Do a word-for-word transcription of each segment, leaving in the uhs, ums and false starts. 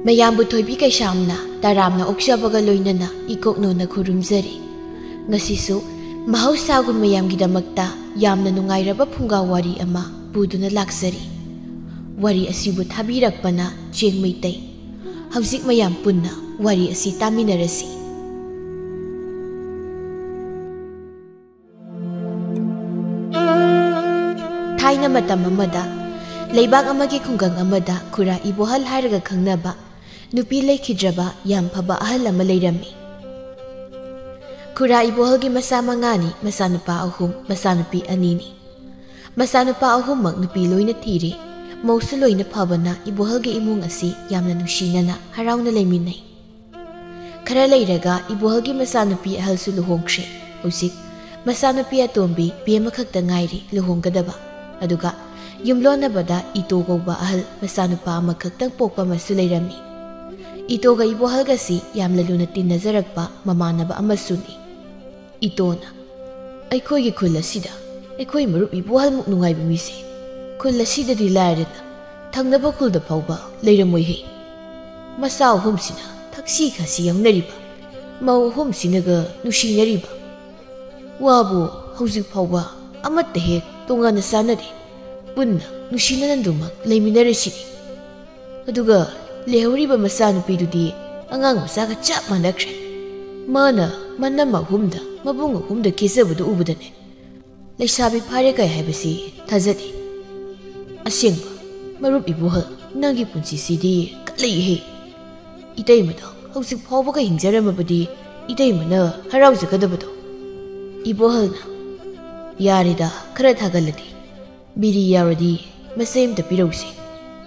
ꯃꯌꯥꯝꯕꯨ ꯊꯣꯏꯕꯤ ꯀꯩꯁꯥꯝꯅ ꯇꯔꯥꯝꯅ ꯑꯣꯛꯆꯕꯒ ꯂꯣꯏꯅꯅ ꯏꯀꯣꯛꯅꯧꯅ ꯈꯨꯔꯨꯝꯖꯔꯤ꯫ ꯉꯁꯤꯁꯨ ꯃꯍꯧꯁꯥꯒꯨꯝ ꯃꯌꯥꯝꯒꯤꯗꯃꯛꯇ ꯌꯥꯝꯅ ꯅꯨꯡꯉꯥꯏꯔꯕ ꯐꯨꯡꯒꯥ ꯋꯥꯔꯤ ꯑꯃ ꯄꯨꯗꯨꯅ ꯂꯥꯛꯆꯔꯤ꯫ ꯋꯥꯔꯤ ꯑꯁꯤꯕꯨ ꯊꯥꯕꯤꯔꯛꯄꯅ ꯆꯦꯡ ꯃꯩꯇꯩ꯫ ꯍꯧꯖꯤꯛ ꯃꯌꯥꯝ ꯄꯨꯟꯅ ꯋꯥꯔꯤ ꯑꯁꯤ ꯇꯥꯃꯤꯟꯅꯔꯁꯤ꯫ ꯊꯥꯏꯅ ꯃꯇꯝ ꯑꯃꯗ ꯂꯩꯕꯥꯛ ꯑꯃꯒꯤ ꯈꯨꯡꯒꯪ ꯑꯃꯗ ꯈꯨꯔꯥ ꯏꯕꯣꯍꯜ ꯍꯥꯏꯔꯒ ꯈꯪꯅꯕ ꯅꯨꯄꯤ ꯂꯩꯈꯤꯗ꯭ꯔꯕ ꯌꯥꯝ ꯐꯕ ꯑꯍꯜ ꯑꯃ ꯂꯩꯔꯝꯃꯤ꯫ ꯈꯨꯔꯥ ꯏꯕꯣꯍꯜꯒꯤ ꯃꯆꯥ ꯃꯉꯥꯅꯤ, ꯃꯆꯥꯅꯨꯄꯥ ꯑꯍꯨꯝ, ꯃꯆꯥꯅꯨꯄꯤ ꯑꯅꯤꯅꯤ꯫ ꯃꯆꯥꯅꯨꯄꯥ ꯑꯍꯨꯝꯃꯛ ꯅꯨꯄꯤ ꯂꯣꯏꯅ ꯊꯤꯔꯦ꯫ ꯃꯧꯁꯨ ꯂꯣꯏꯅ ꯐꯕꯅ ꯏꯕꯣꯍꯜꯒꯤ ꯏꯃꯨꯡ ꯑꯁꯤ ꯌꯥꯝꯅ ꯅꯨꯡꯁꯤꯅꯅ ꯍꯔꯥꯎꯅ ꯂꯩꯃꯤꯟꯅꯩ꯫ ꯈꯔ ꯂꯩꯔꯒ ꯏꯕꯣꯍꯜꯒꯤ ꯃꯆꯥꯅꯨꯄꯤ ꯑꯍꯜꯁꯨ ꯂꯨꯍꯣꯡꯈ꯭ꯔꯦ꯫ ꯍꯧꯖꯤꯛ ꯃꯆꯥꯅꯨꯄꯤ ꯑꯇꯣꯝꯕꯤ ꯕꯦꯝꯃ ꯈꯛꯇ ꯉꯥꯏꯔꯤ ꯂꯨꯍꯣꯡꯒꯗꯕ꯫ ꯑꯗꯨꯒ ꯌꯨꯝꯂꯣꯟꯅꯕꯗ ꯏꯇꯣ ꯀꯧꯕ ꯑꯍꯜ ꯃꯆꯥꯅꯨꯄꯥ ꯑꯃꯈꯛꯇꯪ ꯄꯣꯛꯄ ꯑꯃꯁꯨ ꯂꯩꯔꯝꯃꯤ꯫ ꯏꯇꯣꯒ ꯏꯕꯣꯍꯜꯒꯁꯤ ꯌꯥꯝꯅ ꯂꯨꯅ ꯇꯤꯟꯅꯖꯔꯛꯄ ꯃꯃꯥꯟꯅꯕ ꯑꯃꯁꯨꯅꯤ꯫ ꯏꯇꯣꯅ, "ꯑꯩꯈꯣꯏꯒꯤ ꯈꯨꯜ ꯑꯁꯤꯗ ꯑꯩꯈꯣꯏ ꯃꯔꯨꯞ ꯏꯕꯣꯍꯜꯃꯨꯛ ꯅꯨꯡꯉꯥꯏꯕ ꯃꯤꯁꯦ ꯈꯨꯜ ꯑꯁꯤꯗꯗꯤ ꯂꯥꯏꯔꯗꯅ ꯊꯪꯅꯕ ꯈꯨꯜꯗ ꯐꯥꯎꯕ ꯂꯩꯔꯝꯃꯣꯏꯍꯦ꯫ ꯃꯆꯥ ꯑꯍꯨꯝꯁꯤꯅ ꯊꯛꯁꯤ ꯈꯥꯁꯤ ꯌꯥꯎꯅꯔꯤꯕ, ꯃꯧ ꯑꯍꯨꯝꯁꯤꯅꯒ ꯅꯨꯡꯁꯤꯅꯔꯤꯕ꯫ ꯋꯥꯕꯨ ꯍꯧꯖꯤꯛ ꯐꯥꯎꯕ ꯑꯃꯠꯇ ꯍꯦꯛ ꯇꯣꯉꯥꯟꯅ ꯆꯥꯅꯗꯦ꯫ ꯄꯨꯟꯅ ꯅꯨꯡꯁꯤꯅꯅ ꯑꯗꯨꯃꯛ ꯂꯩꯃꯤꯟꯅꯔꯤꯁꯤꯅꯤ꯫ ꯑꯗꯨꯒ ꯂꯩꯍꯧꯔꯤꯕ ꯃꯆꯥꯅꯨꯄꯤꯗꯨꯗꯤ ꯑꯉꯥꯡ ꯃꯆꯥꯒ ꯆꯞ ꯃꯥꯟꯅꯈ꯭ꯔꯦ꯫ ꯃꯥꯅ ꯃꯅꯝ ꯑꯍꯨꯝꯗ, ꯃꯕꯨꯡ ꯑꯍꯨꯝꯗ ꯀꯦꯖꯕꯗꯨ ꯎꯕꯗꯅꯦ, ꯂꯩꯁꯥꯕꯤ ꯐꯥꯔꯦ ꯀꯥꯏ ꯍꯥꯏꯕꯁꯤ ꯊꯥꯖꯗꯦ꯫ ꯑꯁꯦꯡꯕ, ꯃꯔꯨꯞ ꯏꯕꯣꯍꯜ, ꯅꯪꯒꯤ ꯄꯨꯟꯁꯤꯁꯤꯗꯤ ꯀꯠꯂꯛꯏꯍꯦ꯫ ꯏꯇꯩꯃꯗꯣ ꯍꯧꯖꯤꯛ ꯐꯥꯎꯕꯒ ꯍꯤꯡꯖꯔꯝꯃꯕꯗꯤ ꯏꯇꯩꯃꯅ ꯍꯔꯥꯎꯖꯒꯗꯕꯗꯣ꯫" ꯏꯕꯣꯍꯜꯅ, "ꯌꯥꯔꯦꯗ, ꯈꯔ ꯊꯥꯒꯠꯂꯗꯤ꯫ ꯕꯤꯔꯤ ꯌꯥꯎꯔꯗꯤ ꯃꯆꯩ ꯑꯝꯇ ꯄꯤꯔꯧꯁꯦ꯫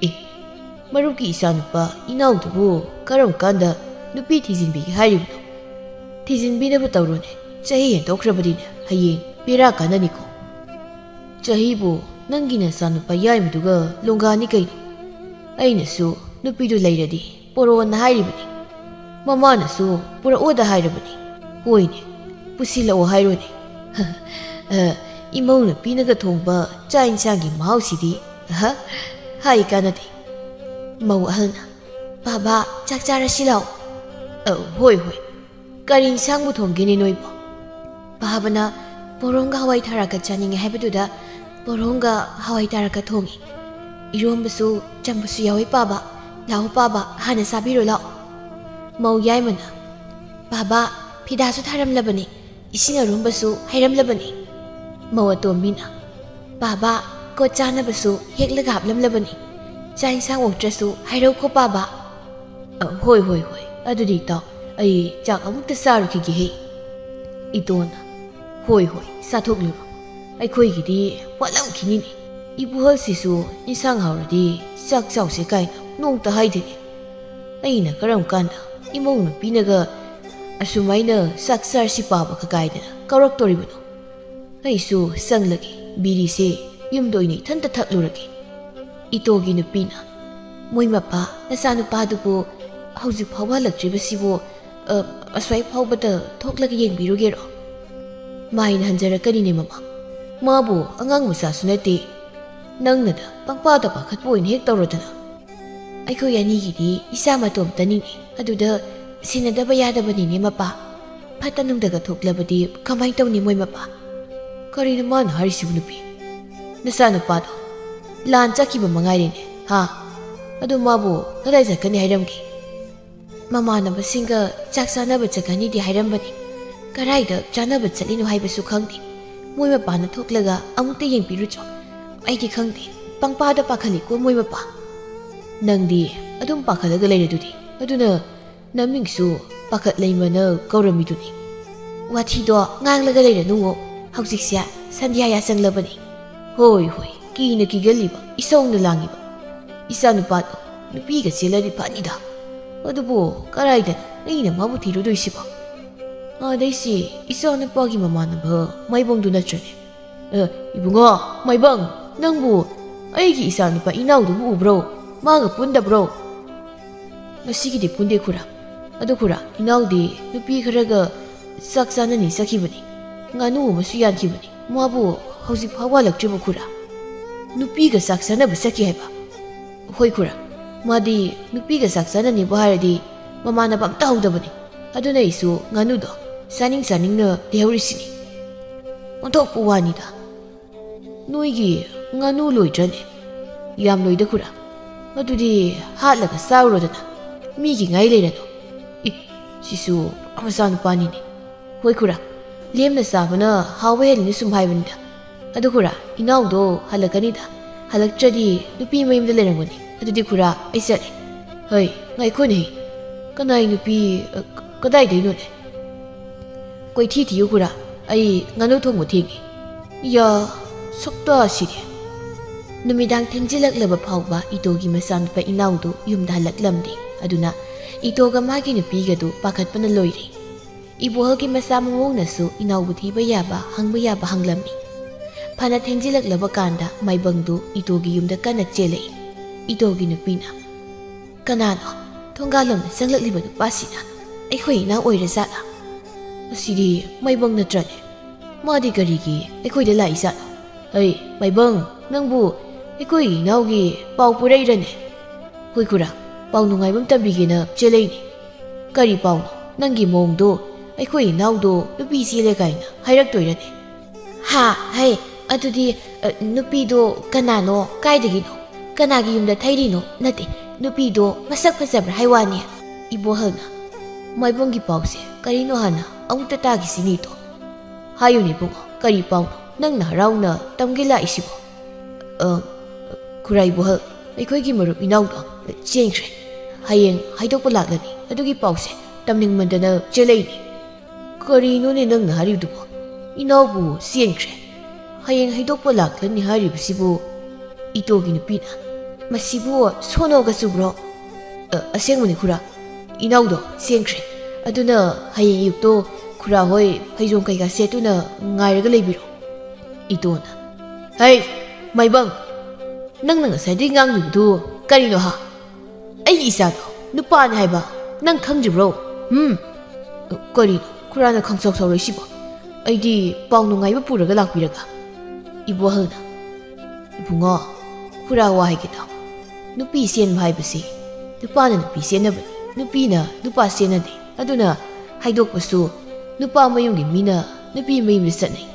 ꯑꯦ, ꯃꯔꯨꯞꯀꯤ ꯏꯆꯥꯅꯨꯄꯥ ꯏꯅꯥꯎꯗꯨꯕꯨ ꯀꯔꯝ ꯀꯥꯟꯗ ꯅꯨꯄꯤ ꯊꯤꯖꯤꯟꯕꯤꯒꯦ ꯍꯥꯏꯔꯤꯕꯅꯣ? ꯊꯤꯖꯤꯟꯕꯤꯅꯕ ꯇꯧꯔꯣꯅꯦ꯫ ꯆꯍꯤ ꯍꯦꯟꯗꯣꯛꯈ꯭ꯔꯕꯅꯤꯅ ꯍꯌꯦꯡ ꯕꯦꯔꯥ ꯀꯥꯟꯅꯅꯤꯀꯣ꯫ ꯆꯍꯤꯕꯨ ꯅꯪꯒꯤ ꯅꯆꯥꯅꯨꯄꯥ ꯌꯥꯏꯃꯗꯨꯒ ꯂꯣꯡꯒꯥꯅꯤ ꯀꯩꯅꯣ꯫ ꯑꯩꯅꯁꯨ ꯅꯨꯄꯤꯗꯨ ꯂꯩꯔꯗꯤ ꯄꯣꯔꯛꯑꯣꯅ ꯍꯥꯏꯔꯤꯕꯅꯤ꯫ ꯃꯃꯥꯅꯁꯨ ꯄꯨꯔꯛꯑꯣꯗ ꯍꯥꯏꯔꯕꯅꯤ꯫ ꯍꯣꯏꯅꯦ, ꯄꯨꯁꯤꯜꯂꯛꯑꯣ ꯍꯥꯏꯔꯣꯅꯦ꯫ ꯑ, ꯏꯃꯧ ꯅꯨꯄꯤꯅꯒ ꯊꯣꯡꯕ ꯆꯥꯛ ꯏꯟꯁꯥꯡꯒꯤ ꯃꯍꯥꯎꯁꯤꯗꯤ, ꯑꯍ, ꯍꯥꯏ ꯀꯥꯟꯅꯗꯦ꯫" ꯃꯧ ꯑꯍꯜꯅ, ꯕꯥꯕꯥ, ꯆꯥꯛ ꯆꯥꯔꯁꯤ ꯂꯥꯛꯑꯣ꯫ ꯑ, ꯍꯣꯏ, ꯍꯣꯏ꯫ ꯀꯔꯤ ꯏꯟꯁꯥꯡꯕꯨ ꯊꯣꯡꯒꯦꯅꯦ ꯅꯣꯏꯕꯣ? ꯕꯥꯕꯥꯅ ꯄꯣꯔꯣꯡꯒ ꯍꯋꯥꯏ ꯊꯔꯥꯛꯀ ꯆꯥꯅꯤꯡꯉꯦ ꯍꯥꯏꯕꯗꯨꯗ ꯄꯣꯔꯣꯡꯒ ꯍꯋꯥꯏ ꯊꯔꯥꯛꯀ ꯊꯣꯡꯉꯤ꯫ ꯏꯔꯣꯝꯕꯁꯨ ꯆꯝꯕꯁꯨ ꯌꯥꯎꯏ ꯄꯥꯕ꯫ ꯂꯥꯛꯑꯣ ꯄꯥꯕ, ꯍꯥꯟꯅ ꯆꯥꯕꯤꯔꯣ ꯂꯥꯛꯑꯣ꯫ ꯃꯧ ꯌꯥꯏꯃꯅ, "ꯕꯥꯕꯥ, ꯐꯤꯗꯥꯁꯨ ꯊꯥꯔꯝꯂꯕꯅꯤ, ꯏꯁꯤꯡ ꯑꯔꯨꯝꯕꯁꯨ ꯍꯩꯔꯝꯂꯕꯅꯤ"꯫ ꯃꯧ ꯑꯇꯣꯝꯕꯤꯅ, "ꯕꯥꯕꯥ, ꯀꯣꯠ ꯆꯥꯅꯕꯁꯨ ꯍꯦꯛꯂꯒ ꯍꯥꯞꯂꯝꯂꯕꯅꯤ, ꯆꯥꯛ ꯏꯟꯁꯥꯡ ꯑꯣꯛꯇ꯭ꯔꯁꯨ ꯍꯥꯏꯔꯧꯀꯣ ꯄꯥꯕ"꯫ "ꯑ, ꯍꯣꯏ, ꯍꯣꯏ, ꯍꯣꯏ, ꯑꯗꯨꯗꯤ ꯏꯇꯥꯎ, ꯑꯩ ꯆꯥꯛ ꯑꯃꯨꯛꯇ ꯆꯥꯔꯨꯈꯤꯒꯦꯍꯦ"꯫ ꯏꯇꯣꯅ, "ꯍꯣꯏ, ꯍꯣꯏ, ꯆꯥꯊꯣꯛꯂꯨꯔꯣ, ꯑꯩꯈꯣꯏꯒꯤꯗꯤ ꯋꯥꯠꯂꯝꯈꯤꯅꯤꯅꯦ꯫ ꯏꯄꯨꯍꯜꯁꯤꯁꯨ ꯏꯟꯁꯥꯡ ꯍꯥꯎꯔꯗꯤ ꯆꯥꯛ ꯆꯥꯎꯁꯦ ꯀꯥꯏꯅ ꯅꯣꯡꯇ ꯍꯥꯏꯗꯦꯅꯦ꯫ ꯑꯩꯅ ꯀꯔꯝ ꯀꯥꯟꯗ ꯏꯃꯧ ꯅꯨꯄꯤꯅꯒ ꯑꯁꯨꯃꯥꯏꯅ ꯆꯥꯛ ꯆꯥꯔꯁꯤ ꯄꯥꯕꯒ ꯀꯥꯏꯗꯅ ꯀꯧꯔꯛꯇꯣꯔꯤꯕꯅꯣ? ꯑꯩꯁꯨ ꯆꯪꯂꯒꯦ, ꯕꯤꯔꯤꯁꯦ ꯌꯨꯝꯗ ꯑꯣꯏꯅ ꯏꯊꯟꯇ ꯊꯛꯂꯨꯔꯒꯦ"꯫ ꯏꯇꯣꯒꯤ ꯅꯨꯄꯤꯅ, "ꯃꯣꯏ ꯃꯄꯥ, ꯅꯆꯥꯅꯨꯄꯥꯗꯨꯕꯨ ꯍꯧꯖꯤꯛ ꯐꯥꯎꯕ ꯍꯜꯂꯛꯇ꯭ꯔꯤꯕꯁꯤꯕꯨ, ꯑ, ꯑꯁ꯭ꯋꯥꯏ ꯐꯥꯎꯕꯗ ꯊꯣꯛꯂꯒ ꯌꯦꯡꯕꯤꯔꯨꯒꯦꯔꯣ? ꯃꯥꯏꯅ ꯍꯟꯖꯔꯛꯀꯅꯤꯅꯦ ꯃꯃꯥ꯫ ꯃꯥꯕꯨ ꯑꯉꯥꯡ ꯃꯆꯥꯁꯨ ꯅꯠꯇꯦ꯫ ꯅꯪꯅꯗ ꯄꯪꯄꯥꯗ ꯄꯥꯈꯠꯄ ꯑꯣꯏꯅ ꯍꯦꯛ ꯇꯧꯔꯗꯅ"꯫ "ꯑꯩꯈꯣꯏ ꯑꯅꯤꯒꯤꯗꯤ ꯏꯆꯥ ꯃꯇꯣꯝꯇꯅꯤꯅꯦ, ꯑꯗꯨꯗ ꯁꯦꯟꯅꯗꯕ ꯌꯥꯗꯕꯅꯤꯅꯦ ꯃꯄꯥ꯫ ꯐꯠꯇ ꯅꯨꯡꯗꯒ ꯊꯣꯛꯂꯕꯗꯤ ꯀꯃꯥꯏ ꯇꯧꯅꯤ ꯃꯣꯏ ꯃꯄꯥ?" "ꯀꯔꯤꯅꯣ ꯃꯥꯅ ꯍꯥꯏꯔꯤꯁꯤꯕꯨ ꯅꯨꯄꯤ? ꯅꯆꯥꯅꯨꯄꯥꯗꯣ ꯂꯥꯟ ꯆꯠꯈꯤꯕ ꯃꯉꯥꯏꯔꯦꯅꯦ, ꯍꯥ? ꯑꯗꯨ ꯃꯥꯕꯨ ꯀꯗꯥꯏ ꯆꯠꯀꯅꯤ ꯍꯥꯏꯔꯝꯒꯦ?" "ꯃꯃꯥꯟꯅꯕꯁꯤꯡꯒ ꯆꯥꯛ ꯆꯥꯅꯕ ꯆꯠꯀꯅꯤꯗꯤ ꯍꯥꯏꯔꯝꯕꯅꯤ꯫ ꯀꯗꯥꯏꯗ ꯆꯥꯅꯕ ꯆꯠꯂꯤꯅꯣ ꯍꯥꯏꯕꯁꯨ ꯈꯪꯗꯦ꯫ ꯃꯣꯏ ꯃꯄꯥꯅ ꯊꯣꯛꯂꯒ ꯑꯃꯨꯛꯇ ꯌꯦꯡꯕꯤꯔꯨꯆꯣ꯫ ꯑꯩꯗꯤ ꯈꯪꯗꯦ, ꯄꯪꯄꯥꯗ ꯄꯥꯈꯠꯂꯤꯀꯣ ꯃꯣꯏ ꯃꯄꯥ"꯫ "ꯅꯪꯗꯤ ꯑꯗꯨꯝ ꯄꯥꯈꯠꯂꯒ ꯂꯩꯔꯗꯨꯗꯤ, ꯑꯗꯨꯅ ꯅꯃꯤꯡꯁꯨ ꯄꯥꯈꯠ ꯂꯩꯃꯅ ꯀꯧꯔꯝꯃꯤꯗꯨꯅꯤ"꯫ "ꯋꯥꯊꯤꯗꯣ ꯉꯥꯡꯂꯒ ꯂꯩꯔꯅꯨꯋꯣ, ꯍꯧꯖꯤꯛꯁꯦ ꯁꯟꯙ꯭ꯌꯥ ꯌꯥꯆꯪꯂꯕꯅꯤ"꯫ "ꯍꯣꯏ, ꯍꯣꯏ, ꯀꯤꯅ ꯀꯤꯒꯜꯂꯤꯕ, ꯏꯁꯧꯅ ꯂꯥꯡꯉꯤꯕ ꯏꯆꯥꯅꯨꯄꯥꯗꯣ ꯅꯨꯄꯤꯒ ꯆꯦꯜꯂꯗꯤ ꯐꯅꯤꯗ꯫ ꯑꯗꯨꯕꯨ ꯀꯔꯥꯏꯗꯅꯣ ꯑꯩꯅ ꯃꯥꯕꯨ ꯊꯤꯔꯨꯗꯣꯏꯁꯤꯕꯣ? ꯑꯗꯩꯁꯤ ꯏꯆꯥꯅꯨꯄꯥꯒꯤ ꯃꯃꯥꯟꯅꯕ ꯃꯥꯏꯕꯪꯗꯨ ꯅꯠꯇ꯭ꯔꯅꯦ? ꯑꯦ, ꯏꯕꯨꯡꯉꯣ, ꯃꯥꯏꯕꯪ, ꯅꯪꯕꯨ ꯑꯩꯒꯤ ꯏꯆꯥꯅꯨꯄꯥ ꯏꯅꯥꯎꯗꯨꯕꯨ ꯎꯕ꯭ꯔꯣ? ꯃꯥꯒ ꯄꯨꯟꯗꯕ꯭ꯔꯣ?" "ꯉꯁꯤꯒꯤꯗꯤ ꯄꯨꯟꯗꯦ ꯈꯨꯔꯥ꯫ ꯑꯗꯨ ꯈꯨꯔꯥ, ꯏꯅꯥꯎꯗꯤ ꯅꯨꯄꯤ ꯈꯔꯒ ꯆꯥꯛ ꯆꯥꯅꯅꯤ ꯆꯠꯈꯤꯕꯅꯤ꯫ ꯉꯥꯅꯨ ꯑꯃꯁꯨ ꯌꯥꯟꯈꯤꯕꯅꯤ꯫ ꯃꯥꯕꯨ ꯍꯧꯖꯤꯛ ꯐꯥꯎ ꯍꯜꯂꯛꯇ꯭ꯔꯤꯕ ꯈꯨꯔꯥ?" "ꯅꯨꯄꯤꯒ ꯆꯥꯛ ꯆꯥꯅꯕ ꯆꯠꯈꯤ ꯍꯥꯏꯕ?" "ꯍꯣꯏ ꯈꯨꯔꯥ"꯫ ꯃꯥꯗꯤ ꯅꯨꯄꯤꯒ ꯆꯥꯛ ꯆꯥꯅꯅꯤꯕꯨ ꯍꯥꯏꯔꯗꯤ ꯃꯃꯥꯟꯅꯕ ꯑꯝꯇ ꯍꯧꯗꯕꯅꯤ꯫ ꯑꯗꯨꯅ ꯑꯩꯁꯨ ꯉꯥꯅꯨꯗꯣ ꯆꯥꯅꯤꯡ ꯆꯥꯅꯤꯡꯅ ꯂꯩꯍꯧꯔꯤꯁꯤꯅꯤ꯫ ꯑꯣꯟꯊꯣꯛꯄ ꯋꯥꯅꯤꯗ꯫ ꯅꯣꯏꯒꯤ ꯉꯥꯅꯨ ꯂꯣꯏꯗ꯭ꯔꯅꯦ? ꯌꯥꯝ ꯂꯣꯏꯗ ꯈꯨꯔꯥ꯫ ꯑꯗꯨꯗꯤ ꯍꯥꯠꯂꯒ ꯆꯥꯔꯨꯔꯣꯗꯅ꯫ ꯃꯤꯒꯤ ꯉꯥꯏ ꯂꯩꯔꯅꯨ꯫ ꯏ, ꯁꯤꯁꯨ ꯄꯨꯔꯥ ꯃꯆꯥꯅꯨꯄꯥꯅꯤꯅꯦ꯫ ꯍꯣꯏ ꯈꯨꯔꯥ, ꯂꯦꯝꯅ ꯆꯥꯕꯅ ꯍꯥꯎꯕ ꯍꯦꯜꯂꯤꯅ ꯁꯨꯝ ꯍꯥꯏꯕꯅꯤꯗ꯫ ꯑꯗꯨ ꯈꯨꯔꯥ, ꯏꯅꯥꯎꯗꯣ ꯍꯜꯂꯛꯀꯅꯤꯗ꯫ ꯍꯜꯂꯛꯇ꯭ꯔꯗꯤ ꯅꯨꯄꯤ ꯃꯌꯨꯝꯗ ꯂꯩꯔꯝꯒꯅꯤ꯫ ꯑꯗꯨꯗꯤ ꯈꯨꯔꯥ, ꯑꯩ ꯆꯠꯂꯦ꯫ ꯍꯩ, ꯉꯥꯏꯈꯣꯅꯦ꯫ ꯀꯅꯥꯏ ꯅꯨꯄꯤ, ꯑ, ꯀꯗꯥꯏꯗꯩꯅꯣꯅꯦ? ꯀꯣꯏꯊꯤ ꯊꯤꯌꯨ ꯈꯨꯔꯥ, ꯑꯩ ꯉꯥꯅꯨ ꯊꯣꯡꯕ ꯊꯦꯡꯉꯦ꯫ ꯌꯥ, ꯁꯛꯇꯥꯁꯤꯗꯤ꯫ ꯅꯨꯃꯤꯗꯥꯡ ꯊꯦꯡꯖꯤꯜꯂꯛꯂꯕ ꯐꯥꯎꯕ ꯏꯇꯣꯒꯤ ꯃꯆꯥꯅꯨꯄꯥ ꯏꯅꯥꯎꯗꯨ ꯌꯨꯝꯗ ꯍꯜꯂꯛꯂꯝꯗꯦ꯫ ꯑꯗꯨꯅ ꯏꯇꯣꯒ ꯃꯥꯒꯤ ꯅꯨꯄꯤꯒꯗꯨ ꯄꯥꯈꯠꯄꯅ ꯂꯣꯏꯔꯦ꯫ ꯏꯕꯣꯍꯜꯒꯤ ꯃꯆꯥ ꯃꯃꯧꯅꯁꯨ ꯏꯅꯥꯎꯕꯨ ꯊꯤꯕ ꯌꯥꯕ, ꯍꯪꯕ ꯌꯥꯕ ꯍꯪꯂꯝꯃꯤ꯫ ꯐꯅ ꯊꯦꯡꯖꯤꯜꯂꯛꯂꯕ ꯀꯥꯟꯗ ꯃꯥꯏꯕꯪꯗꯨ ꯏꯇꯣꯒꯤ ꯌꯨꯝꯗ ꯀꯟꯅ ꯆꯦꯜꯂꯛꯏ꯫ ꯏꯇꯣꯒꯤ ꯅꯨꯄꯤꯅ, "ꯀꯅꯥꯅꯣ ꯊꯣꯡꯒꯥꯜꯂꯣꯝꯗ ꯆꯪꯂꯛꯂꯤꯕ ꯅꯨꯄꯥꯁꯤꯅ? ꯑꯩꯈꯣꯏ ꯏꯅꯥꯎ ꯑꯣꯏꯔꯖꯥꯠꯂꯥ? ꯑꯁꯤꯗꯤ ꯃꯥꯏꯕꯪ ꯅꯠꯇ꯭ꯔꯅꯦ? ꯃꯥꯗꯤ ꯀꯔꯤꯒꯤ ꯑꯩꯈꯣꯏꯗ ꯂꯥꯛꯏꯖꯥꯠꯅꯣ? ꯍꯩ, ꯃꯥꯏꯕꯪ, ꯅꯪꯕꯨ ꯑꯩꯈꯣꯏ ꯏꯅꯥꯎꯒꯤ ꯄꯥꯎ ꯄꯨꯔꯛꯏꯔꯅꯦ?" "ꯍꯣꯏ ꯈꯨꯔꯥ, ꯄꯥꯎ ꯅꯨꯡꯉꯥꯏꯕ ꯑꯃ ꯇꯝꯕꯤꯒꯦꯅ ꯆꯦꯜꯂꯛꯏꯅꯦ꯫" "ꯀꯔꯤ ꯄꯥꯎꯅꯣ? ꯅꯪꯒꯤ ꯃꯑꯣꯡꯗꯣ ꯑꯩꯈꯣꯏ ꯏꯅꯥꯎꯗꯣ ꯅꯨꯄꯤ ꯆꯦꯜꯂꯦ ꯀꯥꯏꯅ ꯍꯥꯏꯔꯛꯇꯣꯏꯔꯅꯦ?" "ꯍꯥ, ꯍꯩ, ꯑꯗꯨꯗꯤ, ꯑ, ꯅꯨꯄꯤꯗꯣ ꯀꯅꯥꯅꯣ? ꯀꯥꯏꯗꯒꯤꯅꯣ? ꯀꯅꯥꯒꯤ ꯌꯨꯝꯗ ꯊꯩꯔꯤꯅꯣ? ꯅꯠꯇꯦ, ꯅꯨꯄꯤꯗꯣ ꯃꯁꯛ ꯐꯖꯕ꯭ꯔꯥ ꯍꯥꯏ ꯋꯥꯅꯤ?" ꯏꯕꯣꯍꯜꯅ, "ꯃꯥꯏꯕꯪꯒꯤ ꯄꯥꯎꯁꯦ ꯀꯔꯤꯅꯣ ꯍꯥꯟꯅ ꯑꯃꯨꯛꯇ ꯇꯥꯈꯤꯁꯤꯅꯦ ꯏꯇꯣ꯫ ꯍꯥꯏꯌꯨꯅꯦ ꯏꯕꯨꯡꯉꯣ, ꯀꯔꯤ ꯄꯥꯎꯅꯣ? ꯅꯪꯅ ꯍꯔꯥꯎꯅ ꯇꯝꯒꯦ ꯂꯥꯛꯏꯁꯤꯕꯣ?" "ꯑ, ꯈꯨꯔꯥ ꯏꯕꯣꯍꯜ, ꯑꯩꯈꯣꯏꯒꯤ ꯃꯔꯨꯞ ꯏꯅꯥꯎꯗꯣ ꯆꯦꯟꯈ꯭ꯔꯦ꯫ ꯍꯌꯦꯡ ꯍꯥꯏꯗꯣꯛꯄ ꯂꯥꯛꯂꯅꯤ꯫ ꯑꯗꯨꯒꯤ ꯄꯥꯎꯁꯦ ꯇꯝꯅꯤꯡꯃꯟꯗꯅ ꯆꯦꯜꯂꯛꯏꯅꯤ꯫" "ꯀꯔꯤꯅꯣꯅꯦ ꯅꯪꯅ ꯍꯥꯏꯔꯤꯕꯗꯨꯕꯣ? ꯏꯅꯥꯎꯕꯨ ꯆꯦꯟꯈ꯭ꯔꯦ? ꯍꯌꯦꯡ ꯍꯩꯗꯣꯛꯄ ꯂꯥꯛꯂꯅꯤ ꯍꯥꯏꯔꯤꯕꯁꯤꯕꯨ?" ꯏꯇꯣꯒꯤ ꯅꯨꯄꯤꯅ, "ꯃꯁꯤꯕꯨ ꯁꯣꯅꯣꯒ ꯆꯨꯕ꯭ꯔꯣ?" "ꯑ, ꯑꯁꯦꯡꯕꯅꯤ ꯈꯨꯔꯥ, ꯏꯅꯥꯎꯗꯣ ꯆꯦꯟꯈ꯭ꯔꯦ꯫ ꯑꯗꯨꯅ ꯍꯌꯦꯡ ꯑꯌꯨꯛꯇꯣ ꯈꯨꯔꯥ ꯍꯣꯏ ꯐꯩꯖꯣꯝ ꯀꯩꯀꯥ ꯁꯦꯠꯇꯨꯅ ꯉꯥꯏꯔꯒ ꯂꯩꯕꯤꯔꯣ꯫" ꯏꯇꯣꯅ, "ꯍꯩ, ꯃꯥꯏꯕꯪ, ꯅꯪꯅ ꯉꯁꯥꯏꯗꯒꯤ ꯉꯥꯡꯂꯤꯕꯗꯨ ꯀꯔꯤꯅꯣ ꯍꯥ? ꯑꯩꯒꯤ ꯏꯆꯥꯗꯣ ꯅꯨꯄꯥꯅꯤ ꯍꯥꯏꯕ ꯅꯪ ꯈꯪꯗ꯭ꯔꯤꯕ꯭ꯔꯣ? ꯎꯝ?" "ꯀꯔꯤꯅꯣ ꯈꯨꯔꯥꯅ ꯈꯪꯁꯥꯎ ꯁꯥꯎꯔꯛꯏꯁꯤꯕꯣ? ꯑꯩꯗꯤ ꯄꯥꯎ ꯅꯨꯡꯉꯥꯏꯕ ꯄꯨꯔꯒ ꯂꯥꯛꯄꯤꯔꯒ꯫" ꯏꯕꯣꯍꯜꯅ, "ꯏꯕꯨꯡꯉꯣ, ꯈꯨꯔꯥ ꯋꯥ ꯍꯥꯏꯒꯦ ꯇꯥꯎ꯫ ꯅꯨꯄꯤ ꯁꯦꯟꯕ ꯍꯥꯏꯕꯁꯤ ꯅꯨꯄꯥꯅ ꯅꯨꯄꯤ ꯁꯦꯟꯅꯕꯅꯤ, ꯅꯨꯄꯤꯅ ꯅꯨꯄꯥ ꯁꯦꯟꯅꯗꯦ꯫ ꯑꯗꯨꯅ ꯍꯥꯏꯗꯣꯛꯄꯁꯨ ꯅꯨꯄꯥ ꯃꯌꯨꯝꯒꯤ ꯃꯤꯅ ꯅꯨꯄꯤ ꯃꯌꯨꯝꯗ ꯆꯠꯅꯩ,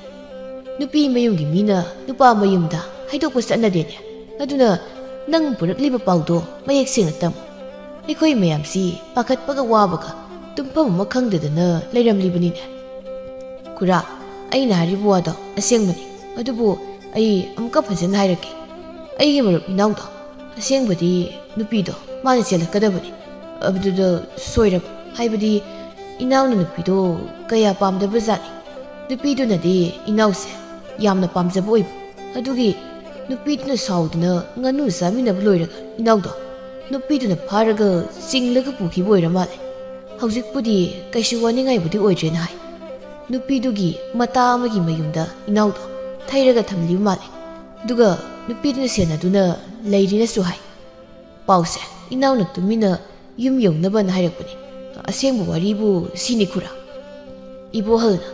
ꯅꯨꯄꯤ ꯃꯌꯨꯝꯒꯤ ꯃꯤꯅ ꯅꯨꯄꯥ ꯃꯌꯨꯝꯗ ꯍꯥꯏꯗꯣꯛꯄ ꯆꯠꯅꯗꯦꯅꯦ꯫ ꯑꯗꯨꯅ ꯅꯪ ꯄꯨꯔꯛꯂꯤꯕ ꯄꯥꯎꯗꯣ ꯃꯌꯦꯛ ꯁꯦꯡꯅ ꯇꯝꯃꯨ꯫ ꯑꯩꯈꯣꯏ ꯃꯌꯥꯝꯁꯤ ꯄꯥꯈꯠꯄꯒ ꯋꯥꯕꯒ ꯇꯨꯝꯐꯝ ꯑꯃ ꯈꯪꯗꯗꯅ ꯂꯩꯔꯝꯂꯤꯕꯅꯤꯅꯦ꯫ ꯈꯨꯔꯥ, ꯑꯩꯅ ꯍꯥꯏꯔꯤꯕ ꯋꯥꯗꯣ ꯑꯁꯦꯡꯕꯅꯤ꯫ ꯑꯗꯨꯕꯨ ꯑꯩ ꯑꯃꯨꯛꯀ ꯐꯖꯅ ꯍꯥꯏꯔꯛꯀꯦ꯫ ꯑꯩꯒꯤ ꯃꯔꯨꯞ ꯏꯅꯥꯎꯗꯣ ꯑꯁꯦꯡꯕꯗꯤ ꯅꯨꯄꯤꯗꯣ ꯃꯥꯅ ꯆꯦꯜꯂꯛꯀꯗꯕꯅꯤ꯫ ꯑꯗꯨꯗ ꯁꯣꯏꯔꯕ ꯍꯥꯏꯕꯗꯤ ꯏꯅꯥꯎꯅ ꯅꯨꯄꯤꯗꯣ ꯀꯌꯥ ꯄꯥꯝꯗꯕ ꯖꯥꯠꯅꯤ꯫ ꯅꯨꯄꯤꯗꯨꯅꯗꯤ ꯏꯅꯥꯎꯁꯦ ꯌꯥꯝꯅ ꯄꯥꯝꯖꯕ ꯑꯣꯏꯕ꯫ ꯑꯗꯨꯒꯤ ꯅꯨꯄꯤꯗꯨꯅ ꯁꯥꯎꯗꯅ ꯉꯥꯅꯨ ꯆꯥꯃꯤꯟꯅꯕ ꯂꯣꯏꯔꯒ ꯏꯅꯥꯎꯗꯣ ꯅꯨꯄꯤꯗꯨꯅ ꯐꯥꯔꯒ ꯆꯤꯡꯂꯒ ꯄꯨꯈꯤꯕ ꯑꯣꯏꯔ ꯃꯥꯜꯂꯦ꯫ ꯍꯧꯖꯤꯛꯄꯨꯗꯤ ꯀꯩꯁꯨ ꯋꯥꯅꯤꯡꯉꯥꯏꯕꯨꯗꯤ ꯑꯣꯏꯗ꯭ꯔꯦꯅ ꯍꯥꯏ꯫ ꯅꯨꯄꯤꯗꯨꯒꯤ ꯃꯇꯥ ꯑꯃꯒꯤ ꯃꯌꯨꯝꯗ ꯏꯅꯥꯎꯗꯣ ꯊꯩꯔꯒ ꯊꯝꯂꯤꯕ ꯃꯥꯜꯂꯦ꯫ ꯑꯗꯨꯒ ꯅꯨꯄꯤꯗꯨꯅ ꯁꯦꯟꯅꯗꯨꯅ ꯂꯩꯔꯤꯅꯁꯨ ꯍꯥꯏ꯫ ꯄꯥꯎꯁꯦ ꯏꯅꯥꯎꯅ ꯇꯨꯃꯤꯟꯅ ꯌꯨꯝ ꯌꯧꯅꯕꯅ ꯍꯥꯏꯔꯛꯄꯅꯤ꯫ ꯑꯁꯦꯡꯕ ꯋꯥꯔꯤꯕꯨ ꯁꯤꯅꯤ ꯈꯨꯔꯥ꯫ ꯏꯕꯣꯍꯜꯅ,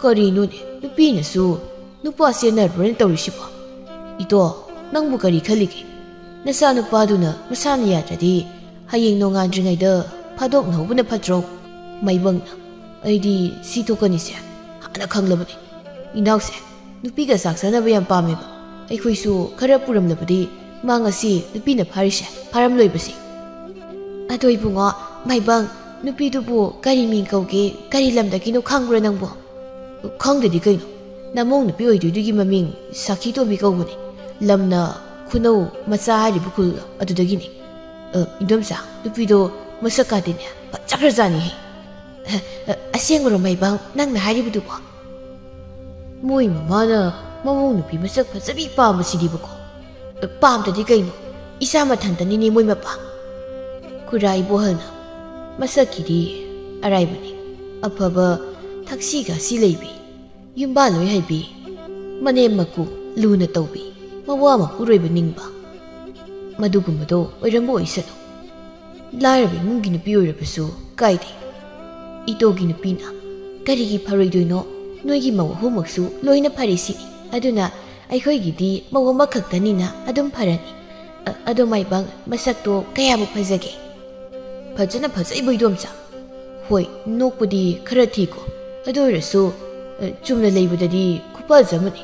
ꯀꯔꯤꯅꯣꯅꯦ, ꯅꯨꯄꯤꯅꯁꯨ ꯅꯨꯄꯥ ꯆꯦꯟꯅꯔꯨꯔꯅ ꯇꯧꯔꯤꯁꯤꯕꯣ? ꯏꯇꯣ, ꯅꯪꯕꯨ ꯀꯔꯤ ꯈꯜꯂꯤꯒꯦ? ꯅꯆꯥꯅꯨꯄꯥꯗꯨꯅ ꯃꯁꯥꯅ ꯌꯥꯗ꯭ꯔꯗꯤ ꯍꯌꯦꯡ ꯅꯣꯡꯉꯥꯟꯗ꯭ꯔꯤꯉꯩꯗ ꯐꯥꯗꯣꯛꯅꯍꯧꯕꯅ ꯐꯠꯇ꯭ꯔꯣ? ꯃꯥꯏꯕꯪꯅ, ꯑꯩꯗꯤ ꯁꯤ ꯊꯣꯛꯀꯅꯤꯁꯦ ꯍꯥꯟꯅ ꯈꯪꯂꯕꯅꯤ꯫ ꯏꯅꯥꯎꯁꯦ ꯅꯨꯄꯤꯒ ꯆꯥꯛ ꯆꯥꯅꯕ ꯌꯥꯝ ꯄꯥꯝꯃꯦꯕ꯫ ꯑꯩꯈꯣꯏꯁꯨ ꯈꯔ ꯄꯨꯔꯝꯂꯕꯗꯤ ꯃꯥ ꯉꯁꯤ ꯅꯨꯄꯤꯅ ꯐꯥꯔꯤꯁꯦ ꯐꯥꯔꯝꯂꯣꯏꯕꯁꯦ꯫ ꯑꯗꯣ ꯏꯕꯨꯡꯉꯣ, ꯃꯥꯏꯕꯪ, ꯅꯨꯄꯤꯗꯨꯕꯨ ꯀꯔꯤ ꯃꯤꯡ ꯀꯧꯒꯦ, ꯀꯔꯤ ꯂꯝꯗꯒꯤꯅꯣ ꯈꯪꯕ꯭ꯔꯣ ꯅꯪꯕꯣ? ꯈꯪꯗꯗꯤ ꯀꯩꯅꯣ? ꯅꯃꯧ ꯅꯨꯄꯤ ꯑꯣꯏꯗꯣꯏꯗꯨꯒꯤ ꯃꯃꯤꯡ ꯁꯥꯈꯤ ꯇꯣꯝꯕꯤ ꯀꯧꯕꯅꯦ꯫ ꯂꯝꯅ ꯈꯨꯅꯧ ꯃꯆꯥ ꯍꯥꯏꯔꯤꯕ ꯈꯨꯜ ꯑꯗꯨꯗꯒꯤꯅꯦ꯫ ꯑ, ꯏꯟꯗꯣꯝꯆꯥ, ꯅꯨꯄꯤꯗꯣ ꯃꯁꯛ ꯀꯥꯗꯤꯅꯦ ꯐꯖꯈ꯭ꯔꯖꯥꯠꯅꯤꯍꯦ꯫ ꯑ, ꯑ, ꯑꯁꯦꯡꯕꯔꯣ ꯃꯥꯏꯕꯪ ꯅꯪꯅ ꯍꯥꯏꯔꯤꯕꯗꯨꯕꯣ? ꯃꯣꯏ ꯃꯃꯥꯅ ꯃꯃꯧ ꯅꯨꯄꯤ ꯃꯁꯛ ꯐꯖꯕꯤ ꯄꯥꯝꯕꯁꯤꯗꯤꯕꯀꯣ꯫ ꯑ, ꯄꯥꯝꯗꯗꯤ ꯀꯩꯅꯣ? ꯏꯆꯥ ꯃꯊꯟꯇꯅꯤꯅꯦ ꯃꯣꯏ ꯃꯄꯥ꯫ ꯈꯨꯔꯥ ꯏꯕꯣꯍꯜꯅ, ꯃꯁꯛꯀꯤꯗꯤ ꯑꯔꯥꯏꯕꯅꯤ꯫ ꯑꯐꯕ ꯊꯛꯁꯤ ꯈꯥꯁꯤ ꯂꯩꯕꯤ, ꯌꯨꯝꯕꯥꯜꯂꯣꯏ ꯍꯩꯕꯤ, ꯃꯅꯦꯝ ꯃꯀꯨ ꯂꯨꯅ ꯇꯧꯕꯤ, ꯃꯋꯥ ꯃꯄꯨꯔꯣꯏꯕ ꯅꯤꯡꯕ, ꯃꯗꯨꯒꯨꯝꯕꯗꯣ ꯑꯣꯏꯔꯝꯕ ꯑꯣꯏꯁꯅꯨ꯫ ꯂꯥꯏꯔꯕ ꯏꯃꯨꯡꯒꯤ ꯅꯨꯄꯤ ꯑꯣꯏꯔꯕꯁꯨ ꯀꯥꯏꯗꯦ꯫ ꯏꯇꯣꯒꯤ ꯅꯨꯄꯤꯅ, ꯀꯔꯤꯒꯤ ꯐꯔꯣꯏꯗꯣꯏꯅꯣ? ꯅꯣꯏꯒꯤ ꯃꯧ ꯑꯍꯨꯝꯃꯛꯁꯨ ꯂꯣꯏꯅ ꯐꯔꯤꯁꯤꯅꯤ꯫ ꯑꯗꯨꯅ ꯑꯩꯈꯣꯏꯒꯤꯗꯤ ꯃꯧ ꯑꯃꯈꯛꯇꯅꯤꯅ ꯑꯗꯨꯝ ꯐꯔꯅꯤ꯫ ꯑ-, ꯑꯗꯣ ꯃꯥꯏꯕꯪ, ꯃꯁꯛꯇꯣ ꯀꯌꯥꯕꯨ ꯐꯖꯒꯦ? ꯐꯖꯅ ꯐꯖꯩꯕꯣ, ꯏꯗꯣꯝꯆꯥ꯫ ꯍꯣꯏ, ꯅꯣꯛꯄꯗꯤ ꯈꯔ ꯊꯤꯀꯣ꯫ ꯑꯗꯨ ꯑꯣꯏꯔꯁꯨ, ꯑ, ꯆꯨꯝꯅ ꯂꯩꯕꯗꯗꯤ ꯈꯨꯐꯖ ꯑꯃꯅꯤ꯫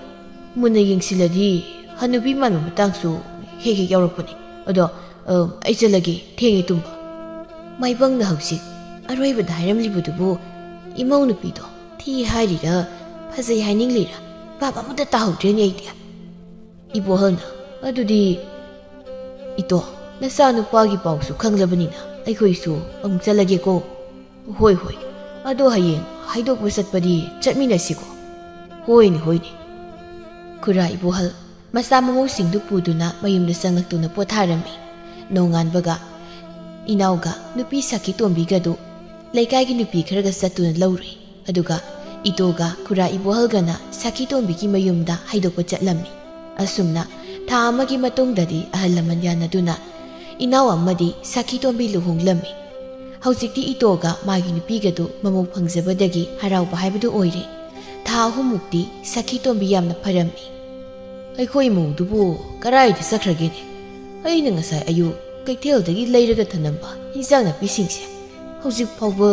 ꯃꯨꯟꯅ ꯌꯦꯡꯁꯤꯜꯂꯗꯤ ꯍꯅꯨꯕꯤ ꯃꯥꯟꯕ ꯃꯇꯥꯡꯁꯨ ꯍꯦꯛ ꯍꯦꯛ ꯌꯥꯎꯔꯛꯄꯅꯤ꯫ ꯑꯗꯣ, ꯑ, ꯑꯩ ꯆꯠꯂꯒꯦ, ꯊꯦꯡꯉꯦ ꯇꯨꯝꯕ꯫ ꯃꯥꯏꯕꯪꯅ ꯍꯧꯖꯤꯛ ꯑꯔꯣꯏꯕꯗ ꯍꯥꯏꯔꯝꯂꯤꯕꯗꯨꯕꯨ ꯏꯃꯧ ꯅꯨꯄꯤꯗꯣ ꯊꯤ ꯍꯥꯏꯔꯤꯔ, ꯐꯖꯩ ꯍꯥꯏꯅꯤꯡꯂꯤꯔ, ꯚꯥꯞ ꯑꯃꯠꯇ ꯇꯥꯍꯧꯗ꯭ꯔꯦꯅꯦ ꯑꯩꯗꯤ꯫ ꯏꯕꯣꯍꯜꯅ, "ꯑꯗꯨꯗꯤ ꯏꯇꯣ, ꯅꯆꯥꯅꯨꯄꯥꯒꯤ ꯄꯥꯎꯁꯨ ꯈꯪꯂꯕꯅꯤꯅ ꯑꯩꯈꯣꯏꯁꯨ ꯑꯃꯨꯛ ꯆꯠꯂꯒꯦꯀꯣ?" "ꯍꯣꯏ, ꯍꯣꯏ, ꯑꯗꯣ ꯍꯌꯦꯡ ꯍꯥꯏꯗꯣꯛꯄ ꯆꯠꯄꯗꯤ ꯆꯠꯃꯤꯟꯅꯁꯤꯀꯣ?" "ꯍꯣꯏꯅꯦ, ꯍꯣꯏꯅꯦ꯫" ꯈꯨꯔꯥ ꯏꯕꯣꯍꯜ ꯃꯆꯥ ꯃꯃꯧꯁꯤꯡꯗꯨ ꯄꯨꯗꯨꯅ ꯃꯌꯨꯝꯗ ꯆꯪꯂꯛꯇꯨꯅ ꯄꯣꯊꯥꯔꯝꯃꯤ꯫ ꯅꯣꯡꯉꯥꯟꯕꯒ ꯏꯅꯥꯎꯒ ꯅꯨꯄꯤ ꯁꯈꯤ ꯇꯣꯝꯕꯤꯒꯗꯨ ꯂꯩꯀꯥꯏꯒꯤ ꯅꯨꯄꯤ ꯈꯔꯒ ꯆꯠꯇꯨꯅ ꯂꯧꯔꯨꯏ꯫ ꯑꯗꯨꯒ ꯏꯇꯣꯒ ꯈꯨꯔꯥ ꯏꯕꯣꯍꯜꯒꯅ ꯁꯈꯤ ꯇꯣꯝꯕꯤꯒꯤ ꯃꯌꯨꯝꯗ ꯍꯥꯏꯗꯣꯛꯄ ꯆꯠꯂꯝꯃꯤ꯫ ꯑꯁꯨꯝꯅ ꯊꯥ ꯑꯃꯒꯤ ꯃꯇꯨꯡꯗꯗꯤ ꯑꯍꯜ ꯂꯃꯟ ꯌꯥꯅꯗꯨꯅ ꯏꯅꯥꯎ ꯑꯃꯗꯤ ꯁꯈꯤ ꯇꯣꯝꯕꯤ ꯂꯨꯍꯣꯡꯂꯝꯃꯤ꯫ ꯍꯧꯖꯤꯛꯇꯤ ꯏꯇꯣꯒ ꯃꯥꯒꯤ ꯅꯨꯄꯤꯒꯗꯨ ꯃꯃꯧ ꯐꯪꯖꯕꯗꯒꯤ ꯍꯔꯥꯎꯕ ꯍꯥꯏꯕꯗꯨ ꯑꯣꯏꯔꯦ꯫ ꯊꯥ ꯑꯍꯨꯝꯃꯨꯛꯇꯤ ꯁꯈꯤ ꯇꯣꯝꯕꯤ ꯌꯥꯝꯅ ꯐꯔꯝꯃꯤ꯫ "ꯑꯩꯈꯣꯏ ꯃꯧꯗꯨꯕꯨ ꯀꯗꯥꯏꯗ ꯆꯠꯈ꯭ꯔꯒꯦꯅꯦ? ꯑꯩꯅ ꯉꯁꯥꯏ ꯑꯌꯨꯛ ꯀꯩꯊꯦꯜꯗꯒꯤ ꯂꯩꯔꯒ ꯊꯅꯝꯕ ꯏꯟꯖꯥꯡ ꯅꯥꯄꯤꯁꯤꯡꯁꯦ ꯍꯧꯖꯤꯛ ꯐꯥꯎꯕ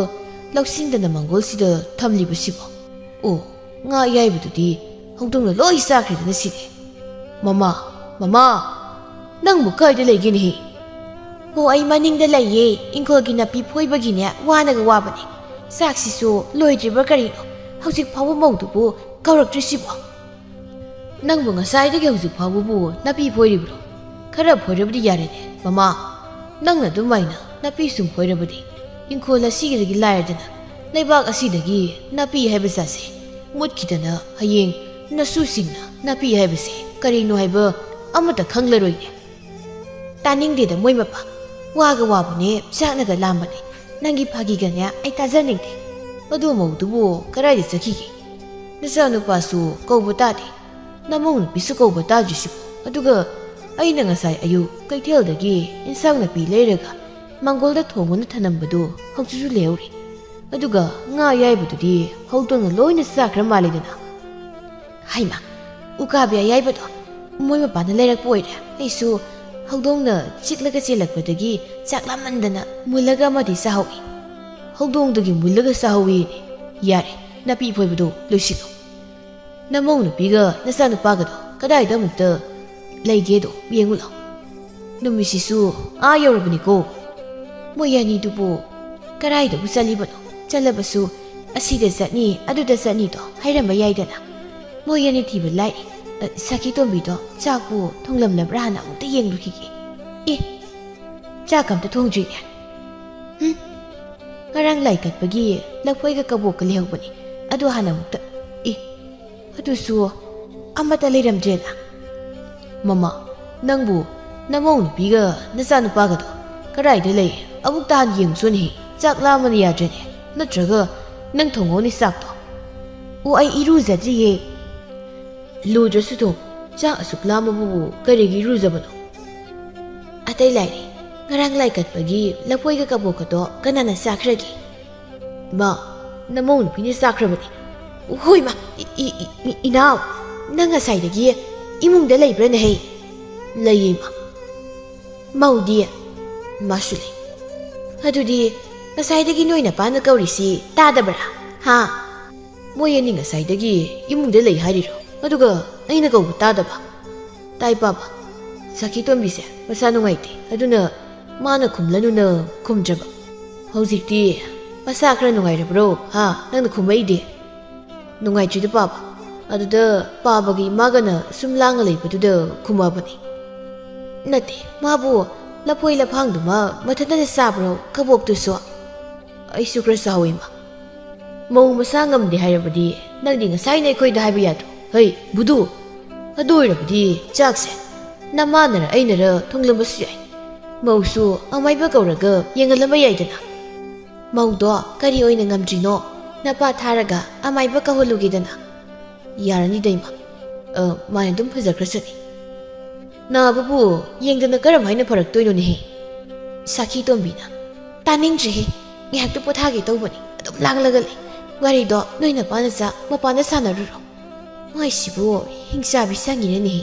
ꯂꯧꯁꯤꯟꯗꯅ ꯃꯪꯒꯣꯜꯁꯤꯗ ꯊꯝꯂꯤꯕꯁꯤꯕꯣ? ꯑꯣ, ꯉꯥ ꯑꯌꯥꯏꯕꯗꯨꯗꯤ ꯍꯧꯗꯣꯡꯅ ꯂꯣꯏ ꯆꯥꯈ꯭ꯔꯦꯗꯅ ꯁꯤꯗꯤ꯫ ꯃꯃꯥ, ꯃꯃꯥ, ꯅꯪꯕꯨ ꯀꯥꯏꯗ ꯂꯩꯒꯦꯅꯦꯍꯦ?" "ꯑꯣ, ꯑꯩ ꯃꯅꯤꯡꯗ ꯂꯩꯌꯦ, ꯏꯪꯈꯣꯜꯒꯤ ꯅꯥꯄꯤ ꯐꯣꯏꯕꯒꯤꯅꯦ, ꯋꯥꯅꯒ ꯋꯥꯕꯅꯦ꯫ ꯆꯥꯛꯁꯤꯁꯨ ꯂꯣꯏꯗ꯭ꯔꯤꯕ꯭ꯔꯥ ꯀꯔꯤꯅꯣ? ꯍꯧꯖꯤꯛ ꯐꯥꯎꯕ ꯃꯧꯗꯨꯕꯨ ꯀꯧꯔꯛꯇ꯭ꯔꯤꯁꯤꯕꯣ?" "ꯅꯪꯕꯨ ꯉꯁꯥꯏꯗꯒꯤ ꯍꯧꯖꯤꯛ ꯐꯥꯎꯕꯕꯨ ꯅꯥꯄꯤ ꯐꯣꯏꯔꯤꯕ꯭ꯔꯣ? ꯈꯔ ꯐꯣꯏꯔꯕꯗꯤ ꯌꯥꯔꯦꯅꯦ, ꯃꯃꯥ꯫ ꯅꯪꯅ ꯑꯗꯨꯃꯥꯏꯅ ꯅꯥꯄꯤ ꯁꯨꯝ ꯐꯣꯏꯔꯕꯗꯤ ꯏꯪꯈꯣꯜ ꯑꯁꯤꯒꯤꯗꯒꯤ ꯂꯥꯏꯔꯗꯅ ꯂꯩꯕꯥꯛ ꯑꯁꯤꯗꯒꯤ ꯅꯥꯄꯤ ꯍꯥꯏꯕ ꯖꯥꯠꯁꯦ ꯃꯨꯠꯈꯤꯗꯅ ꯍꯌꯦꯡ ꯅꯁꯨꯁꯤꯡꯅ ꯅꯥꯄꯤ ꯍꯥꯏꯕꯁꯦ ꯀꯔꯤꯅꯣ ꯍꯥꯏꯕ ꯑꯃꯠꯇ ꯈꯪꯂꯔꯣꯏꯅꯦ꯫ ꯇꯥꯅꯤꯡꯗꯦꯗ ꯃꯣꯏ ꯃꯄꯥ꯫ ꯋꯥꯒ ꯋꯥꯕꯅꯦ, ꯆꯥꯛꯅꯒ ꯂꯥꯝꯕꯅꯦ꯫ ꯅꯪꯒꯤ ꯐꯥꯒꯤꯒꯅꯦ ꯑꯩ ꯇꯥꯖꯅꯤꯡꯗꯦ꯫ ꯑꯗꯨ ꯃꯧꯗꯨꯕꯨ ꯀꯗꯥꯏꯗ ꯆꯠꯈꯤꯒꯦ? ꯅꯆꯥꯅꯨꯄꯥꯁꯨ ꯀꯧꯕ ꯇꯥꯗꯦ, ꯅꯃꯧ ꯅꯨꯄꯤꯁꯨ ꯀꯧꯕ ꯇꯥꯗ꯭ꯔꯤꯁꯤꯕꯨ꯫ ꯑꯗꯨꯒ ꯑꯩꯅ ꯉꯁꯥꯏ ꯑꯌꯨꯛ ꯀꯩꯊꯦꯜꯗꯒꯤ ꯏꯟꯁꯥꯡ ꯅꯥꯄꯤ ꯂꯩꯔꯒ ꯃꯪꯒꯣꯜꯗ ꯊꯣꯡꯉꯨꯅ ꯊꯅꯝꯕꯗꯨ ꯍꯧꯖꯤꯛꯁꯨ ꯂꯩꯍꯧꯔꯤ꯫ ꯑꯗꯨꯒ ꯉꯥ ꯑꯌꯥꯏꯕꯗꯨꯗꯤ ꯍꯧꯗꯣꯡꯅ ꯂꯣꯏꯅ ꯆꯥꯈ꯭ꯔ ꯃꯥꯜꯂꯦꯗꯅ꯫" ꯍꯩꯃꯥ, ꯎꯀꯥꯕꯤ ꯑꯌꯥꯏꯕꯗꯣ ꯃꯣꯏ ꯃꯄꯥꯅ ꯂꯩꯔꯛꯄ ꯑꯣꯏꯔꯦ꯫ ꯑꯩꯁꯨ ꯍꯧꯗꯣꯡꯅ ꯆꯤꯛꯂꯒ ꯆꯦꯜꯂꯛꯄꯗꯒꯤ ꯆꯥꯛ ꯂꯥꯝꯃꯟꯗꯅ ꯃꯨꯜꯂꯒ ꯑꯃꯗꯤ ꯆꯥꯍꯧꯏ꯫ ꯍꯧꯗꯣꯡꯗꯒꯤ ꯃꯨꯜꯂꯒ ꯆꯥꯍꯧꯏ꯫ ꯌꯥꯔꯦ, ꯅꯥꯄꯤ ꯐꯣꯏꯕꯗꯣ ꯂꯣꯏꯁꯤꯜꯂꯣ꯫ ꯅꯃꯧ ꯅꯨꯄꯤꯒ ꯅꯆꯥꯅꯨꯄꯥꯒꯗꯣ ꯀꯗꯥꯏꯗ ꯑꯃꯨꯛꯇ ꯂꯩꯒꯦꯗꯣ ꯌꯦꯡꯉꯨ ꯂꯥꯎ꯫ ꯅꯨꯃꯤꯠꯁꯤꯁꯨ ꯑꯥ ꯌꯧꯔꯕꯅꯤꯀꯣ꯫ ꯃꯣꯏ ꯑꯅꯤꯗꯨꯕꯨ ꯀꯗꯥꯏꯗꯕꯨ ꯆꯠꯂꯤꯕꯅꯣ? ꯆꯠꯂꯕꯁꯨ ꯑꯁꯤꯗ ꯆꯠꯅꯤ, ꯑꯗꯨꯗ ꯆꯠꯅꯤꯗꯣ ꯍꯥꯏꯔꯝꯕ ꯌꯥꯏꯗꯅ꯫ ꯃꯣꯏ ꯑꯅꯤ ꯊꯤꯕ ꯂꯥꯏꯔꯤ꯫ ꯑ, ꯁꯈꯤ ꯇꯣꯝꯕꯤꯗꯣ ꯆꯥꯛꯄꯨ ꯊꯣꯡꯂꯝꯂꯕ꯭ꯔꯥ ꯍꯥꯟꯅ ꯑꯃꯨꯛꯇ ꯌꯦꯡꯂꯨꯈꯤꯒꯦ꯫ ꯑꯦ, ꯆꯥꯛ ꯑꯝꯇ ꯊꯣꯡꯗ꯭ꯔꯤꯅꯦ꯫ ꯍꯨꯝ, ꯉꯔꯥꯡ ꯂꯥꯏ ꯀꯠꯄꯒꯤ ꯂꯐꯣꯏꯒ ꯀꯕꯣꯛꯀ ꯂꯩꯍꯧꯕꯅꯤ꯫ ꯑꯗꯨ ꯍꯥꯟꯅ ꯑꯃꯨꯛꯇ, ꯑꯦ, ꯑꯗꯨꯁꯨ ꯑꯃꯠꯇ ꯂꯩꯔꯝꯗ꯭ꯔꯦꯅ꯫ ꯃꯃꯥ, ꯅꯪꯕꯨ ꯅꯃꯧ ꯅꯨꯄꯤꯒ ꯅꯆꯥꯅꯨꯄꯥꯒꯗꯣ ꯀꯗꯥꯏꯗ ꯂꯩ? ꯑꯃꯨꯛꯇ ꯍꯥꯟꯅ ꯌꯦꯡꯉꯨꯁꯣꯅꯦꯍꯦ꯫ ꯆꯥꯛ ꯂꯥꯝꯕꯅ ꯌꯥꯗ꯭ꯔꯦꯅꯦ꯫ ꯅꯠꯇ꯭ꯔꯒ ꯅꯪ ꯊꯣꯡꯉꯣꯅꯦ ꯆꯥꯛꯇꯣ꯫ ꯑꯣ, ꯑꯩ ꯏꯔꯨꯖꯗ꯭ꯔꯤꯌꯦ꯫ ꯂꯨꯗ꯭ꯔꯁꯨ ꯊꯣꯡ꯫ ꯆꯥꯛ ꯑꯁꯨꯛ ꯂꯥꯝꯃꯕꯨ ꯀꯔꯤꯒꯤ ꯏꯔꯨꯖꯕꯅꯣ? ꯑꯇꯩ ꯂꯥꯏꯔꯤ, ꯉꯔꯥꯡ ꯂꯥꯏ ꯀꯠꯄꯒꯤ ꯂꯐꯣꯏꯒ ꯀꯕꯣꯛꯀꯗꯣ ꯀꯅꯥꯅ ꯆꯥꯈ꯭ꯔꯒꯦ? ꯏꯃꯥ, ꯅꯃꯧ ꯅꯨꯄꯤꯅ ꯆꯥꯈ꯭ꯔꯕꯅꯤ꯫ ꯍꯣꯏ, ꯏꯃꯥ, ꯏ-, ꯏ-, ꯏ-, ꯏ-, ꯏꯅꯥꯎ, ꯅꯪ ꯉꯁꯥꯏꯗꯒꯤ ꯏꯃꯨꯡꯗ ꯂꯩꯕ꯭ꯔꯥꯅꯦꯍꯦ? ꯂꯩꯌꯦ, ꯏꯃꯥ꯫ ꯃꯧꯗꯤ? ꯃꯥꯁꯨ ꯂꯩ꯫ ꯑꯗꯨꯗꯤ ꯉꯁꯥꯏꯗꯒꯤ ꯅꯣꯏ ꯅꯄꯥꯅ ꯀꯧꯔꯤꯁꯤ ꯇꯥꯗꯕ꯭ꯔꯥ? ꯍꯥ? ꯃꯣꯏ ꯑꯅꯤ ꯉꯁꯥꯏꯗꯒꯤ ꯏꯃꯨꯡꯗ ꯂꯩ ꯍꯥꯏꯔꯤꯔꯣ? ꯑꯗꯨꯒ ꯑꯩꯅ ꯀꯧꯕ ꯇꯥꯗꯕ? ꯇꯥꯏ ꯄꯥꯕ, ꯁꯈꯤ ꯇꯣꯝꯕꯤꯁꯦ ꯃꯁꯥ ꯅꯨꯡꯉꯥꯏꯇꯦ, ꯑꯗꯨꯅ ꯃꯥꯅ ꯈꯨꯝꯂꯅꯨꯅ ꯈꯨꯝꯗ꯭ꯔꯕ꯫ ꯍꯧꯖꯤꯛꯇꯤ ꯃꯁꯥ ꯈꯔ ꯅꯨꯡꯉꯥꯏꯔꯕ꯭ꯔꯣ? ꯍꯥ? ꯅꯪꯅ ꯈꯨꯝꯃꯛꯏꯗꯤ? ꯅꯨꯡꯉꯥꯏꯇ꯭ꯔꯤꯗ ꯄꯥꯕ꯫ ꯑꯗꯨꯗ ꯄꯥꯕꯒꯤ ꯏꯃꯥꯒꯅ ꯁꯨꯝ ꯂꯥꯡꯉ ꯂꯩꯕꯗꯨꯗ ꯈꯨꯝꯃꯕꯅꯤ꯫ ꯅꯠꯇꯦ, ꯃꯥꯕꯨ ꯂꯐꯣꯏ ꯂꯐꯥꯡꯗꯨꯃ ꯃꯊꯟꯇꯅ ꯆꯥꯕ꯭ꯔꯣ, ꯀꯕꯣꯛꯇꯨꯁꯨ? ꯑꯩꯁꯨ ꯈꯔ ꯆꯥꯍꯧꯋꯤ, ꯏꯃꯥ꯫ ꯃꯧ ꯃꯁꯥ ꯉꯝꯗꯦ ꯍꯥꯏꯔꯕꯗꯤ ꯅꯪꯗꯤ ꯉꯁꯥꯏꯅ ꯑꯩꯈꯣꯏꯗ ꯍꯥꯏꯕ ꯌꯥꯗ꯭ꯔꯣ? ꯍꯩ, ꯕꯨꯗꯨ! ꯑꯗꯨ ꯑꯣꯏꯔꯕꯗꯤ ꯆꯥꯛꯁꯦ ꯅꯃꯥꯅꯔ ꯑꯩꯅꯔ ꯊꯣꯡꯂꯝꯕꯁꯨ ꯌꯥꯏ꯫ ꯃꯧꯁꯨ ꯑꯃꯥꯏꯕ ꯀꯧꯔꯒ ꯌꯦꯡꯍꯜꯂꯝꯕ ꯌꯥꯏꯗꯅ꯫ ꯃꯧꯗꯣ ꯀꯔꯤ ꯑꯣꯏꯅ ꯉꯝꯗ꯭ꯔꯤꯅꯣ? ꯅꯄꯥ ꯊꯥꯔꯒ ꯑꯃꯥꯏꯕ ꯀꯧꯍꯜꯂꯨꯒꯦꯗꯅ꯫ ꯌꯥꯔꯅꯤꯗ, ꯏꯃꯥ꯫ ꯑ, ꯃꯥꯅ ꯑꯗꯨꯝ ꯐꯖꯈ꯭ꯔꯁꯅꯤ꯫ ꯅꯥꯕꯕꯨ ꯌꯦꯡꯗꯅ ꯀꯔꯝ ꯍꯥꯏꯅ ꯐꯔꯛꯇꯣꯏꯅꯣꯅꯦꯍꯦ? ꯁꯥꯈꯤ ꯇꯣꯝꯕꯤꯅ, "ꯇꯥꯅꯤꯡꯗ꯭ꯔꯦꯍꯦ, ꯉꯥꯏꯍꯥꯛꯇ ꯄꯣꯊꯥꯒꯦ ꯇꯧꯕꯅꯤ, ꯑꯗꯨꯝ ꯂꯥꯡꯂꯒ ꯂꯩ꯫ ꯋꯥꯔꯤꯗꯣ ꯅꯣꯏ ꯅꯄꯥꯅ ꯆꯥ ꯃꯄꯥꯟꯗ ꯁꯥꯟꯅꯔꯨꯔꯣ꯫ ꯃꯥꯏꯁꯤꯕꯨ ꯍꯤꯡꯆꯥꯕꯤ ꯁꯪꯉꯤꯔꯅꯦꯍꯦ,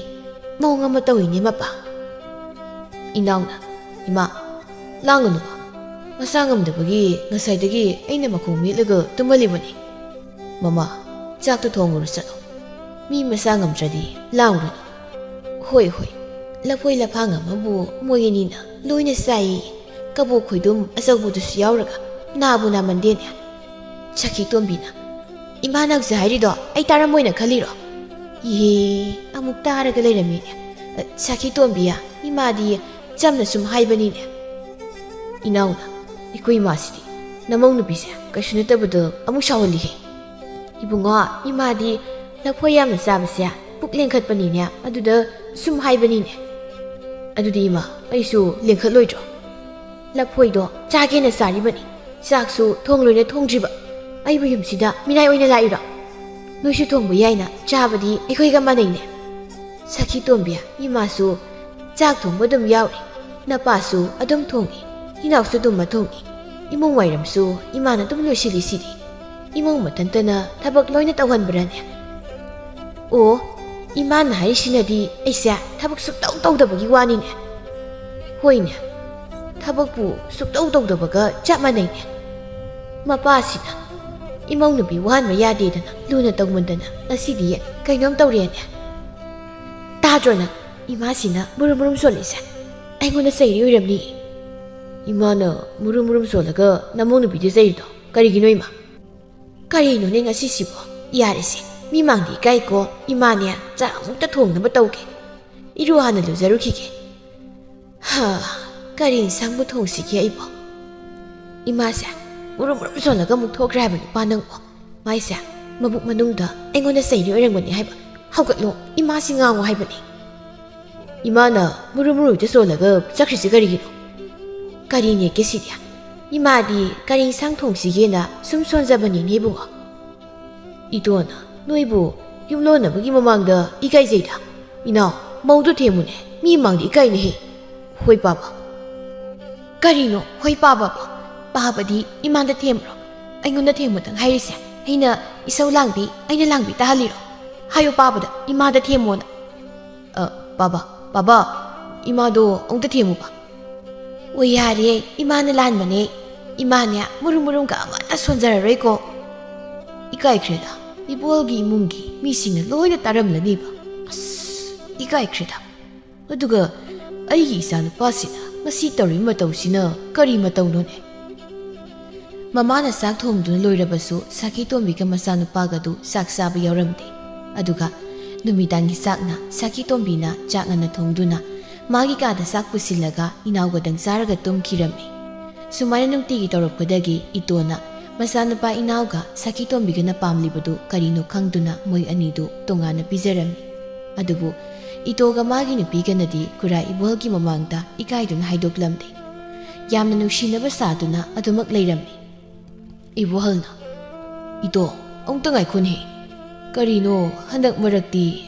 ꯃꯑꯣꯡ ꯑꯃ ꯇꯧꯏꯅꯦ ꯃꯄꯥ"꯫ ꯏꯅꯥꯎꯅ, "ꯏꯃꯥ, ꯂꯥꯡꯒꯅꯨꯕ꯫ ꯃꯁꯥ ꯉꯝꯗꯕꯒꯤ ꯉꯁꯥꯏꯗꯒꯤ ꯑꯩꯅ ꯃꯈꯣꯡ ꯃꯦꯠꯂꯒ ꯇꯨꯝꯍꯜꯂꯤꯕꯅꯤ꯫ ꯃꯃꯥ, ꯆꯥꯛꯇꯨ ꯊꯣꯡꯉꯨꯔꯣ ꯆꯠꯂꯣ꯫ ꯃꯤ ꯃꯁꯥ ꯉꯝꯗ꯭ꯔꯗꯤ ꯂꯥꯡꯉꯨꯔꯅꯨ꯫" "ꯍꯣꯏ, ꯍꯣꯏ, ꯂꯐꯣꯏ ꯂꯐꯥꯡ ꯑꯃꯕꯨ ꯃꯣꯏ ꯑꯅꯤꯅ ꯂꯣꯏꯅ ꯆꯥꯏꯌꯦ꯫ ꯀꯕꯣꯛ ꯈꯣꯏꯗꯨꯝ ꯑꯆꯧꯕꯗꯨꯁꯨ ꯌꯥꯎꯔꯒ ꯅꯥꯕꯨ ꯅꯥꯃꯟꯗꯦꯅꯦ꯫" ꯁꯈꯤ ꯇꯣꯝꯕꯤꯅ, "ꯏꯃꯥꯅ ꯍꯧꯖꯤꯛ ꯍꯥꯏꯔꯤꯗꯣ ꯑꯩ ꯇꯥꯔꯝꯃꯣꯏꯅ ꯈꯜꯂꯤꯔꯣ?" ꯏꯍꯦ, ꯑꯃꯨꯛ ꯇꯥꯔꯒ ꯂꯩꯔꯝꯃꯤꯅꯦ꯫ "ꯑ, ꯁꯈꯤ ꯇꯣꯝꯕꯤ, ꯏꯃꯥꯗꯤ ꯆꯝꯅ ꯁꯨꯝ ꯍꯥꯏꯕꯅꯤꯅꯦ꯫" ꯏꯅꯥꯎꯅ, "ꯑꯩꯈꯣꯏ ꯏꯃꯥꯁꯤꯗꯤ ꯅꯃꯧ ꯅꯨꯄꯤꯁꯦ ꯀꯩꯁꯨ ꯅꯠꯇꯕꯗ ꯑꯃꯨꯛ ꯁꯥꯎꯍꯜꯂꯤꯍꯦ꯫ ꯏꯕꯨꯡꯉꯣ, ꯏꯃꯥꯗꯤ ꯂꯐꯣꯏ ꯌꯥꯝꯅ ꯆꯥꯕꯁꯦ ꯄꯨꯛ ꯂꯦꯡꯈꯠꯄꯅꯤꯅꯦ, ꯑꯗꯨꯗ ꯁꯨꯝ ꯍꯥꯏꯕꯅꯤꯅꯦ꯫" "ꯑꯗꯨꯗꯤ ꯏꯃꯥ, ꯑꯩꯁꯨ ꯂꯦꯡꯈꯠꯂꯣꯏꯗ꯭ꯔꯣ? ꯂꯐꯣꯏꯗꯣ ꯆꯥꯒꯦꯅ ꯆꯥꯔꯤꯕꯅꯤ, ꯆꯥꯛꯁꯨ ꯊꯣꯡ ꯂꯣꯏꯅ ꯊꯣꯡꯗ꯭ꯔꯤꯕ꯫ ꯑꯩꯕꯨ ꯌꯨꯝꯁꯤꯗ ꯃꯤꯅꯥꯏ ꯑꯣꯏꯅ ꯂꯥꯛꯏꯔꯣ? ꯅꯣꯏꯁꯨ ꯊꯣꯡꯕ ꯌꯥꯏꯅ, ꯆꯥꯕꯗꯤ ꯑꯩꯈꯣꯏꯒ ꯃꯥꯟꯅꯩꯅꯦ꯫" ꯁꯈꯤ ꯇꯣꯝꯕꯤ, ꯏꯃꯥꯁꯨ ꯆꯥꯛ ꯊꯣꯡꯕ ꯑꯗꯨꯝ ꯌꯥꯎꯔꯤ, ꯅꯄꯥꯁꯨ ꯑꯗꯨꯝ ꯊꯣꯡꯉꯤ, ꯏꯅꯥꯎꯁꯨ ꯑꯗꯨꯝ ꯊꯣꯡꯉꯤ, ꯏꯃꯨꯡ ꯋꯥꯏꯔꯝꯁꯨ ꯏꯃꯥꯅ ꯑꯗꯨꯝ ꯂꯣꯏꯁꯤꯜꯂꯤꯁꯤꯗꯤ꯫ ꯏꯃꯧ ꯃꯊꯟꯇꯅ ꯊꯕꯛ ꯂꯣꯏꯅ ꯇꯧꯍꯟꯕ꯭ꯔꯥꯅꯦ? ꯑꯣ, ꯏꯃꯥꯅ ꯍꯥꯏꯔꯤꯁꯤꯅꯗꯤ ꯑꯩꯁꯦ ꯊꯕꯛ ꯁꯨꯛꯇꯧ ꯇꯧꯗꯕꯒꯤ ꯋꯥꯅꯤꯅꯦ꯫ ꯍꯣꯏꯅꯦ, ꯊꯕꯛꯄꯨ ꯁꯨꯛꯇꯧ ꯇꯧꯗꯕꯒ ꯆꯞ ꯃꯥꯟꯅꯩꯅꯦ꯫ ꯃꯄꯥꯁꯤꯅ ꯏꯃꯧ ꯅꯨꯄꯤ ꯋꯥꯍꯟꯕ ꯌꯥꯗꯦꯗꯅ ꯂꯨꯅ ꯇꯧꯃꯟꯗꯅ ꯉꯁꯤꯗꯤ ꯀꯩꯅꯣꯝ ꯇꯧꯔꯦꯅꯦ꯫ ꯇꯥꯗ꯭ꯔꯣ ꯅꯪ? ꯏꯃꯥꯁꯤꯅ ꯃꯨꯔꯨꯝ ꯃꯨꯔꯨꯝ ꯁꯣꯜꯂꯤꯁꯦ꯫ ꯑꯩꯉꯣꯟꯗ ꯆꯩꯔꯤ ꯑꯣꯏꯔꯝꯅꯤ꯫ ꯏꯃꯥꯅ ꯃꯨꯔꯨꯝ ꯃꯨꯔꯨꯝ ꯁꯣꯜꯂꯒ ꯅꯃꯧ ꯅꯨꯄꯤꯗ ꯆꯩꯔꯤꯗꯣ ꯀꯔꯤꯒꯤꯅꯣ ꯏꯃꯥ? ꯀꯔꯤꯅꯣꯅꯦ ꯉꯁꯤꯁꯤꯕꯣ? ꯌꯥꯔꯦꯁꯦ, ꯃꯤ ꯃꯥꯡꯗ ꯏꯀꯥꯏꯀꯣ꯫ ꯏꯃꯥꯅꯦ, ꯆꯥꯛ ꯑꯃꯨꯛꯇ ꯊꯣꯡꯅꯕ ꯇꯧꯒꯦ꯫ ꯏꯔꯨ ꯍꯥꯟꯅ ꯂꯨꯖꯔꯨꯈꯤꯒꯦ꯫ ꯍꯥ, ꯀꯔꯤ ꯏꯟꯁꯥꯡꯕꯨ ꯊꯣꯡꯁꯤꯒꯦ ꯑꯩꯕꯣ? ꯏꯃꯥꯁꯦ ꯃꯨꯔꯨꯝ ꯃꯨꯔꯨꯝ ꯁꯣꯜꯂꯒ ꯑꯃꯨꯛ ꯊꯣꯛꯈ꯭ꯔꯦ ꯍꯥꯏꯕ ꯅꯨꯄꯥ ꯅꯪꯕꯣ꯫ ꯃꯥꯏꯁꯦ ꯃꯕꯨꯛ ꯃꯅꯨꯡꯗ ꯑꯩꯉꯣꯟꯗ ꯆꯩꯔꯤ ꯑꯣꯏꯔꯝꯒꯅꯤ ꯍꯥꯏꯕ꯫ ꯍꯧꯒꯠꯂꯣ, ꯏꯃꯥꯁꯤ ꯉꯥꯡꯉꯣ ꯍꯥꯏꯕꯅꯤ꯫ ꯏꯃꯥꯅ ꯃꯨꯔꯨ ꯃꯨꯔꯨꯗ ꯁꯣꯜꯂꯒ ꯆꯠꯈ꯭ꯔꯤꯁꯤ ꯀꯔꯤꯒꯤꯅꯣ? ꯀꯔꯤ ꯅꯦꯛꯀꯦ ꯁꯤꯗꯤ? ꯏꯃꯥꯗꯤ ꯀꯔꯤ ꯏꯟꯁꯥꯡ ꯊꯣꯡꯁꯤꯒꯦꯅ ꯁꯨꯝ ꯁꯣꯟꯖꯕꯅꯤꯅꯦ ꯏꯕꯨꯡꯉꯣ꯫ ꯏꯇꯣꯟ, ꯅꯣꯏꯕꯨ ꯌꯨꯝꯂꯣꯟꯅꯕꯒꯤ ꯃꯃꯥꯡꯗ ꯏꯀꯥꯏꯖꯩꯗ꯫ ꯏꯅꯥꯎ, ꯃꯧꯗꯨ ꯊꯦꯝꯃꯨꯅꯦ, ꯃꯤ ꯃꯃꯥꯡꯗ ꯏꯀꯥꯏꯅꯦꯍꯦ꯫ ꯍꯣꯏ ꯄꯥꯕ꯫ ꯀꯔꯤꯅꯣ ꯍꯣꯏ ꯄꯥꯕꯕꯣ? ꯄꯥꯕꯗꯤ ꯏꯃꯥꯗ ꯊꯦꯝꯕ꯭ꯔꯣ? ꯑꯩꯉꯣꯟꯗ ꯊꯦꯝꯃꯨꯗꯪ ꯍꯥꯏꯔꯤꯁꯦ ꯑꯩꯅ ꯏꯁꯧ ꯂꯥꯡꯕꯤ, ꯑꯩꯅ ꯂꯥꯡꯕꯤ ꯇꯥꯍꯜꯂꯤꯔꯣ? ꯍꯥꯏꯌꯨ ꯄꯥꯕꯗ ꯏꯃꯥꯗ ꯊꯦꯝꯃꯣꯅ꯫ ꯑ, ꯄꯥꯕ, ꯄꯥꯕ, ꯏꯃꯥꯗꯣ ꯑꯃꯨꯛꯇ ꯊꯦꯝꯃꯨꯕ꯫ ꯑꯣ, ꯌꯥꯔꯦ, ꯏꯃꯥꯅ ꯂꯥꯟꯕꯅꯦ꯫ ꯏꯃꯥꯅꯦ, ꯃꯔꯨꯝ ꯃꯔꯨꯝꯒ ꯑꯃꯠꯇ ꯁꯣꯟꯖꯔꯔꯣꯏꯀꯣ꯫ ꯏꯀꯥꯏꯈ꯭ꯔꯦꯗ, ꯏꯕꯣꯜꯒꯤ ꯏꯃꯨꯡꯒꯤ ꯃꯤꯁꯤꯡꯅ ꯂꯣꯏꯅ ꯇꯥꯔꯝꯂꯅꯤꯕ꯫ ꯑꯁ, ꯏꯀꯥꯏꯈ꯭ꯔꯦꯗ꯫ ꯑꯗꯨꯒ ꯑꯩꯒꯤ ꯏꯆꯥꯅꯨꯄꯥꯁꯤꯅ ꯉꯁꯤ ꯇꯧꯔꯤꯕ ꯃꯇꯧꯁꯤꯅ ꯀꯔꯤ ꯃꯇꯧꯅꯣꯅꯦ? ꯃꯃꯥꯅ ꯆꯥꯛ ꯊꯣꯡꯗꯨꯅ ꯂꯣꯏꯔꯕꯁꯨ ꯁꯥꯈꯤꯇꯣꯝꯕꯤꯒ ꯃꯆꯥꯅꯨꯄꯥꯒꯗꯨ ꯆꯥꯛ ꯆꯥꯕ ꯌꯥꯎꯔꯝꯗꯦ꯫ ꯑꯗꯨꯒ ꯅꯨꯃꯤꯗꯥꯡꯒꯤ ꯆꯥꯛꯅ ꯁꯥꯈꯤꯇꯣꯝꯕꯤꯅ ꯆꯥꯛ ꯉꯟꯅ ꯊꯣꯡꯗꯨꯅ ꯃꯥꯒꯤ ꯀꯥꯗ ꯆꯥꯛ ꯄꯨꯁꯤꯜꯂꯒ ꯏꯅꯥꯎꯒꯗꯪ ꯆꯥꯔꯒ ꯇꯨꯝꯈꯤꯔꯝꯃꯤ꯫ ꯁꯨꯃꯥꯏꯅ ꯅꯨꯡꯇꯤꯒꯤ ꯇꯧꯔꯛꯄꯗꯒꯤ ꯏꯇꯣꯅ ꯃꯆꯥꯅꯨꯄꯥ ꯏꯅꯥꯎꯒ ꯁꯥꯈꯤꯇꯣꯝꯕꯤꯒꯅ ꯄꯥꯝꯂꯤꯕꯗꯨ ꯀꯔꯤꯅꯣ ꯈꯪꯗꯨꯅ ꯃꯣꯏ ꯑꯅꯤꯗꯨ ꯇꯣꯉꯥꯟꯅ ꯄꯤꯖꯔꯝꯃꯤ꯫ ꯑꯗꯨꯕꯨ ꯏꯇꯣꯒ ꯃꯥꯒꯤ ꯅꯨꯄꯤꯒꯅꯗꯤ ꯈꯨꯔꯥ ꯏꯕꯣꯜꯒꯤ ꯃꯃꯥꯡꯗ ꯏꯀꯥꯏꯗꯨꯅ ꯍꯥꯏꯗꯣꯛꯂꯝꯗꯦ꯫ ꯌꯥꯝꯅ ꯅꯨꯡꯁꯤꯅꯕ ꯁꯥꯗꯨꯅ ꯑꯗꯨꯃꯛ ꯂꯩꯔꯝꯃꯤ꯫ ꯏꯕꯣꯍꯜꯅ, "ꯏꯇꯣ, ꯑꯃꯨꯛꯇ ꯉꯥꯏꯈꯣꯅꯦ꯫ ꯀꯔꯤꯅꯣ ꯍꯟꯗꯛ ꯃꯔꯛꯇꯤ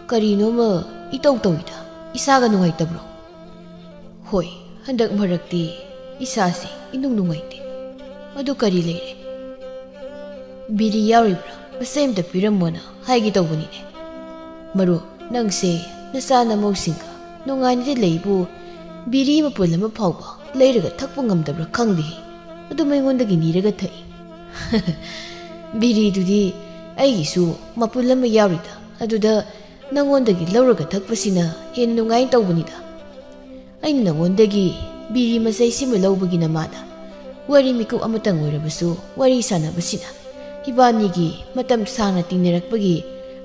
ꯀꯔꯤꯅꯣꯃ ꯏꯇꯧ ꯇꯧꯏꯗ, ꯏꯁꯥꯒ ꯅꯨꯡꯉꯥꯏꯇꯕ꯭ꯔꯣ?" "ꯍꯣꯏ, ꯍꯟꯗꯛ ꯃꯔꯛꯇꯤ ꯏꯁꯥꯁꯤ ꯏꯅꯨꯡ ꯅꯨꯡꯉꯥꯏꯇꯦ꯫ ꯑꯗꯨ ꯀꯔꯤ ꯂꯩꯔꯦ?" "ꯕꯤꯔꯤ ꯌꯥꯎꯔꯤꯕ꯭ꯔꯥ? ꯃꯆꯩ ꯑꯃꯇ ꯄꯤꯔꯝꯃꯣꯅ ꯍꯥꯏꯒꯦ ꯇꯧꯕꯅꯤꯅꯦ꯫ ꯃꯔꯨꯞ, ꯅꯪꯁꯦ ꯅꯆꯥ ꯅꯃꯧꯁꯤꯡꯒ ꯅꯨꯡꯉꯥꯏꯅꯗꯤ ꯂꯩꯕꯨ, ꯕꯤꯔꯤ ꯃꯄꯨꯜ ꯑꯃ ꯐꯥꯎꯕ ꯂꯩꯔꯒ ꯊꯛꯄ ꯉꯝꯗꯕ꯭ꯔꯥ ꯈꯪꯗꯦ꯫ ꯑꯗꯨꯝ ꯑꯩꯉꯣꯟꯗꯒꯤ ꯅꯤꯔꯒ ꯊꯛꯏ꯫" "ꯕꯤꯔꯤꯗꯨꯗꯤ ꯑꯩꯒꯤꯁꯨ ꯃꯄꯨꯜ ꯑꯃ ꯌꯥꯎꯔꯤꯗ, ꯑꯗꯨꯗ ꯅꯪꯉꯣꯟꯗꯒꯤ ꯂꯧꯔꯒ ꯊꯛꯄꯁꯤꯅ ꯍꯦꯟꯅ ꯅꯨꯡꯉꯥꯏ ꯇꯧꯕꯅꯤꯗ꯫ ꯑꯩꯅ ꯅꯪꯉꯣꯟꯗꯒꯤ ꯕꯤꯔꯤ ꯃꯆꯩꯁꯤꯃ ꯂꯧꯕꯒꯤ ꯅꯃꯥꯗ ꯋꯥꯔꯤ ꯃꯤꯀꯨꯞ ꯑꯃꯇꯪ ꯑꯣꯏꯔꯕꯁꯨ ꯋꯥꯔꯤ ꯁꯥꯟꯅꯕꯁꯤꯅ ꯏꯕꯥꯅꯤꯒꯤ ꯃꯇꯝ ꯁꯥꯡꯅ ꯇꯤꯟꯅꯔꯛꯄꯒꯤ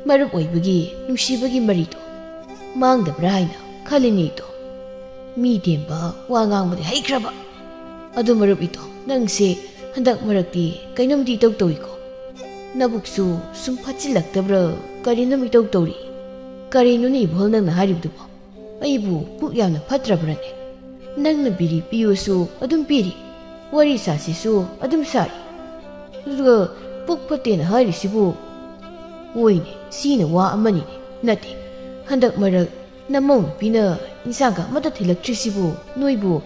ꯃꯔꯨꯞ ꯑꯣꯏꯕꯒꯤ ꯅꯨꯡꯁꯤꯕꯒꯤ ꯃꯔꯤꯗꯣ ꯃꯥꯡꯗꯕ꯭ꯔꯥ ꯍꯥꯏꯅ ꯈꯜꯂꯤꯅꯦ ꯏꯇꯣ꯫ ꯃꯤ ꯊꯦꯝꯕ ꯋꯥ ꯉꯥꯡꯕꯗꯤ ꯍꯩꯈ꯭ꯔꯕ꯫ ꯑꯗꯨ ꯃꯔꯨꯞ ꯏꯇꯣ, ꯅꯪꯁꯦ ꯍꯟꯗꯛ ꯃꯔꯛꯇꯤ ꯀꯩꯅꯣꯝꯗꯤ ꯏꯇꯧ ꯇꯧꯏꯀꯣ꯫ ꯅꯕꯨꯛꯁꯨ ꯁꯨꯝ ꯐꯠꯆꯤꯜꯂꯛꯇꯕ꯭ꯔꯥ, ꯀꯔꯤꯅꯣꯝ ꯏꯇꯧ ꯇꯧꯔꯤ꯫ ꯀꯔꯤꯅꯣꯅꯦ ꯏꯕꯣꯜ ꯅꯪꯅ ꯍꯥꯏꯔꯤꯕꯗꯨꯕꯣ? ꯑꯩꯕꯨ ꯄꯨꯛ ꯌꯥꯝꯅ ꯐꯠꯇ꯭ꯔꯕ꯭ꯔꯅꯦ? ꯅꯪꯅ ꯕꯤꯔꯤ ꯄꯤꯌꯨꯁꯨ ꯑꯗꯨꯝ ꯄꯤꯔꯤ, ꯋꯥꯔꯤ ꯁꯥꯁꯤꯁꯨ ꯑꯗꯨꯝ ꯁꯥꯔꯤ꯫ ꯑꯗꯨꯒ ꯄꯨꯛ ꯐꯠꯇꯦꯅ ꯍꯥꯏꯔꯤꯁꯤꯕꯨ? ꯍꯣꯏꯅꯦ, ꯁꯤꯅ ꯋꯥ ꯑꯃꯅꯤꯅꯦ꯫ ꯅꯠꯇꯦ, ꯍꯟꯗꯛ ꯃꯔꯛ ꯅꯃꯧ ꯅꯨꯄꯤꯅ ꯏꯟꯁꯥꯡꯒ ꯑꯃꯠꯇ ꯊꯤꯜꯂꯛꯇ꯭ꯔꯤꯁꯤꯕꯨ ꯅꯣꯏꯕꯨ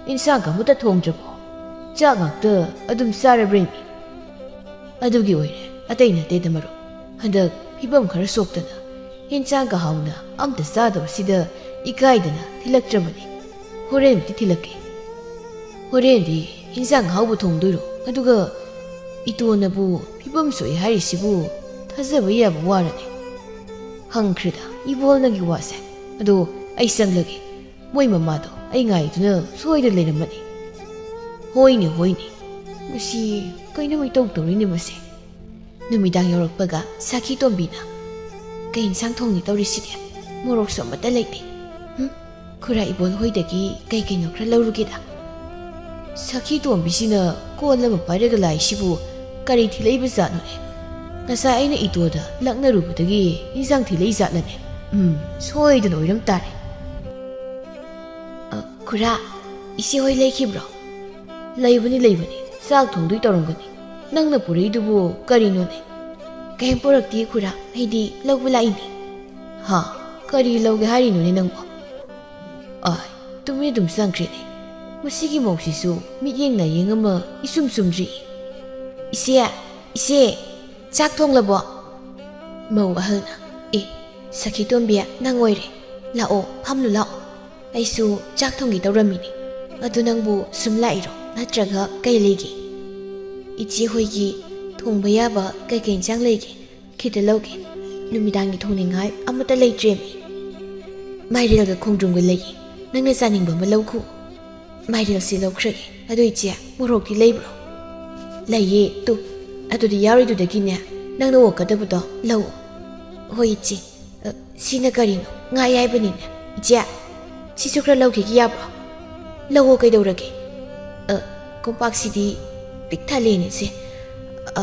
ꯏꯟꯁꯥꯡꯒ ꯑꯃꯠꯇ ꯊꯣꯡꯗ꯭ꯔꯕꯣ? ꯆꯥꯛ ꯉꯥꯛꯇ ꯑꯗꯨꯝ ꯆꯥꯔꯕ꯭ꯔꯦꯃꯤ?" "ꯑꯗꯨꯒꯤ ꯑꯣꯏꯔꯦ, ꯑꯇꯩ ꯅꯠꯇꯦꯗ ꯃꯔꯨꯞ꯫ ꯍꯟꯗꯛ ꯐꯤꯕꯝ ꯈꯔ ꯁꯣꯛꯇꯅ ꯏꯟꯁꯥꯡꯒ ꯍꯥꯎꯅ ꯑꯝꯇ ꯆꯥꯗꯕꯁꯤꯗ ꯏꯀꯥꯏꯗꯅ ꯊꯤꯜꯂꯛꯇ꯭ꯔꯕꯅꯤ꯫ ꯍꯣꯔꯦꯟꯗꯤ ꯊꯤꯜꯂꯛꯀꯦ꯫ ꯍꯣꯔꯦꯟꯗꯤ ꯏꯟꯁꯥꯡ ꯑꯍꯥꯎꯕ ꯊꯣꯡꯗꯣꯏꯔꯣ? ꯑꯗꯨꯒ ꯏꯇꯣꯟꯅꯕꯨ ꯐꯤꯕꯝ ꯁꯣꯛꯏ ꯍꯥꯏꯔꯤꯁꯤꯕꯨ ꯊꯥꯖꯕ ꯌꯥꯕ ꯋꯥꯔꯅꯦ꯫ ꯍꯪꯈ꯭ꯔꯦꯗ ꯏꯕꯣꯜꯅꯒꯤ ꯋꯥꯁꯦ꯫ ꯑꯗꯣ ꯑꯩ ꯆꯪꯂꯒꯦ꯫ ꯃꯣꯏ ꯃꯃꯥꯗꯣ ꯑꯩ ꯉꯥꯏꯗꯨꯅ ꯁꯣꯏꯗꯅ ꯂꯩꯔꯝꯃꯅꯤ꯫ ꯍꯣꯏꯅꯦ, ꯍꯣꯏꯅꯦ꯫ ꯃꯁꯤ ꯀꯩꯅꯣ ꯏꯇꯧ ꯇꯧꯔꯤꯅꯦ ꯃꯁꯦ꯫ ꯅꯨꯃꯤꯗꯥꯡ ꯌꯧꯔꯛꯄꯒ ꯁꯥꯈꯤ ꯇꯣꯝꯕꯤꯅ, "ꯀꯩ ꯏꯟꯁꯥꯡ ꯊꯣꯡꯒꯦ ꯇꯧꯔꯤꯁꯤꯗꯤ? ꯃꯣꯔꯣꯛꯁꯨ ꯑꯃꯠꯇ ꯂꯩꯇꯦ꯫ ꯍꯨꯝ, ꯈꯨꯔꯥ ꯏꯕꯣꯜ ꯍꯣꯏꯗꯒꯤ ꯀꯩ ꯀꯩꯅꯣ ꯈꯔ ꯂꯧꯔꯨꯒꯦꯗ꯫" ꯁꯥꯈꯤ ꯇꯣꯝꯕꯤꯁꯤꯅ ꯀꯣꯜ ꯑꯃ ꯄꯥꯏꯔꯒ ꯂꯥꯛꯏꯁꯤꯕꯨ ꯀꯔꯤ ꯊꯤꯜꯂꯛꯏꯕ ꯖꯥꯠꯅꯣꯅꯦ? ꯉꯁꯥꯏ ꯑꯩꯅ ꯏꯇꯣꯗ ꯂꯛꯅꯔꯨꯕꯗꯒꯤ ꯏꯟꯁꯥꯡ ꯊꯤꯜꯂꯛꯏ ꯖꯥꯠꯂꯅꯦ? ꯎꯝ, ꯁꯣꯏꯗꯅ ꯑꯣꯏꯔꯝ ꯇꯥꯔꯦ꯫ "ꯑ, ꯈꯨꯔꯥ, ꯏꯆꯦ ꯍꯣꯏ ꯂꯩꯈꯤꯕ꯭ꯔꯣ?" "ꯂꯩꯕꯅꯤ, ꯂꯩꯕꯅꯤ꯫ ꯆꯥꯛ ꯊꯣꯡꯗꯣꯏ ꯇꯧꯔꯝꯒꯅꯤ꯫ ꯅꯪꯅ ꯄꯨꯔꯛꯏꯗꯨꯕꯨ ꯀꯔꯤꯅꯣꯅꯦ?" "ꯀꯩꯝ ꯄꯨꯔꯛꯇꯦ ꯈꯨꯔꯥ, ꯑꯩꯗꯤ ꯂꯧꯕ ꯂꯥꯛꯏꯅꯦ꯫" "ꯍꯥ? ꯀꯔꯤ ꯂꯧꯒꯦ ꯍꯥꯏꯔꯤꯅꯣꯅꯦ ꯅꯪꯕꯣ?" ꯑꯥꯏ, ꯇꯨꯃꯤꯟ ꯑꯗꯨꯝ ꯆꯪꯈ꯭ꯔꯦꯅꯦ꯫ ꯃꯁꯤꯒꯤ ꯃꯧꯁꯤꯁꯨ ꯃꯤꯠꯌꯦꯡ ꯅꯥꯌꯦꯡ ꯑꯃ ꯏꯆꯨꯝ ꯆꯨꯝꯗ꯭ꯔꯤ꯫ "ꯏꯆꯦ, ꯏꯆꯦ, ꯆꯥꯛ ꯊꯣꯡꯂꯕꯣ?" ꯃꯧ ꯑꯍꯜꯅ, "ꯑꯦ, ꯁꯈꯤ ꯇꯣꯝꯕꯤ, ꯅꯪ ꯑꯣꯏꯔꯦ꯫ ꯂꯥꯛꯑꯣ, ꯐꯝꯂꯨ ꯂꯥꯛꯑꯣ꯫ ꯑꯩꯁꯨ ꯆꯥꯛ ꯊꯣꯡꯒꯦ ꯇꯧꯔꯝꯃꯤꯅꯦ꯫ ꯑꯗꯨ ꯅꯪꯕꯨ ꯁꯨꯝ ꯂꯥꯛꯏꯔꯣ, ꯅꯠꯇ꯭ꯔꯒ ꯀꯩ ꯂꯩꯒꯦ?" "ꯏꯆꯦ ꯍꯣꯏꯒꯤ ꯊꯣꯡꯕ ꯌꯥꯕ ꯀꯩꯀꯩ ꯏꯟꯁꯥꯡ ꯂꯩꯒꯦ? ꯈꯤꯇ ꯂꯧꯒꯦ꯫ ꯅꯨꯃꯤꯗꯥꯡꯒꯤ ꯊꯣꯡꯅꯤꯡꯉꯥꯏ ꯑꯃꯠꯇ ꯂꯩꯇ꯭ꯔꯦꯃꯤ꯫" "ꯃꯥꯏꯔꯦꯜꯒ ꯈꯣꯡꯗ꯭ꯔꯨꯝꯒ ꯂꯩꯌꯦ꯫ ꯅꯪꯅ ꯆꯥꯅꯤꯡꯕ ꯑꯃ ꯂꯧꯈꯣ꯫" "ꯃꯥꯏꯔꯦꯜꯁꯤ ꯂꯧꯈ꯭ꯔꯒꯦ꯫ ꯑꯗꯨ ꯏꯆꯦ, ꯃꯣꯔꯣꯛꯇꯤ ꯂꯩꯕ꯭ꯔꯣ?" "ꯂꯩꯌꯦ, ꯇꯨ꯫ ꯑꯗꯨꯗꯤ ꯌꯥꯎꯔꯤꯗꯨꯗꯒꯤꯅꯦ, ꯅꯪꯅ ꯑꯣꯛꯀꯗꯕꯗꯣ ꯂꯧꯑꯣ꯫" "ꯍꯣꯏ ꯏꯆꯦ꯫ ꯑ, ꯁꯤꯅ ꯀꯔꯤꯅꯣ? ꯉꯥ ꯑꯌꯥꯏꯕꯅꯤꯅꯦ꯫ ꯏꯆꯦ, ꯁꯤꯁꯨ ꯈꯔ ꯂꯧꯈꯤꯒꯦ ꯌꯥꯕ꯭ꯔꯣ?" "ꯂꯧꯑꯣ, ꯀꯩꯗꯧꯔꯒꯦ?" "ꯑ, ꯀꯣꯝꯄꯥꯛꯁꯤꯗꯤ ꯄꯤꯛ ꯊꯜꯂꯦꯅꯦ ꯏꯆꯦ꯫ ꯑ,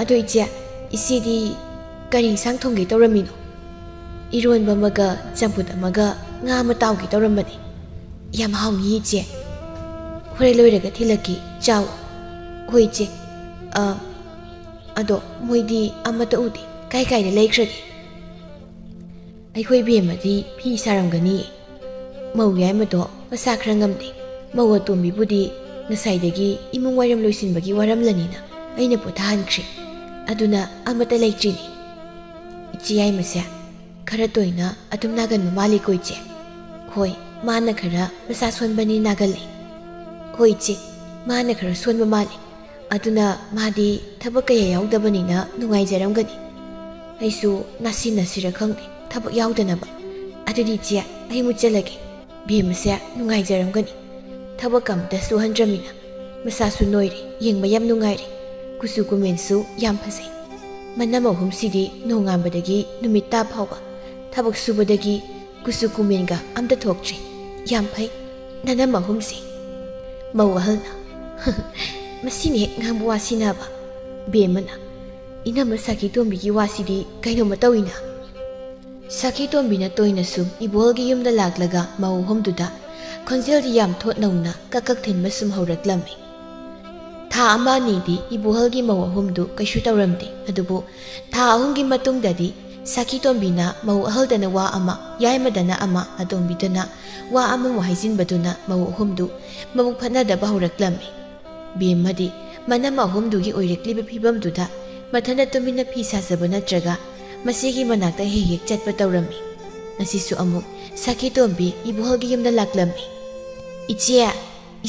ꯑꯗꯣ ꯏꯆꯦ, ꯏꯆꯦꯗꯤ ꯀꯔꯤ ꯏꯟꯁꯥꯡ ꯊꯣꯡꯒꯦ ꯇꯧꯔꯝꯃꯤꯅꯣ?" "ꯏꯔꯣꯟꯕ ꯑꯃꯒ ꯆꯝꯐꯨꯠ ꯑꯃꯒ ꯉꯥ ꯑꯃ ꯇꯥꯎꯒꯦ ꯇꯧꯔꯝꯕꯅꯦ꯫" "ꯌꯥꯝ ꯍꯥꯎꯅꯤ ꯏꯆꯦ꯫ ꯍꯣꯔꯦꯟ ꯂꯣꯏꯔꯒ ꯊꯤꯜꯂꯛꯀꯦ, ꯆꯥꯎ꯫" "ꯍꯣꯏ ꯏꯆꯦ꯫ ꯑ, ꯑꯗꯣ ꯃꯣꯏꯗꯤ ꯑꯃꯠꯇ ꯎꯗꯦ꯫ ꯀꯥꯏ ꯀꯥꯏꯗ ꯂꯩꯈ꯭ꯔꯒꯦ?" "ꯑꯩꯈꯣꯏ ꯕꯦꯝꯃꯗꯤ ꯐꯤ ꯁꯥꯔꯝꯒꯅꯤ꯫" ꯃꯧ ꯌꯥꯏꯃꯗꯣ ꯃꯁꯥ ꯈꯔ ꯉꯝꯗꯦ꯫ ꯃꯧ ꯑꯇꯣꯝꯕꯤꯕꯨꯗꯤ ꯉꯁꯥꯏꯗꯒꯤ ꯏꯃꯨꯡ ꯋꯥꯏꯔꯝ ꯂꯣꯏꯁꯤꯟꯕꯒꯤ ꯋꯥꯔꯝꯂꯅꯤꯅ ꯑꯩꯅ ꯄꯣꯊꯥꯍꯟꯈ꯭ꯔꯦ꯫ ꯑꯗꯨꯅ ꯑꯃꯠꯇ ꯂꯩꯇ꯭ꯔꯤꯅꯦ꯫ "ꯏꯆꯦ ꯌꯥꯏꯃꯁꯦ ꯈꯔ ꯇꯣꯏꯅ ꯑꯗꯨꯝ ꯅꯥꯒꯟꯕ ꯃꯥꯜꯂꯤꯀꯣ ꯏꯆꯦ?" "ꯍꯣꯏ, ꯃꯥꯅ ꯈꯔ ꯃꯁꯥ ꯁꯣꯟꯕꯅꯤ ꯅꯥꯒꯜꯂꯤ꯫" "ꯍꯣꯏ ꯏꯆꯦ, ꯃꯥꯅ ꯈꯔ ꯁꯣꯟꯕ ꯃꯥꯜꯂꯤ꯫ ꯑꯗꯨꯅ ꯃꯥꯗꯤ ꯊꯕꯛ ꯀꯌꯥ ꯌꯥꯎꯗꯕꯅꯤꯅ ꯅꯨꯡꯉꯥꯏꯖꯔꯝꯒꯅꯤ꯫ ꯑꯩꯁꯨ ꯅꯥꯁꯤꯟꯅꯁꯤꯔ ꯈꯪꯗꯦ ꯊꯕꯛ ꯌꯥꯎꯗꯅꯕ꯫ ꯑꯗꯨꯗꯤ ꯏꯆꯦ, ꯑꯩ ꯃꯨꯠꯆꯜꯂꯒꯦ꯫ ꯕꯦꯝꯃꯁꯦ ꯅꯨꯡꯉꯥꯏꯖꯔꯝꯒꯅꯤ꯫ ꯊꯕꯛ ꯑꯝꯇ ꯁꯨꯍꯟꯗ꯭ꯔꯃꯤꯅ꯫ ꯃꯁꯥꯁꯨ ꯅꯣꯏꯔꯦ, ꯌꯦꯡꯕ ꯌꯥꯝ ꯅꯨꯡꯉꯥꯏꯔꯦ꯫ ꯀꯨꯆꯨ ꯀꯨꯃꯦꯟꯁꯨ ꯌꯥꯝ ꯐꯖꯩ꯫ ꯃꯅꯝ ꯑꯍꯨꯝꯁꯤꯗꯤ ꯅꯣꯡꯉꯥꯟꯕꯗꯒꯤ ꯅꯨꯃꯤꯠ ꯇꯥ ꯐꯥꯎꯕ ꯊꯕꯛ ꯁꯨꯕꯗꯒꯤ ꯀꯨꯆꯨ ꯀꯨꯃꯦꯟꯒ ꯑꯝꯇ ꯊꯣꯛꯇ꯭ꯔꯤ꯫ ꯌꯥꯝ ꯐꯩ, ꯅꯅꯝ ꯑꯍꯨꯝꯁꯤ꯫" ꯃꯧ ꯑꯍꯜꯅ, "ꯃꯁꯤꯅ ꯍꯦꯛ ꯉꯥꯡꯕ ꯋꯥꯁꯤꯅꯕ꯫" ꯕꯦꯝꯃꯅ, "ꯏꯅꯝꯃ ꯁꯈꯤꯇꯣꯝꯕꯤꯒꯤ ꯋꯥꯁꯤꯗꯤ ꯀꯩꯅꯣꯝꯃ ꯇꯧꯏꯅ꯫" ꯁꯈꯤꯇꯣꯝꯕꯤꯅ ꯇꯣꯏꯅ ꯁꯨꯝ ꯏꯕꯣꯍꯜꯒꯤ ꯌꯨꯝꯗ ꯂꯥꯛꯂꯒ ꯃꯧ ꯑꯍꯨꯝꯗꯨꯗ ꯈꯣꯟꯖꯦꯜꯗꯤ ꯌꯥꯝ ꯊꯣꯠ ꯅꯧꯅ ꯀꯛ ꯀꯛ ꯊꯤꯟꯕ ꯁꯨꯝ ꯍꯧꯔꯛꯂꯝꯃꯤ꯫ ꯊꯥ ꯑꯃ ꯑꯅꯤꯗꯤ ꯏꯕꯣꯍꯜꯒꯤ ꯃꯧ ꯑꯍꯨꯝꯗꯨ ꯀꯩꯁꯨ ꯇꯧꯔꯝꯗꯦ꯫ ꯑꯗꯨꯕꯨ ꯊꯥ ꯑꯍꯨꯝꯒꯤ ꯃꯇꯨꯡꯗꯗꯤ ꯁꯈꯤꯇꯣꯝꯕꯤꯅ ꯃꯧ ꯑꯍꯜꯗꯅ ꯋꯥ ꯑꯃ, ꯌꯥꯏꯃꯗꯅ ꯑꯃ, ꯑꯇꯣꯝꯕꯤꯗꯅ ꯋꯥ ꯑꯃꯃꯨꯛ ꯍꯥꯏꯖꯤꯟꯕꯗꯨꯅ ꯃꯧ ꯑꯍꯨꯝꯗꯨ ꯃꯕꯨꯛ ꯐꯠꯅꯗꯕ ꯍꯧꯔꯛꯂꯝꯃꯤ꯫ ꯕꯦꯝꯃꯗꯤ ꯃꯅꯝ ꯑꯍꯨꯝꯗꯨꯒꯤ ꯑꯣꯏꯔꯛꯂꯤꯕ ꯐꯤꯕꯝꯗꯨꯗ ꯃꯊꯟꯇ ꯇꯨꯃꯤꯟꯅ ꯐꯤ ꯁꯥꯖꯕ ꯅꯠꯇ꯭ꯔꯒ ꯃꯆꯦꯒꯤ ꯃꯅꯥꯛꯇ ꯍꯦꯛ ꯍꯦꯛ ꯆꯠꯄ ꯇꯧꯔꯝꯃꯤ꯫ ꯉꯁꯤꯁꯨ ꯑꯃꯨꯛ ꯁꯈꯤꯇꯣꯝꯕꯤ ꯏꯕꯣꯍꯜꯒꯤ ꯌꯨꯝꯗ ꯂꯥꯛꯂꯝꯃꯤ꯫ "ꯏꯆꯦ,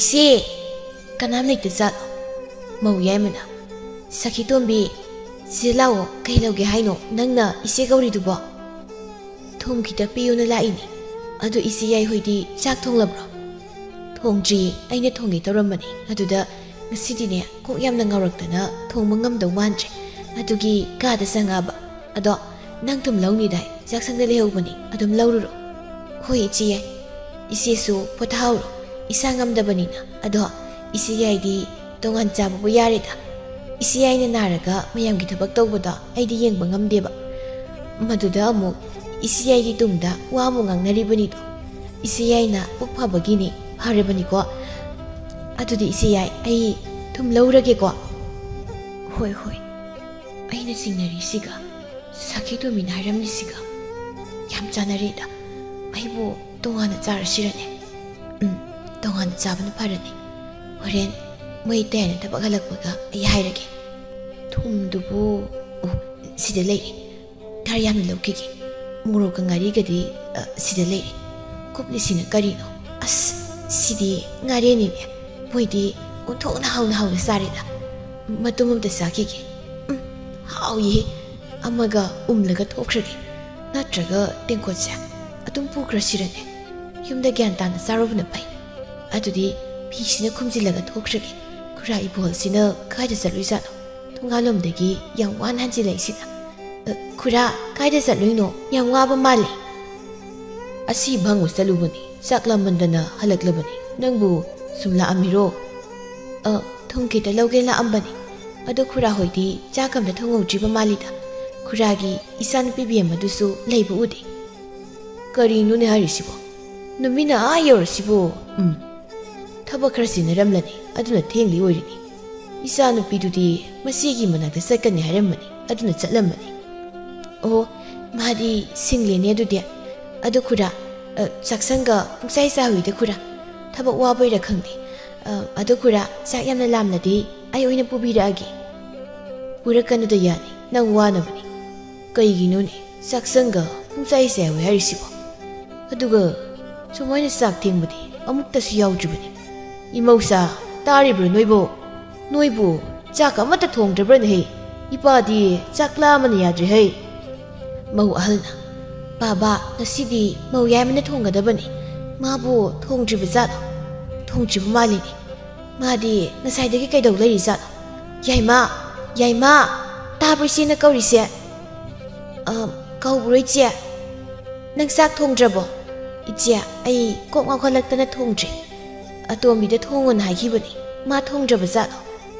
ꯏꯆꯦ!" "ꯀꯅꯥꯝ ꯂꯩꯇ ꯖꯥꯠꯂꯣ?" ꯃꯧ ꯌꯥꯏꯃꯅ, "ꯁꯈꯤꯇꯣꯝꯕꯤ, ꯁꯤꯗ ꯂꯥꯛꯑꯣ, ꯀꯩ ꯂꯧꯒꯦ ꯍꯥꯏꯅꯣ ꯅꯪꯅ ꯏꯆꯦ ꯀꯧꯔꯤꯗꯨꯕꯣ?" "ꯊꯨꯝ ꯈꯤꯇ ꯄꯤꯌꯨꯅ ꯂꯥꯛꯏꯅꯤ꯫ ꯑꯗꯨ ꯏꯆꯦ ꯌꯥꯏ ꯍꯣꯏꯗꯤ ꯆꯥꯛ ꯊꯣꯡꯂꯕ꯭ꯔꯣ?" "ꯊꯣꯡꯗ꯭ꯔꯤꯌꯦ, ꯑꯩꯅ ꯊꯣꯡꯒꯦ ꯇꯧꯔꯝꯕꯅꯤ꯫ ꯑꯗꯨꯗ ꯉꯁꯤꯗꯤꯅꯦ ꯀꯣꯛ ꯌꯥꯝꯅ ꯉꯥꯎꯔꯛꯇꯅ ꯊꯣꯡꯕ ꯉꯝꯗꯧ ꯃꯥꯟꯗ꯭ꯔꯦ꯫ ꯑꯗꯨꯒꯤ ꯀꯥꯗ ꯆꯪꯉꯛꯑꯕ꯫ ꯑꯗꯣ ꯅꯪ ꯊꯨꯝ ꯂꯧꯅꯤꯗꯥꯏ? ꯆꯥꯛꯁꯪꯗ ꯂꯩꯍꯧꯕꯅꯤ, ꯑꯗꯨꯝ ꯂꯧꯔꯨꯔꯣ꯫" "ꯍꯣꯏ ꯏꯆꯦ ꯌꯥꯏ꯫ ꯏꯆꯦꯁꯨ ꯄꯣꯊꯥꯍꯧꯔꯣ, ꯏꯁꯥ ꯉꯝꯗꯕꯅꯤꯅ꯫ ꯑꯗꯣ ꯏꯆꯦ ꯌꯥꯏꯗꯤ ꯇꯣꯉꯥꯟ ꯆꯥꯕꯕꯨ ꯌꯥꯔꯦꯗ꯫ ꯏꯆꯦ ꯌꯥꯏꯅ ꯅꯥꯔꯒ ꯃꯌꯥꯝꯒꯤ ꯊꯕꯛ ꯇꯧꯕꯗꯣ ꯑꯩꯗꯤ ꯌꯦꯡꯕ ꯉꯝꯗꯦꯕ꯫" ꯃꯗꯨꯗ ꯑꯃꯨꯛ ꯏꯆꯦ ꯌꯥꯏꯒꯤ ꯇꯨꯡꯗ ꯋꯥ ꯑꯃꯨꯛ ꯉꯥꯡꯅꯔꯤꯕꯅꯤꯗꯣ꯫ "ꯏꯆꯦ ꯌꯥꯏꯅ ꯄꯨꯛ ꯐꯕꯒꯤꯅꯤ, ꯐꯔꯕꯅꯤꯀꯣ꯫ ꯑꯗꯨꯗꯤ ꯏꯆꯦ ꯌꯥꯏ, ꯑꯩ ꯊꯨꯝ ꯂꯧꯔꯒꯦꯀꯣ꯫" "ꯍꯣꯏ, ꯍꯣꯏ, ꯑꯩꯅ ꯆꯤꯡꯅꯔꯤꯁꯤꯒ ꯁꯈꯤꯇꯣꯝꯕꯤꯅ ꯍꯥꯏꯔꯝꯃꯤꯁꯤꯒ ꯌꯥꯝ ꯆꯥꯟꯅꯔꯦꯗ꯫ ꯑꯩꯕꯨ ꯇꯣꯉꯥꯟꯅ ꯆꯥꯔꯁꯤꯔꯅꯦ?" "ꯎꯝ, ꯇꯣꯉꯥꯟꯅ ꯆꯥꯕꯅ ꯐꯔꯅꯤ꯫ ꯍꯣꯔꯦꯟ ꯃꯣꯏ ꯇꯌꯥꯏꯅ ꯊꯕꯛ ꯍꯜꯂꯛꯄꯒ ꯑꯩ ꯍꯥꯏꯔꯒꯦ꯫" "ꯊꯨꯝꯗꯨꯕꯨ, ꯑꯣ, ꯁꯤꯗ ꯂꯩꯔꯦ꯫ ꯈꯔ ꯌꯥꯝꯅ ꯂꯧꯈꯤꯒꯦ꯫ ꯃꯣꯔꯣꯛꯀ ꯉꯥꯔꯤꯒꯗꯤ, ꯑ, ꯁꯤꯗ ꯂꯩꯔꯦ꯫ ꯀꯨꯞꯂꯤꯁꯤꯅ ꯀꯔꯤꯅꯣ? ꯑꯁ, ꯁꯤꯗꯤ ꯉꯥꯔꯦꯟꯅꯤꯅꯦ꯫ ꯃꯣꯏꯗꯤ ꯑꯣꯟꯊꯣꯛꯅ ꯍꯥꯎꯅ ꯍꯥꯎꯅ ꯆꯥꯔꯦꯗ꯫ ꯃꯇꯨꯝ ꯑꯝꯇ ꯆꯥꯈꯤꯒꯦ꯫ ꯎꯝ, ꯍꯥꯎꯏꯍꯦ꯫ ꯑꯃꯒ ꯎꯝꯂꯒ ꯊꯣꯛꯈ꯭ꯔꯒꯦ꯫ ꯅꯠꯇ꯭ꯔꯒ ꯇꯦꯡꯀꯣꯠꯁꯦ ꯑꯗꯨꯝ ꯄꯨꯈ꯭ꯔꯁꯤꯔꯅꯦ? ꯌꯨꯝꯗ ꯒ꯭ꯌꯥꯟ ꯇꯥꯅ ꯆꯥꯔꯨꯕꯅ ꯐꯩ꯫ ꯑꯗꯨꯗꯤ ꯐꯤꯁꯤꯅ ꯈꯨꯝꯖꯤꯜꯂꯒ ꯊꯣꯛꯈ꯭ꯔꯒꯦ꯫ ꯈꯨꯔꯥ ꯏꯕꯣꯜꯁꯤꯅ ꯀꯥꯏꯗ ꯆꯠꯂꯨꯏꯖꯥꯠꯅꯣ? ꯊꯣꯡꯒꯥꯜꯂꯣꯝꯗꯒꯤ ꯌꯥꯝ ꯋꯥꯅ ꯍꯟꯖꯤꯜꯂꯛꯏꯁꯤꯅ꯫ "ꯑ, ꯈꯨꯔꯥ, ꯀꯥꯏꯗ ꯆꯠꯂꯨꯏꯅꯣ? ꯌꯥꯝ ꯋꯥꯕ ꯃꯥꯜꯂꯤ꯫" "ꯑꯁꯤ ꯐꯪꯉꯨ ꯆꯠꯂꯨꯕꯅꯤ, ꯆꯥꯛ ꯂꯥꯝꯃꯟꯗꯅ ꯍꯜꯂꯛꯂꯕꯅꯤ꯫ ꯅꯪꯕꯨ ꯁꯨꯝ ꯂꯥꯛꯑꯝꯃꯤꯔꯣ?" "ꯑ, ꯊꯨꯝ ꯈꯤꯇ ꯂꯧꯒꯦ ꯂꯥꯛꯑꯝꯕꯅꯤ꯫ ꯑꯗꯣ ꯈꯨꯔꯥ ꯍꯣꯏꯗꯤ ꯆꯥꯛ ꯑꯝꯇ ꯊꯣꯡꯍꯧꯗ꯭ꯔꯤꯕ ꯃꯥꯜꯂꯤꯗ꯫ ꯈꯨꯔꯥꯒꯤ ꯏꯆꯥꯅꯨꯄꯤ ꯕꯦꯝꯃꯗꯨꯁꯨ ꯂꯩꯕ ꯎꯗꯦ꯫" "ꯀꯔꯤꯅꯣꯅꯦ ꯍꯥꯏꯔꯤꯁꯤꯕꯣ? ꯅꯨꯃꯤꯠꯅ ꯑꯥ ꯌꯧꯔꯁꯤꯕꯨ?" "ꯎꯝ, ꯊꯕꯛ ꯈꯔ ꯆꯤꯟꯅꯔꯝꯂꯅꯤ, ꯑꯗꯨꯅ ꯊꯦꯡꯂꯤ ꯑꯣꯏꯔꯤꯅꯤ꯫ ꯏꯆꯥꯅꯨꯄꯤꯗꯨꯗꯤ ꯃꯆꯦꯒꯤ ꯃꯅꯥꯛꯇ ꯆꯠꯀꯅꯤ ꯍꯥꯏꯔꯝꯕꯅꯤ, ꯑꯗꯨꯅ ꯆꯠꯂꯝꯃꯅꯤ꯫" "ꯑꯣ, ꯃꯥꯗꯤ ꯁꯤꯡꯂꯦꯅꯦ ꯑꯗꯨꯗꯤ꯫ ꯑꯗꯨ ꯈꯨꯔꯥ, ꯑ, ꯆꯥꯛꯁꯪꯒ ꯄꯨꯡꯆꯥꯏ ꯆꯥꯏꯍꯨꯏꯗ ꯈꯨꯔꯥ꯫ ꯊꯕꯛ ꯋꯥꯕꯩꯔꯥ ꯈꯪꯗꯦ꯫ ꯑ, ꯑꯗꯨ ꯈꯨꯔꯥ, ꯆꯥꯛ ꯌꯥꯝꯅ ꯂꯥꯝꯂꯗꯤ ꯑꯩ ꯑꯣꯏꯅ ꯄꯨꯕꯤꯔꯛꯑꯒꯦ꯫" "ꯄꯨꯔꯛꯀꯅꯨꯗ ꯌꯥꯅꯤ, ꯅꯪ ꯋꯥꯅꯕꯅꯤ꯫" "ꯀꯩꯒꯤꯅꯣꯅꯦ ꯆꯥꯛꯁꯪꯒ ꯄꯨꯡꯆꯥꯏ ꯆꯥꯏꯍꯨꯏ ꯍꯥꯏꯔꯤꯁꯤꯕꯣ? ꯑꯗꯨꯒ ꯁꯨꯃꯥꯏꯅ ꯆꯥꯛ ꯊꯦꯡꯕꯗꯤ ꯑꯃꯨꯛꯇꯁꯨ ꯌꯥꯎꯗ꯭ꯔꯤꯕꯅꯤ꯫" "ꯏꯃꯧꯁꯥ, ꯇꯥꯔꯤꯕ꯭ꯔꯣ ꯅꯣꯏꯕꯣ? ꯅꯣꯏꯕꯨ ꯆꯥꯛ ꯑꯃꯠꯇ ꯊꯣꯡꯗ꯭ꯔꯕ꯭ꯔꯅꯦꯍꯦ? ꯏꯄꯥꯗꯤ ꯆꯥꯛ ꯂꯥꯝꯃꯅ ꯌꯥꯗ꯭ꯔꯦꯍꯦ꯫" ꯃꯧ ꯑꯍꯜꯅ, "ꯕꯥꯕꯥ, ꯉꯁꯤꯗꯤ ꯃꯧ ꯌꯥꯏꯃꯅ ꯊꯣꯡꯒꯗꯕꯅꯤ꯫ ꯃꯥꯕꯨ ꯊꯣꯡꯗ꯭ꯔꯤꯕ ꯖꯥꯠꯂꯣ? ꯊꯣꯡꯗ꯭ꯔꯤꯕ ꯃꯥꯜꯂꯤꯅꯦ꯫ ꯃꯥꯗꯤ ꯉꯁꯥꯏꯗꯒꯤ ꯀꯩꯗꯧ ꯂꯩꯔꯤꯖꯥꯠꯅꯣ? ꯌꯥꯏꯃ, ꯌꯥꯏꯃ, ꯇꯥꯕ꯭ꯔꯣ ꯏꯆꯦꯅ ꯀꯧꯔꯤꯁꯦ? ꯑ, ꯀꯧꯕ꯭ꯔꯣ ꯏꯆꯦ? ꯅꯪ ꯆꯥꯛ ꯊꯣꯡꯗ꯭ꯔꯕꯣ?" "ꯏꯆꯦ, ꯑꯩ ꯀꯣꯛ ꯉꯥꯎꯈꯠꯂꯛꯇꯅ ꯊꯣꯡꯗ꯭ꯔꯤ꯫ ꯑꯇꯣꯝꯕꯤꯗ ꯊꯣꯡꯉꯣꯅ ꯍꯥꯏꯈꯤꯕꯅꯤ꯫ ꯃꯥ ꯊꯣꯡꯗ꯭ꯔꯕ ꯖꯥꯠꯂꯣ?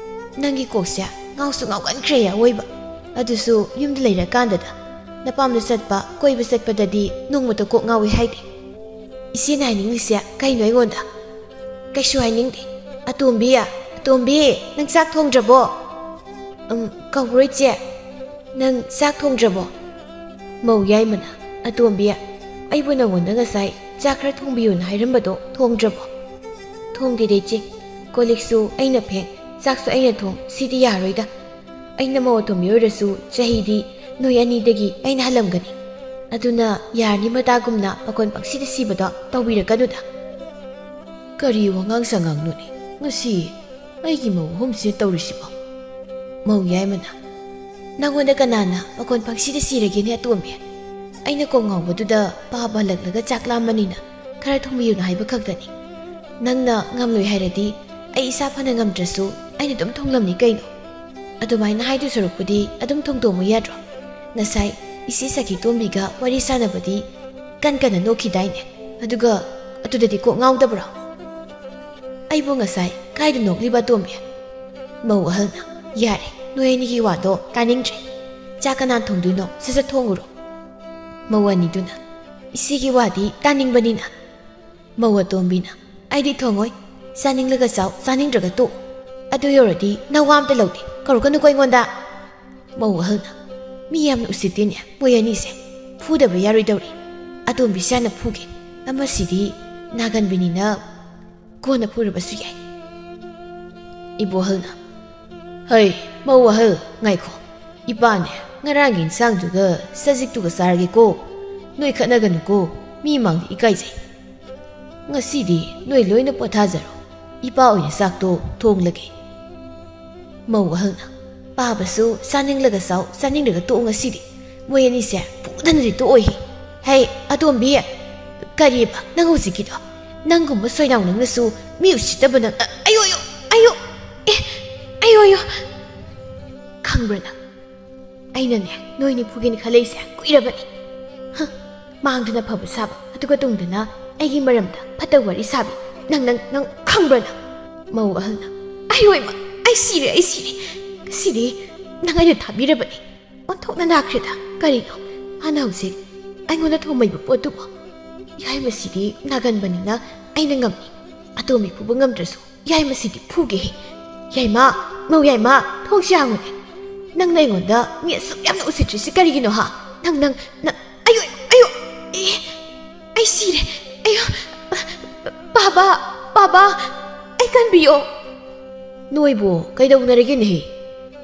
ꯅꯪꯒꯤ ꯀꯣꯛꯁꯦ ꯉꯥꯎꯁꯨ ꯉꯥꯎꯒꯟꯈ꯭ꯔꯦ ꯑꯋꯣꯏꯕ꯫ ꯑꯗꯨꯁꯨ ꯌꯨꯝꯗ ꯂꯩꯔꯀꯥꯟꯗꯗ꯫ ꯅꯄꯥꯝꯗ ꯆꯠꯄ, ꯀꯣꯏꯕ ꯆꯠꯄꯗꯗꯤ ꯅꯣꯡꯃꯇ ꯀꯣꯛ ꯉꯥꯎꯏ ꯍꯥꯏꯗꯦ꯫" "ꯏꯆꯦꯅ ꯍꯥꯏꯅꯤꯡꯂꯤꯁꯦ ꯀꯩꯅꯣ ꯑꯩꯉꯣꯟꯗ?" "ꯀꯩꯁꯨ ꯍꯥꯏꯅꯤꯡꯗꯦ꯫ ꯑꯇꯣꯝꯕꯤ, ꯑꯇꯣꯝꯕꯤ, ꯅꯪ ꯆꯥꯛ ꯊꯣꯡꯗ꯭ꯔꯕꯣ?" "ꯎꯝ, ꯀꯧꯕ꯭ꯔꯣ ꯏꯆꯦ? ꯅꯪ ꯆꯥꯛ ꯊꯣꯡꯗ꯭ꯔꯕꯣ?" ꯃꯧ ꯌꯥꯏꯃꯅ, "ꯑꯇꯣꯝꯕꯤ, ꯑꯩꯕꯨ ꯅꯉꯣꯟꯗ ꯉꯁꯥꯏ ꯆꯥꯛ ꯈꯔ ꯊꯣꯡꯕꯤꯌꯨꯅ ꯍꯥꯏꯔꯝꯕꯗꯣ ꯊꯣꯡꯗ꯭ꯔꯕꯣ?" "ꯊꯣꯡꯗꯦꯗ ꯏꯆꯦ꯫ ꯀꯣꯜ ꯂꯤꯛꯁꯨ ꯑꯩꯅ ꯐꯦꯡ, ꯆꯥꯛꯁꯨ ꯑꯩꯅ ꯊꯣꯡ, ꯁꯤꯗꯤ ꯌꯥꯔꯣꯏꯗ꯫ ꯑꯩꯅ ꯃꯧ ꯑꯇꯣꯝꯕꯤ ꯑꯣꯏꯔꯁꯨ ꯆꯍꯤꯗꯤ ꯅꯣꯏ ꯑꯅꯤꯗꯒꯤ ꯑꯩꯅ ꯍꯜꯂꯝꯒꯅꯤ꯫ ꯑꯗꯨꯅ ꯌꯥꯔꯅꯤ ꯃꯇꯥꯒꯨꯝꯅ ꯃꯈꯣꯟ ꯄꯪꯁꯤꯗ ꯁꯤꯕꯗꯣ ꯇꯧꯕꯤꯔꯛꯀꯅꯨꯗ꯫ ꯀꯔꯤ ꯋꯥꯉꯥꯡ ꯁꯉꯥꯡꯅꯣꯅꯦ ꯉꯁꯤ ꯑꯩꯒꯤ ꯃꯧ ꯑꯍꯨꯝꯁꯤꯅ ꯇꯧꯔꯤꯁꯤꯕꯣ? ꯃꯧ ꯌꯥꯏꯃꯅ, "ꯅꯪꯉꯣꯟꯗ ꯀꯅꯥꯅ ꯃꯈꯣꯟ ꯄꯪꯁꯤꯗ ꯁꯤꯔꯒꯦꯅꯦ ꯑꯇꯣꯝꯕꯤ? ꯑꯩꯅ ꯀꯣꯛ ꯉꯥꯎꯕꯗꯨꯗ ꯄꯥꯕ ꯍꯜꯂꯛꯂꯒ ꯆꯥꯛ ꯂꯥꯝꯃꯅꯤꯅ ꯈꯔ ꯊꯣꯡꯕꯤꯌꯨꯅ ꯍꯥꯏꯕ ꯈꯛꯇꯅꯤ꯫ ꯅꯪꯅ ꯉꯝꯂꯣꯏ ꯍꯥꯏꯔꯗꯤ ꯑꯩ ꯏꯁꯥ ꯐꯅ ꯉꯝꯗ꯭ꯔꯁꯨ ꯑꯩꯅ ꯑꯗꯨꯝ ꯊꯣꯡꯂꯝꯅꯤ ꯀꯩꯅꯣ꯫ ꯑꯗꯨꯃꯥꯏꯅ ꯍꯥꯏꯗꯨ ꯁꯔꯨꯛꯄꯨꯗꯤ ꯑꯗꯨꯝ ꯊꯣꯡꯗꯣꯛꯑꯝꯃꯨ ꯌꯥꯗ꯭ꯔꯣ? ꯉꯁꯥꯏ ꯏꯆꯦ ꯁꯈꯤꯇꯣꯝꯕꯤꯒ ꯋꯥꯔꯤ ꯁꯥꯟꯅꯕꯗꯤ ꯀꯟ ꯀꯟꯅ ꯅꯣꯛꯈꯤꯗꯥꯏꯅꯦ? ꯑꯗꯨꯒ ꯑꯗꯨꯗꯗꯤ ꯀꯣꯛ ꯉꯥꯎꯗꯕ꯭ꯔꯣ?" "ꯑꯩꯕꯨ ꯉꯁꯥꯏ ꯀꯥꯏꯗ ꯅꯣꯛꯂꯤꯕ ꯑꯇꯣꯝꯕꯤ?" ꯃꯧ ꯑꯍꯜꯅ, "ꯌꯥꯔꯦ, ꯅꯣꯏ ꯑꯅꯤꯒꯤ ꯋꯥꯗꯣ ꯇꯥꯅꯤꯡꯗ꯭ꯔꯦ꯫ ꯆꯥꯛ ꯀꯅꯥ ꯊꯣꯡꯗꯣꯏꯅꯣ? ꯁꯠ ꯁꯠ ꯊꯣꯡꯉꯨꯔꯣ꯫" ꯃꯧ ꯑꯅꯤꯗꯨꯅ, "ꯏꯆꯦꯒꯤ ꯋꯥꯗꯤ ꯇꯥꯅꯤꯡꯕꯅꯤꯅ꯫" ꯃꯧ ꯑꯇꯣꯝꯕꯤꯅ, "ꯑꯩꯗꯤ ꯊꯣꯡꯉꯣꯏ꯫ ꯆꯥꯅꯤꯡꯂꯒ ꯆꯥꯎ, ꯆꯥꯅꯤꯡꯗ꯭ꯔꯒ ꯇꯣꯛꯎ꯫ ꯑꯗꯨ ꯌꯧꯔꯗꯤ ꯅꯋꯥ ꯑꯝꯇ ꯂꯧꯗꯦ꯫ ꯀꯧꯔꯛꯀꯅꯨꯀꯣ ꯑꯩꯉꯣꯟꯗ꯫" ꯃꯧ ꯑꯍꯜꯅ, "ꯃꯤ ꯌꯥꯝꯅ ꯎꯁꯤꯠꯇꯦꯅꯦ ꯃꯣꯏ ꯑꯅꯤꯁꯦ꯫ ꯐꯨꯗꯕ ꯌꯥꯔꯣꯏꯗꯧꯔꯤ꯫ ꯑꯇꯣꯝꯕꯤꯁꯦ ꯍꯥꯟꯅ ꯐꯨꯒꯦ꯫ ꯑꯃꯁꯤꯗꯤ ꯅꯥꯒꯟꯕꯤꯅꯤꯅ ꯀꯣꯟꯅ ꯐꯨꯔꯕꯁꯨ ꯌꯥꯏ꯫" ꯏꯕꯣꯍꯜꯅ, "ꯍꯩ, ꯃꯧ ꯑꯍꯜ, ꯉꯥꯏꯈꯣ꯫ ꯏꯄꯥꯅꯦ, ꯉꯔꯥꯡꯒꯤ ꯏꯟꯁꯥꯡꯗꯨꯒ ꯁꯖꯤꯛꯇꯨꯒ ꯆꯥꯔꯒꯦꯀꯣ꯫ ꯅꯣꯏ ꯈꯠꯅꯒꯅꯨꯀꯣ, ꯃꯤ ꯃꯥꯡꯗ ꯏꯀꯥꯏꯖꯩ꯫ ꯉꯁꯤꯗꯤ ꯅꯣꯏ ꯂꯣꯏꯅ ꯄꯣꯊꯥꯖꯔꯣ꯫ ꯏꯄꯥ ꯑꯣꯏꯅ ꯆꯥꯛꯇꯣ ꯊꯣꯡꯂꯒꯦ꯫" ꯃꯧ ꯑꯍꯜꯅ, "ꯄꯥꯕꯁꯨ ꯆꯥꯅꯤꯡꯂꯒ ꯆꯥꯎ, ꯆꯥꯅꯤꯡꯂꯒ ꯇꯣꯛꯎ ꯉꯁꯤꯗꯤ꯫ ꯃꯣꯏ ꯑꯅꯤꯁꯦ ꯐꯨꯗꯅꯗꯤ ꯇꯣꯛꯑꯣꯏꯍꯦ꯫ ꯍꯩ, ꯑꯇꯣꯝꯕꯤ, ꯀꯔꯤꯕ ꯅꯪ ꯍꯧꯖꯤꯛꯀꯤꯗꯣ? ꯅꯪꯒꯨꯝꯕ ꯁꯣꯏꯅꯥꯎ ꯅꯪꯅꯁꯨ ꯃꯤ ꯎꯁꯤꯠꯇꯕ ꯅꯪ, ꯑ, ꯑꯌꯣ, ꯑꯌꯣ, ꯑꯌꯣ, ꯑꯦ, ꯑꯌꯣ, ꯑꯌꯣ꯫ ꯈꯪꯕ꯭ꯔꯥ ꯅꯪ? ꯑꯩꯅꯅꯦ, ꯅꯣꯏꯅꯤ ꯐꯨꯒꯦꯅ ꯈꯜꯂꯛꯏꯁꯦ ꯀꯨꯏꯔꯕꯅꯤ꯫ ꯍ, ꯃꯥꯡꯗꯅ ꯐꯕ ꯁꯥꯕ, ꯑꯗꯨꯒ ꯇꯨꯡꯗꯅ ꯑꯩꯒꯤ ꯃꯔꯝꯗ ꯐꯠꯇꯕ ꯋꯥꯔꯤ ꯁꯥꯕꯤ꯫ ꯅꯪ, ꯅꯪ, ꯅꯪ ꯈꯪꯕ꯭ꯔꯥ ꯅꯪ?" ꯃꯧ ꯑꯍꯜꯅ, "ꯑꯌꯣ ꯏꯃꯥ, ꯑꯩ ꯁꯤꯔꯦ, ꯑꯩ ꯁꯤꯔꯦ꯫ ꯉꯁꯤꯗꯤ ꯅꯪ ꯑꯩꯅ ꯊꯥꯕꯤꯔꯕꯅꯤ꯫ ꯑꯣꯟꯊꯣꯛꯅ ꯅꯥꯈ꯭ꯔꯦꯗ꯫ ꯀꯔꯤꯅꯣ? ꯃꯥꯅ ꯍꯧꯖꯤꯛ ꯑꯩꯉꯣꯟꯗ ꯊꯣꯝꯃꯛꯏꯕ ꯄꯣꯠꯇꯨꯕꯨ? ꯌꯥꯏꯃꯁꯤꯗꯤ ꯅꯥꯒꯟꯕꯅꯤꯅ ꯑꯩꯅ ꯉꯝꯃꯤ꯫ ꯑꯇꯣꯝꯕꯤ ꯐꯨꯕ ꯉꯝꯗ꯭ꯔꯁꯨ ꯌꯥꯏꯃꯁꯤꯗꯤ ꯐꯨꯒꯦꯍꯦ꯫ ꯌꯥꯏꯃ, ꯃꯧ ꯌꯥꯏꯃ, ꯊꯣꯡꯁꯦ ꯍꯥꯡꯉꯨꯅꯦ꯫ ꯅꯪꯅ ꯑꯩꯉꯣꯟꯗ ꯃꯤ ꯑꯁꯨꯛ ꯌꯥꯝꯅ ꯎꯁꯤꯠꯇ꯭ꯔꯤꯁꯤ ꯀꯔꯤꯒꯤꯅꯣ ꯍꯥ? ꯅꯪ, ꯅꯪ, ꯅꯪ, ꯑꯌꯣ, ꯑꯌꯣ, ꯑꯦ, ꯑꯩ ꯁꯤꯔꯦ꯫ ꯑꯌꯣ, ꯄꯥꯕ, ꯄꯥꯕ, ꯑꯩ ꯀꯟꯕꯤꯌꯣ꯫" "ꯅꯣꯏꯕꯨ ꯀꯩꯗꯧꯅꯔꯒꯦꯅꯦꯍꯦ?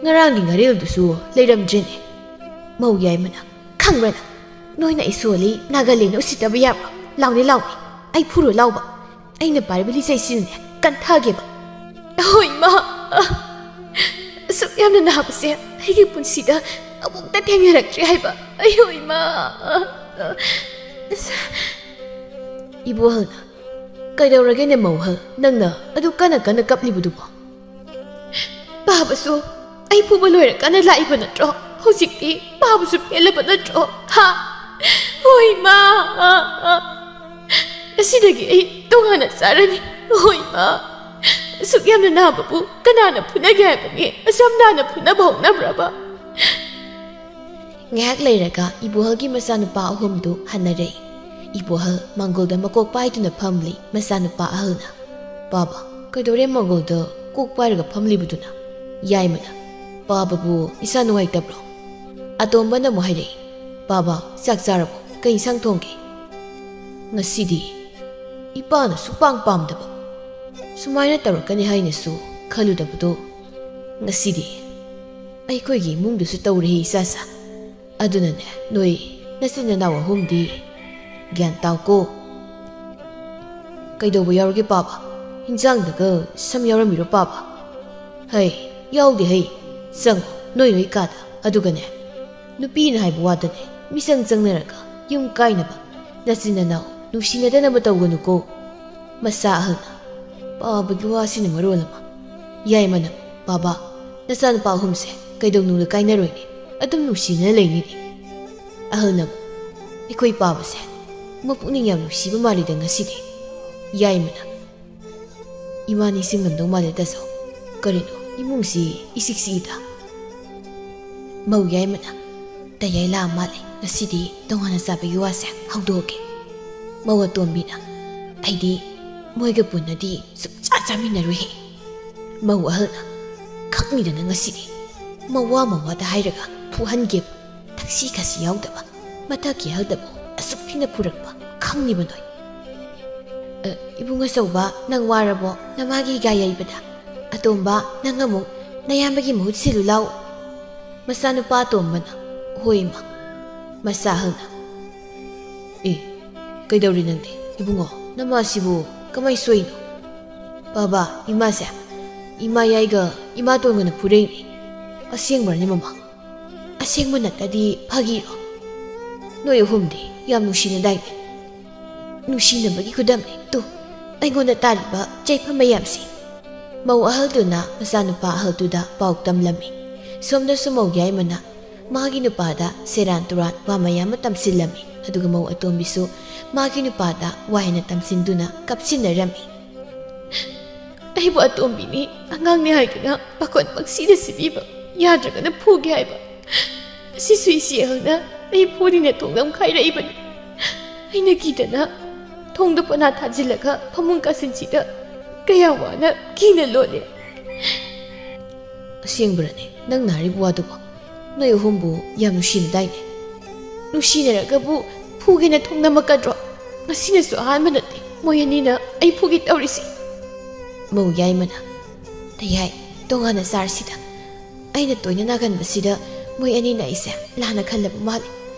ꯉꯔꯥꯡꯒꯤ ꯉꯥꯔꯦꯜꯗꯨꯁꯨ ꯂꯩꯔꯝꯗ꯭ꯔꯦꯅꯦ꯫" ꯃꯧ ꯌꯥꯏꯃꯅ, "ꯈꯪꯕ꯭ꯔꯥ ꯅꯪ? ꯅꯣꯏꯅ ꯑꯩ ꯁꯣꯜꯂꯤ, ꯅꯥꯒꯥꯂꯦꯟꯗ ꯎꯁꯤꯠꯇꯕ ꯌꯥꯕ꯭ꯔꯣ? ꯂꯥꯎꯅꯦ, ꯂꯥꯎꯅꯦ, ꯑꯩ ꯐꯨꯔꯣ ꯂꯥꯎꯕ꯫ ꯑꯩꯅ ꯄꯥꯏꯔꯤꯕ ꯂꯤꯆꯩꯁꯤꯅꯅꯦ ꯀꯟꯊꯒꯦꯕ꯫ ꯑꯍꯣꯏ ꯏꯃꯥ, ꯑꯁꯨꯛ ꯌꯥꯝꯅ ꯅꯥꯕꯁꯦ ꯑꯩꯒꯤ ꯄꯨꯟꯁꯤꯗ ꯑꯃꯨꯛꯇ ꯊꯦꯡꯅꯔꯛꯇ꯭ꯔꯤ ꯍꯥꯏꯕ꯫ ꯑꯌꯣ ꯏꯃꯥ꯫ ꯏꯕꯣꯍꯜꯅ, "ꯀꯩꯗꯧꯔꯒꯦꯅꯦ ꯃꯧꯍꯜ, ꯅꯪꯅ ꯑꯗꯨ ꯀꯟꯅ ꯀꯟꯅ ꯀꯞꯂꯤꯕꯗꯨꯕꯣ?" "ꯄꯥꯕꯁꯨ ꯑꯩ ꯐꯨꯕ ꯂꯣꯏꯔꯀꯥꯟꯗ ꯂꯥꯛꯏꯕ ꯅꯠꯇ꯭ꯔꯣ? ꯍꯧꯖꯤꯛꯇꯤ ꯄꯥꯕꯁꯨ ꯄꯦꯜꯂꯕ ꯅꯠꯇ꯭ꯔꯣ? ꯍꯥ? ꯍꯣꯏ ꯏꯃꯥ, ꯑꯥ, ꯑꯥ꯫ ꯉꯁꯤꯗꯒꯤ ꯑꯩ ꯇꯣꯉꯥꯟꯅ ꯆꯥꯔꯅꯤ꯫ ꯍꯣꯏ ꯏꯃꯥ, ꯑꯁꯨꯛ ꯌꯥꯝꯅ ꯅꯥꯕꯕꯨ ꯀꯅꯥꯅ ꯐꯨꯅꯒꯦ ꯍꯥꯏꯕꯒꯦ? ꯑꯁꯨꯛ ꯌꯥꯝ ꯅꯥꯅ ꯐꯨꯅꯕ ꯍꯧꯅꯕ꯭ꯔꯕ?" ꯉꯥꯏꯍꯥꯛ ꯂꯩꯔꯒ ꯏꯕꯣꯍꯜꯒꯤ ꯃꯆꯥꯅꯨꯄꯥ ꯑꯍꯨꯝꯗꯨ ꯍꯟꯅꯔꯛꯏ꯫ ꯏꯕꯣꯍꯜ ꯃꯪꯒꯣꯜꯗ ꯃꯀꯣꯛ ꯄꯥꯏꯗꯨꯅ ꯐꯝꯂꯤ ꯃꯆꯥꯅꯨꯄꯥ ꯑꯍꯜꯅ꯫ "ꯄꯥꯕ, ꯀꯩꯗꯧꯔꯦ ꯃꯪꯒꯣꯜꯗ ꯀꯣꯛ ꯄꯥꯏꯔꯒ ꯐꯝꯂꯤꯕꯗꯨꯅ?" ꯌꯥꯏꯃꯅ, "ꯄꯥꯕꯕꯨ ꯏꯁꯥ ꯅꯨꯡꯉꯥꯏꯇꯕ꯭ꯔꯣ?" ꯑꯇꯣꯝꯕꯅ ꯑꯃꯨꯛ ꯍꯥꯏꯔꯛꯏ, "ꯄꯥꯕ, ꯆꯥꯛ ꯆꯥꯔꯕꯣ? ꯀꯩ ꯏꯟꯁꯥꯡ ꯊꯣꯡꯒꯦ?" ꯉꯁꯤꯗꯤ ꯏꯄꯥꯅ ꯁꯨꯛꯄꯥꯝ ꯄꯥꯝꯗꯕ, ꯁꯨꯃꯥꯏꯅ ꯇꯧꯔꯛꯀꯅꯤ ꯍꯥꯏꯅꯁꯨ ꯈꯜꯂꯨꯗꯕꯗꯣ ꯉꯁꯤꯗꯤ ꯑꯩꯈꯣꯏꯒꯤ ꯏꯃꯨꯡꯗꯨꯁꯨ ꯇꯧꯔꯦ ꯏꯆꯥꯁꯥ꯫ ꯑꯗꯨꯅꯅꯦ, ꯅꯣꯏ ꯅꯆꯤꯟ ꯅꯅꯥꯎ ꯑꯍꯨꯝꯗꯤ ꯒ꯭ꯌꯥꯟ ꯇꯥꯎꯀꯣ꯫ ꯀꯩꯗꯧꯕ ꯌꯥꯎꯔꯒꯦ ꯄꯥꯕ? ꯍꯤꯟꯖꯥꯡꯗꯒ ꯁꯝ ꯌꯥꯎꯔꯝꯃꯤꯔꯣ ꯄꯥꯕ? ꯍꯩ, ꯌꯥꯎꯗꯦ ꯍꯩ꯫ ꯆꯪꯉꯣ, ꯅꯣꯏ ꯅꯣꯏ ꯀꯥꯗ꯫ ꯑꯗꯨꯒꯅꯦ, ꯅꯨꯄꯤꯅ ꯍꯥꯏꯕ ꯋꯥꯗꯅꯦ, ꯃꯤꯆꯪ ꯆꯪꯅꯔꯒ ꯌꯨꯝ ꯀꯥꯏꯅꯕ, ꯅꯆꯤꯟ ꯅꯅꯥꯎ ꯅꯨꯡꯁꯤꯅꯗꯅꯕ ꯇꯧꯒꯅꯨꯀꯣ꯫ ꯃꯆꯥ ꯑꯍꯜꯅ ꯄꯥꯕꯒꯤ ꯋꯥꯁꯤꯅ ꯃꯔꯣꯜ ꯑꯃ꯫ ꯌꯥꯏꯃꯅ, "ꯄꯥꯕ, ꯅꯆꯥꯅꯨꯄꯥ ꯑꯍꯨꯝꯁꯦ ꯀꯩꯗꯧꯅꯨꯡꯗ ꯀꯥꯏꯅꯔꯣꯏꯅꯦ, ꯑꯗꯨꯝ ꯅꯨꯡꯁꯤꯅꯅ ꯂꯩꯅꯤꯅꯦ"꯫ ꯑꯍꯜꯅ ꯑꯃꯨꯛ, "ꯑꯩꯈꯣꯏ ꯄꯥꯕꯁꯦ ꯃꯄꯨꯛꯅꯤꯡ ꯌꯥꯝ ꯅꯨꯡꯁꯤꯕ ꯃꯥꯜꯂꯤꯗ ꯉꯁꯤꯗꯤ"꯫ ꯌꯥꯏꯃꯅ, "ꯏꯃꯥ ꯅꯤꯡꯁꯤꯡꯂꯝꯗꯧ ꯃꯥꯜꯂꯦ ꯇꯥꯆꯧ꯫ ꯀꯔꯤꯅꯣ ꯏꯃꯨꯡꯁꯤ ꯏꯆꯤꯛ ꯆꯤꯛꯏꯗ?" ꯃꯧ ꯌꯥꯏꯃꯅ, "ꯇꯌꯥꯏ ꯂꯥꯛꯑ ꯃꯥꯜꯂꯦ, ꯉꯁꯤꯗꯤ ꯇꯣꯉꯥꯟꯅ ꯆꯥꯕꯒꯤ ꯋꯥꯁꯦ ꯍꯧꯗꯣꯛꯑꯒꯦ"꯫ ꯃꯧ ꯑꯇꯣꯝꯕꯤꯅ, "ꯑꯩꯗꯤ ꯃꯣꯏꯒ ꯄꯨꯟꯅꯗꯤ ꯁꯨꯡꯆꯥ ꯆꯥꯃꯤꯟꯅꯔꯣꯏꯍꯦ"꯫ ꯃꯧ ꯑꯍꯜꯅ, "ꯈꯪꯅꯤꯗꯅ ꯉꯁꯤꯗꯤ ꯃꯋꯥ ꯃꯋꯥꯗ ꯍꯥꯏꯔꯒ ꯐꯨꯍꯟꯒꯦꯕ, ꯊꯛꯁꯤ ꯈꯥꯁꯤ ꯌꯥꯎꯗꯕ꯫ ꯃꯊꯛꯀꯤ ꯑꯍꯜꯗꯕꯨ ꯑꯁꯨꯛ ꯊꯤꯅ ꯐꯨꯔꯛꯄ ꯈꯪꯂꯤꯕ ꯅꯣꯏ?" "ꯑ, ꯏꯕꯨꯡ ꯑꯆꯧꯕ, ꯅꯪ ꯋꯥꯔꯕꯣ ꯅꯃꯥꯒꯤ ꯍꯤꯒꯥ ꯌꯩꯕꯗ? ꯑꯇꯣꯝꯕ, ꯅꯪ ꯑꯃꯨꯛ ꯅꯌꯥꯝꯕꯒꯤ ꯃꯍꯨꯠ ꯁꯤꯜꯂꯨ ꯂꯥꯎ"꯫ ꯃꯆꯥꯅꯨꯄꯥ ꯑꯇꯣꯝꯕꯅ, "ꯍꯣꯏ ꯏꯃꯥ"꯫ ꯃꯆꯥ ꯑꯍꯜꯅ, ꯑꯦ, ꯀꯩꯗꯧꯔꯤ ꯅꯪꯗꯤ? ꯏꯕꯨꯡꯉꯣ, ꯅꯃꯥꯁꯤꯕꯨ ꯀꯃꯥꯏ ꯁꯣꯛꯏꯅꯣ? ꯕꯥꯕꯥ, ꯏꯃꯥꯁꯦ ꯏꯃꯥ ꯌꯥꯏꯒ ꯏꯃꯥ ꯇꯣꯟꯒꯅ ꯐꯨꯔꯛꯏꯅꯦ꯫ ꯑꯁꯦꯡꯕꯔꯅꯦ ꯃꯃꯥ? ꯑꯁꯦꯡꯕ ꯅꯠꯇꯗꯤ ꯐꯥꯒꯤꯔꯣ? ꯅꯣꯏ ꯑꯍꯨꯝꯗꯤ ꯌꯥꯝ ꯅꯨꯡꯁꯤꯅꯗꯥꯏꯅꯦ? ꯅꯨꯡꯁꯤꯅꯕꯒꯤ ꯈꯨꯗꯝꯅꯦ ꯇꯨ ꯑꯩꯉꯣꯟꯗ ꯇꯥꯔꯤꯕ ꯆꯩꯐꯝ ꯃꯌꯥꯝꯁꯦ꯫ ꯃꯧ ꯑꯍꯜꯗꯨꯅ ꯃꯆꯥꯅꯨꯄꯥ ꯑꯍꯜꯗꯨꯗ ꯄꯥꯎ ꯇꯝꯂꯝꯃꯤ꯫ ꯁꯣꯝꯗꯁꯨ ꯃꯧ ꯌꯥꯏꯃꯅ ꯃꯥꯒꯤ ꯅꯨꯄꯥꯗ ꯁꯦꯔꯥꯟ ꯇꯨꯔꯥꯟ ꯋꯥ ꯃꯌꯥꯝ ꯑꯃ ꯇꯝꯁꯤꯜꯂꯝꯃꯤ꯫ ꯑꯗꯨꯒ ꯃꯧ ꯑꯇꯣꯝꯕꯤꯁꯨ ꯃꯥꯒꯤ ꯅꯨꯄꯥꯗ ꯋꯥ ꯍꯦꯟꯅ ꯇꯝꯁꯤꯟꯗꯨꯅ ꯀꯞꯁꯤꯟꯅꯔꯝꯃꯤ꯫ ꯑꯩꯕꯨ ꯑꯇꯣꯝꯕꯤꯅꯤ, ꯑꯉꯥꯡꯅꯤ ꯍꯥꯏꯗꯨꯅ ꯄꯥꯈꯣꯟ ꯄꯪꯁꯤꯗ ꯁꯤꯕꯤꯕ, ꯌꯥꯗ꯭ꯔꯒꯅ ꯐꯨꯒꯦ ꯍꯥꯏꯕ꯫ ꯉꯁꯤꯁꯨ ꯏꯆꯦ ꯑꯍꯜꯅ ꯑꯩ ꯐꯨꯅꯤꯅ ꯊꯣꯡ ꯅꯝꯈꯥꯏꯔꯛꯏꯕꯅꯤ꯫ ꯑꯩꯅ ꯀꯤꯗꯅ ꯊꯣꯡꯗ ꯄꯣꯅꯥ ꯊꯥꯖꯤꯜꯂꯒ ꯐꯃꯨꯡ ꯀꯥꯁꯤꯟꯁꯤꯗ ꯀꯌꯥ ꯋꯥꯅ ꯀꯤꯅ ꯂꯣꯠꯂꯦ꯫ ꯑꯁꯦꯡꯕꯔꯅꯦ ꯅꯪꯅ ꯍꯥꯏꯔꯤꯕ ꯋꯥꯗꯨꯕꯣ? ꯅꯣꯏ ꯑꯍꯨꯝꯕꯨ ꯌꯥꯝ ꯅꯨꯡꯁꯤꯅꯗꯥꯏꯅꯦ? ꯅꯨꯡꯁꯤꯅꯔꯒꯕꯨ ꯐꯨꯒꯦꯅ ꯊꯣꯡ ꯅꯝꯃꯛꯀꯗ꯭ꯔꯣ? ꯉꯁꯤꯅꯁꯨ ꯑꯍꯥꯟꯕ ꯅꯠꯇꯦ ꯃꯣꯏ ꯑꯅꯤꯅ ꯑꯩ ꯐꯨꯒꯦ ꯇꯧꯔꯤꯁꯦ꯫ ꯃꯧ ꯌꯥꯏꯃꯅ, "ꯇꯌꯥꯏ, ꯇꯣꯉꯥꯟꯅ ꯆꯥꯔꯁꯤꯗ꯫ ꯑꯩꯅ ꯇꯣꯏꯅ ꯅꯥꯒꯟꯕꯁꯤꯗ ꯃꯣꯏ ꯑꯅꯤꯅ ꯑꯩꯁꯦ ꯂꯥꯟꯅ ꯈꯜꯂꯕ ꯃꯥꯜꯂꯤ꯫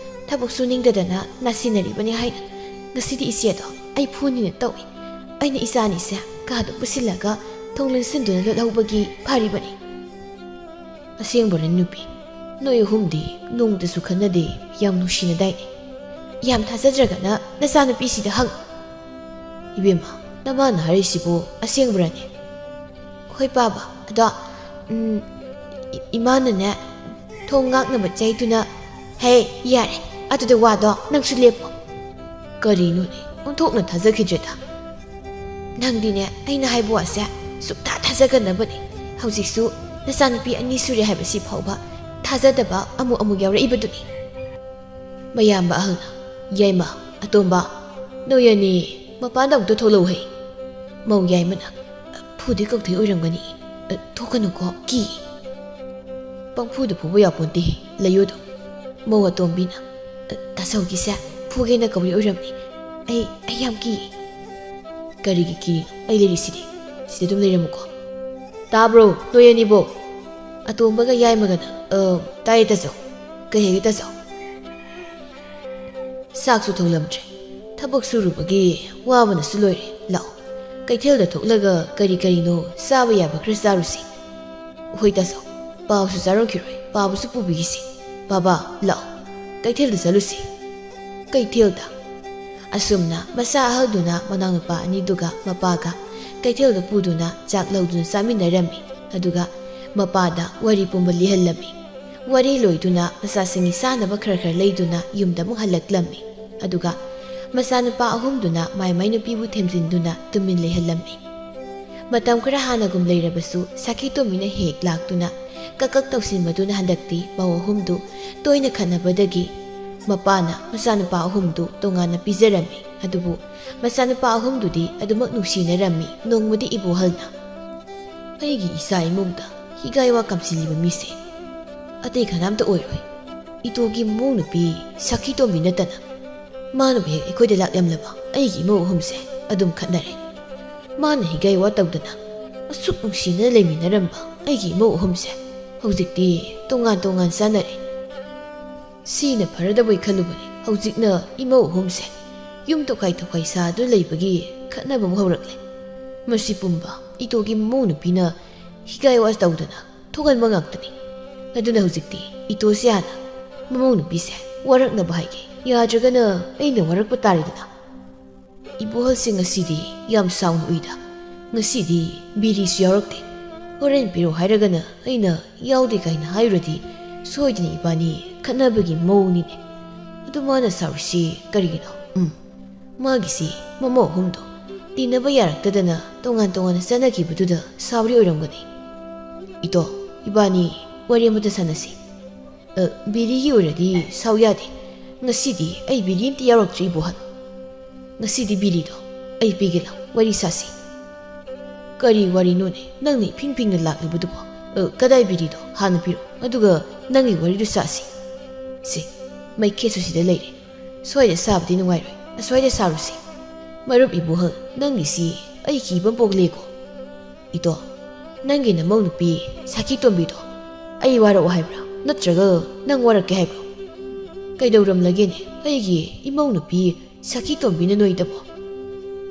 ꯊꯕꯛ ꯁꯨꯅꯤꯡꯗꯗꯅ ꯅꯥꯁꯤꯟꯅꯔꯤꯕꯅꯤ ꯍꯥꯏꯅ ꯉꯁꯤꯗꯤ ꯏꯆꯦꯗꯣ ꯑꯩ ꯐꯨꯅꯤꯅ ꯇꯧꯏ꯫ ꯑꯩꯅ ꯏꯆꯥꯅꯤꯁꯦ ꯀꯥꯗ ꯄꯨꯁꯤꯜꯂꯒ ꯊꯣꯡ ꯂꯣꯟꯁꯤꯟꯗꯨꯅ ꯂꯣꯠꯍꯧꯕꯒꯤ ꯐꯔꯤꯕꯅꯤ꯫" "ꯑꯁꯦꯡꯕꯔꯅꯦ ꯅꯨꯄꯤ? ꯅꯣꯏ ꯑꯍꯨꯝꯗꯤ ꯅꯣꯡꯃꯇꯁꯨ ꯈꯠꯅꯗꯦ, ꯌꯥꯝ ꯅꯨꯡꯁꯤꯅꯗꯥꯏꯅꯦ? ꯌꯥꯝ ꯊꯥꯖꯗ꯭ꯔꯒꯅ ꯅꯆꯥꯅꯨꯄꯤꯁꯤꯗ ꯍꯪ꯫" "ꯏꯕꯦꯝꯃ, ꯅꯃꯥꯅ ꯍꯥꯏꯔꯤꯁꯤꯕꯨ ꯑꯁꯦꯡꯕꯔꯅꯦ?" "ꯍꯣꯏ ꯄꯥꯕ, ꯑꯗꯣ, ꯎꯝ, ꯏ-, ꯏꯃꯥꯅꯅꯦ ꯊꯣꯡ ꯉꯥꯛꯅꯕ ꯆꯩꯗꯨꯅ꯫" "ꯍꯦ, ꯌꯥꯔꯦ, ꯑꯗꯨꯗ ꯋꯥꯗꯣ ꯅꯪꯁꯨ ꯂꯦꯞꯄꯣ꯫" "ꯀꯔꯤꯅꯣꯅꯦ, ꯑꯣꯟꯊꯣꯛꯅ ꯊꯥꯖꯈꯤꯗ꯭ꯔꯦꯗ꯫ ꯅꯪꯗꯤꯅꯦ ꯑꯩꯅ ꯍꯥꯏꯕ ꯋꯥꯁꯦ ꯁꯨꯛꯊꯥ ꯊꯥꯖꯒꯟꯗꯕꯅꯦ꯫ ꯍꯧꯖꯤꯛꯁꯨ ꯅꯆꯥꯅꯨꯄꯤ ꯑꯅꯤ ꯁꯨꯔꯦ ꯍꯥꯏꯕꯁꯤ ꯐꯥꯎꯕ ꯊꯥꯖꯗꯕ ꯑꯃꯨꯛ ꯑꯃꯨꯛ ꯌꯥꯎꯔꯛꯏꯕꯗꯨꯅꯤ꯫" ꯃꯌꯥꯝꯕ ꯑꯍꯜꯅ, "ꯌꯥꯏꯃ, ꯑꯇꯣꯝꯕ, ꯅꯣꯏ ꯑꯅꯤ ꯃꯄꯥꯟꯗ ꯑꯃꯨꯛꯇ ꯊꯣꯛꯂꯛꯎ ꯍꯩ꯫" ꯃꯧ ꯌꯥꯏꯃꯅ, "ꯐꯨꯗꯣꯏ ꯀꯧꯊꯣꯏ ꯑꯣꯏꯔꯝꯒꯅꯤ, ꯊꯣꯛꯀꯅꯨꯀꯣ, ꯀꯤ꯫" "ꯄꯪꯐꯨꯗ ꯐꯨꯕ ꯌꯥꯄꯣꯟꯇꯦ, ꯂꯩꯌꯨ ꯑꯗꯨꯝ꯫" ꯃꯧ ꯑꯇꯣꯝꯕꯤꯅ, "ꯇꯥꯆꯧꯒꯤꯁꯦ ꯐꯨꯒꯦꯅ ꯀꯧꯔꯤ ꯑꯣꯏꯔꯝꯅꯤ꯫ ꯑꯩ, ꯑꯩ ꯌꯥꯝ ꯀꯤ꯫" "ꯀꯔꯤꯒꯤ ꯀꯤ? ꯑꯩ ꯂꯩꯔꯤꯁꯤꯗꯤ꯫ ꯁꯤꯗ ꯑꯗꯨꯝ ꯂꯩꯔꯝꯃꯨꯀꯣ꯫" "ꯇꯥꯕ꯭ꯔꯣ, ꯅꯣꯏ ꯑꯅꯤꯕꯣ?" ꯑꯇꯣꯝꯕꯒ ꯌꯥꯏꯃꯒꯅ, "ꯑ, ꯇꯥꯏꯌꯦ ꯇꯥꯆꯧ꯫ ꯀꯩ ꯍꯥꯏꯒꯦ ꯇꯥꯆꯧ?" ꯆꯥꯛꯁꯨ ꯊꯣꯡꯂꯝꯗ꯭ꯔꯦ꯫ ꯊꯕꯛ ꯁꯨꯔꯨꯕꯒꯤ ꯋꯥꯕꯅꯁꯨ ꯂꯣꯏꯔꯦ꯫ ꯂꯥꯛꯑꯣ, ꯀꯩꯊꯦꯜꯗ ꯊꯣꯛꯂꯒ ꯀꯔꯤ ꯀꯔꯤꯅꯣ ꯆꯥꯕ ꯌꯥꯕ ꯈꯔ ꯆꯥꯔꯨꯁꯤ꯫ ꯍꯣꯏ ꯇꯥꯆꯧ, ꯄꯥꯎꯁꯨ ꯆꯥꯔꯝꯈꯤꯔꯣꯏ, ꯄꯥꯕꯁꯨ ꯄꯨꯕꯤꯈꯤꯁꯤ꯫ ꯕꯥꯕꯥ, ꯂꯥꯛꯑꯣ, ꯀꯩꯊꯦꯜꯗ ꯆꯠꯂꯨꯁꯤ꯫ ꯀꯩꯊꯦꯜꯗ꯫ ꯑꯁꯨꯝꯅ ꯃꯆꯥ ꯑꯍꯜꯗꯨꯅ ꯃꯅꯥꯎꯅꯨꯄꯥ ꯑꯅꯤꯗꯨꯒ ꯃꯄꯥꯒ ꯀꯩꯊꯦꯜꯗ ꯄꯨꯗꯨꯅ ꯆꯥꯛ ꯂꯧꯗꯨꯅ ꯆꯥꯃꯤꯟꯅꯔꯝꯃꯤ꯫ ꯑꯗꯨꯒ ꯃꯄꯥꯗ ꯋꯥꯔꯤ ꯄꯨꯝꯕ ꯂꯤꯍꯜꯂꯝꯃꯤ꯫ ꯋꯥꯔꯤ ꯂꯣꯏꯗꯨꯅ ꯃꯆꯥꯁꯤꯡꯒꯤ ꯆꯥꯅꯕ ꯈꯔ ꯈꯔ ꯂꯩꯗꯨꯅ ꯌꯨꯝꯗ ꯑꯃꯨꯛ ꯍꯜꯂꯛꯂꯝꯃꯤ꯫ ꯑꯗꯨꯒ ꯃꯆꯥꯅꯨꯄꯥ ꯑꯍꯨꯝꯗꯨꯅ ꯃꯥꯏ ꯃꯥꯏ ꯅꯨꯄꯤꯕꯨ ꯊꯦꯝꯖꯤꯟꯗꯨꯅ ꯇꯨꯃꯤꯟ ꯂꯩꯍꯜꯂꯝꯃꯤ꯫ ꯃꯇꯝ ꯈꯔ ꯍꯥꯟꯅꯒꯨꯝ ꯂꯩꯔꯕꯁꯨ ꯁꯥꯈꯤ ꯇꯣꯝꯕꯤꯅ ꯍꯦꯛ ꯂꯥꯛꯇꯨꯅ ꯀꯛ ꯀꯛ ꯇꯧꯁꯤꯟꯕꯗꯨꯅ ꯍꯟꯗꯛꯇꯤ ꯃꯧ ꯑꯍꯨꯝꯗꯨ ꯇꯣꯏꯅ ꯈꯠꯅꯕꯗꯒꯤ ꯃꯄꯥꯅ ꯃꯆꯥꯅꯨꯄꯥ ꯑꯍꯨꯝꯗꯨ ꯇꯣꯉꯥꯟꯅ ꯄꯤꯖꯔꯝꯃꯤ꯫ ꯑꯗꯨꯕꯨ ꯃꯆꯥꯅꯨꯄꯥ ꯑꯍꯨꯝꯗꯨꯗꯤ ꯑꯗꯨꯃꯛ ꯅꯨꯡꯁꯤꯅꯔꯝꯃꯤ꯫ ꯅꯣꯡꯃꯗꯤ ꯏꯕꯣꯍꯜꯅ, "ꯑꯩꯒꯤ ꯏꯆꯥ ꯏꯃꯨꯡꯗ ꯍꯤꯒꯥꯏ ꯋꯥ ꯀꯥꯝꯁꯤꯜꯂꯤꯕ ꯃꯤꯁꯦ ꯑꯇꯩ ꯀꯅꯥꯝꯇ ꯑꯣꯏꯔꯣꯏ꯫ ꯏꯇꯣꯒꯤ ꯃꯃꯧ ꯅꯨꯄꯤ ꯁꯥꯈꯤ ꯇꯣꯝꯕꯤ ꯅꯠꯇꯅ꯫ ꯃꯥꯅꯕꯨ ꯍꯦꯛ ꯑꯩꯈꯣꯏꯗ ꯂꯥꯛꯂꯝꯂꯕ ꯑꯩꯒꯤ ꯏꯃꯧ ꯑꯍꯨꯝꯁꯦ ꯑꯗꯨꯝ ꯈꯠꯅꯔꯦ꯫ ꯃꯥꯅ ꯍꯤꯒꯥꯏ ꯋꯥ ꯇꯧꯗꯅ ꯑꯁꯨꯛ ꯅꯨꯡꯁꯤꯅ ꯂꯩꯃꯤꯟꯅꯔꯝꯕ ꯑꯩꯒꯤ ꯏꯃꯧ ꯑꯍꯨꯝꯁꯦ ꯍꯧꯖꯤꯛꯇꯤ ꯇꯣꯉꯥꯟ ꯇꯣꯉꯥꯟ ꯆꯥꯅꯔꯦ꯫ ꯁꯤꯅ ꯐꯔꯗꯕꯣꯏ ꯈꯜꯂꯨꯕꯅꯤ꯫ ꯍꯧꯖꯤꯛꯅ ꯏꯃꯧ ꯑꯍꯨꯝꯁꯦ ꯌꯨꯝ ꯇꯣꯈꯥꯏ ꯇꯣꯈꯥꯏ ꯁꯥꯗꯨꯅ ꯂꯩꯕꯒꯤ ꯈꯠꯅꯕ ꯑꯃꯨꯛ ꯍꯧꯔꯛꯂꯦ꯫ ꯃꯁꯤ ꯄꯨꯝꯕ ꯏꯇꯣꯒꯤ ꯃꯃꯧ ꯅꯨꯄꯤꯅ ꯍꯤꯒꯥꯏ ꯋꯥ ꯇꯧꯗꯅ ꯊꯣꯛꯍꯟꯕ ꯉꯥꯛꯇꯅꯤ꯫ ꯑꯗꯨꯅ ꯍꯧꯖꯤꯛꯇꯤ ꯏꯇꯣꯁꯦ ꯍꯥꯟꯅ ꯃꯃꯧ ꯅꯨꯄꯤꯁꯦ ꯋꯥꯔꯛꯅꯕ ꯍꯥꯏꯒꯦ꯫ ꯌꯥꯗ꯭ꯔꯒꯅ ꯑꯩꯅ ꯋꯥꯔꯛꯄ ꯇꯥꯔꯦꯗꯅ꯫" ꯏꯕꯣꯍꯜꯁꯦ ꯉꯁꯤꯗꯤ ꯌꯥꯝ ꯁꯥꯎꯅ ꯎꯏꯗ꯫ "ꯉꯁꯤꯗꯤ ꯕꯤꯔꯤꯁꯨ ꯌꯥꯎꯔꯛꯇꯦ꯫ ꯍꯣꯔꯦꯟ ꯄꯤꯔꯛꯑꯣ ꯍꯥꯏꯔꯒꯅ ꯑꯩꯅ ꯌꯥꯎꯗꯦ ꯀꯥꯏꯅ ꯍꯥꯏꯔꯨꯔꯗꯤ ꯁꯣꯏꯗꯅ ꯏꯕꯥꯅꯤ ꯈꯠꯅꯕꯒꯤ ꯃꯑꯣꯡꯅꯤꯅꯦ꯫ ꯑꯗꯨ ꯃꯥꯅ ꯁꯥꯎꯔꯤꯁꯤ ꯀꯔꯤꯒꯤꯅꯣ? ꯎꯝ, ꯃꯥꯒꯤꯁꯤ ꯃꯃꯧ ꯑꯍꯨꯝꯗꯣ ꯇꯤꯟꯅꯕ ꯌꯥꯔꯛꯇꯗꯅ ꯇꯣꯉꯥꯟ ꯇꯣꯉꯥꯟꯅ ꯆꯠꯅꯈꯤꯕꯗꯨꯗ ꯁꯥꯎꯔꯤ ꯑꯣꯏꯔꯝꯒꯅꯤ꯫ ꯏꯇꯣ, ꯏꯕꯥꯅꯤ ꯋꯥꯔꯤ ꯑꯃꯇ ꯁꯥꯟꯅꯁꯤ꯫ ꯑ, ꯕꯤꯔꯤꯒꯤ ꯑꯣꯏꯔꯗꯤ ꯁꯥꯎ ꯌꯥꯗꯦ꯫ ꯉꯁꯤꯗꯤ ꯑꯩ ꯕꯤꯔꯤ ꯑꯝꯇ ꯌꯥꯎꯔꯛꯇ꯭ꯔꯤ, ꯏꯕꯣꯍꯜ꯫ ꯉꯁꯤꯗꯤ ꯕꯤꯔꯤꯗꯣ ꯑꯩ ꯄꯤꯒꯦ ꯂꯥꯎ, ꯋꯥꯔꯤ ꯁꯥꯁꯤ꯫" "ꯀꯔꯤ ꯋꯥꯔꯤꯅꯣꯅꯦ ꯅꯪꯅ ꯏꯐꯤꯡ ꯐꯤꯡꯅ ꯂꯥꯛꯂꯤꯕꯗꯨꯕꯣ? ꯑ, ꯀꯗꯥꯏ ꯕꯤꯔꯤꯗꯣ? ꯍꯥꯟꯅ ꯄꯤꯔꯛꯑꯣ, ꯑꯗꯨꯒ ꯅꯪꯒꯤ ꯋꯥꯔꯤꯗꯨ ꯁꯥꯁꯤ꯫" "ꯁꯦ, ꯃꯩꯈꯦꯠꯁꯨ ꯁꯤꯗ ꯂꯩꯔꯦ꯫ ꯁ꯭ꯋꯥꯏꯗ ꯁꯥꯕꯗꯤ ꯅꯨꯡꯉꯥꯏꯔꯣꯏ, ꯑꯁ꯭ꯋꯥꯏꯗ ꯁꯥꯔꯨꯁꯤ꯫" "ꯃꯔꯨꯞ ꯏꯕꯣꯍꯜ, ꯅꯪꯒꯤꯁꯤ ꯑꯩ ꯀꯤꯕ ꯑꯃ ꯄꯣꯛꯂꯦꯀꯣ꯫" "ꯏꯇꯣ, ꯅꯪꯒꯤ ꯅꯃꯧ ꯅꯨꯄꯤ ꯁꯥꯈꯤ ꯇꯣꯝꯕꯤꯗꯣ ꯑꯩ ꯋꯥꯔꯛꯑꯣ ꯍꯥꯏꯕ꯭ꯔꯥ, ꯅꯠꯇ꯭ꯔꯒ ꯅꯪ ꯋꯥꯔꯛꯀꯦ ꯍꯥꯏꯕ꯭ꯔꯣ?" ꯀꯩꯗꯧꯔꯝꯂꯒꯦꯅꯦ ꯑꯩꯒꯤ ꯏꯃꯧ ꯅꯨꯄꯤ ꯁꯈꯤ ꯇꯣꯝꯕꯤꯅ ꯅꯣꯏꯗꯕꯣ?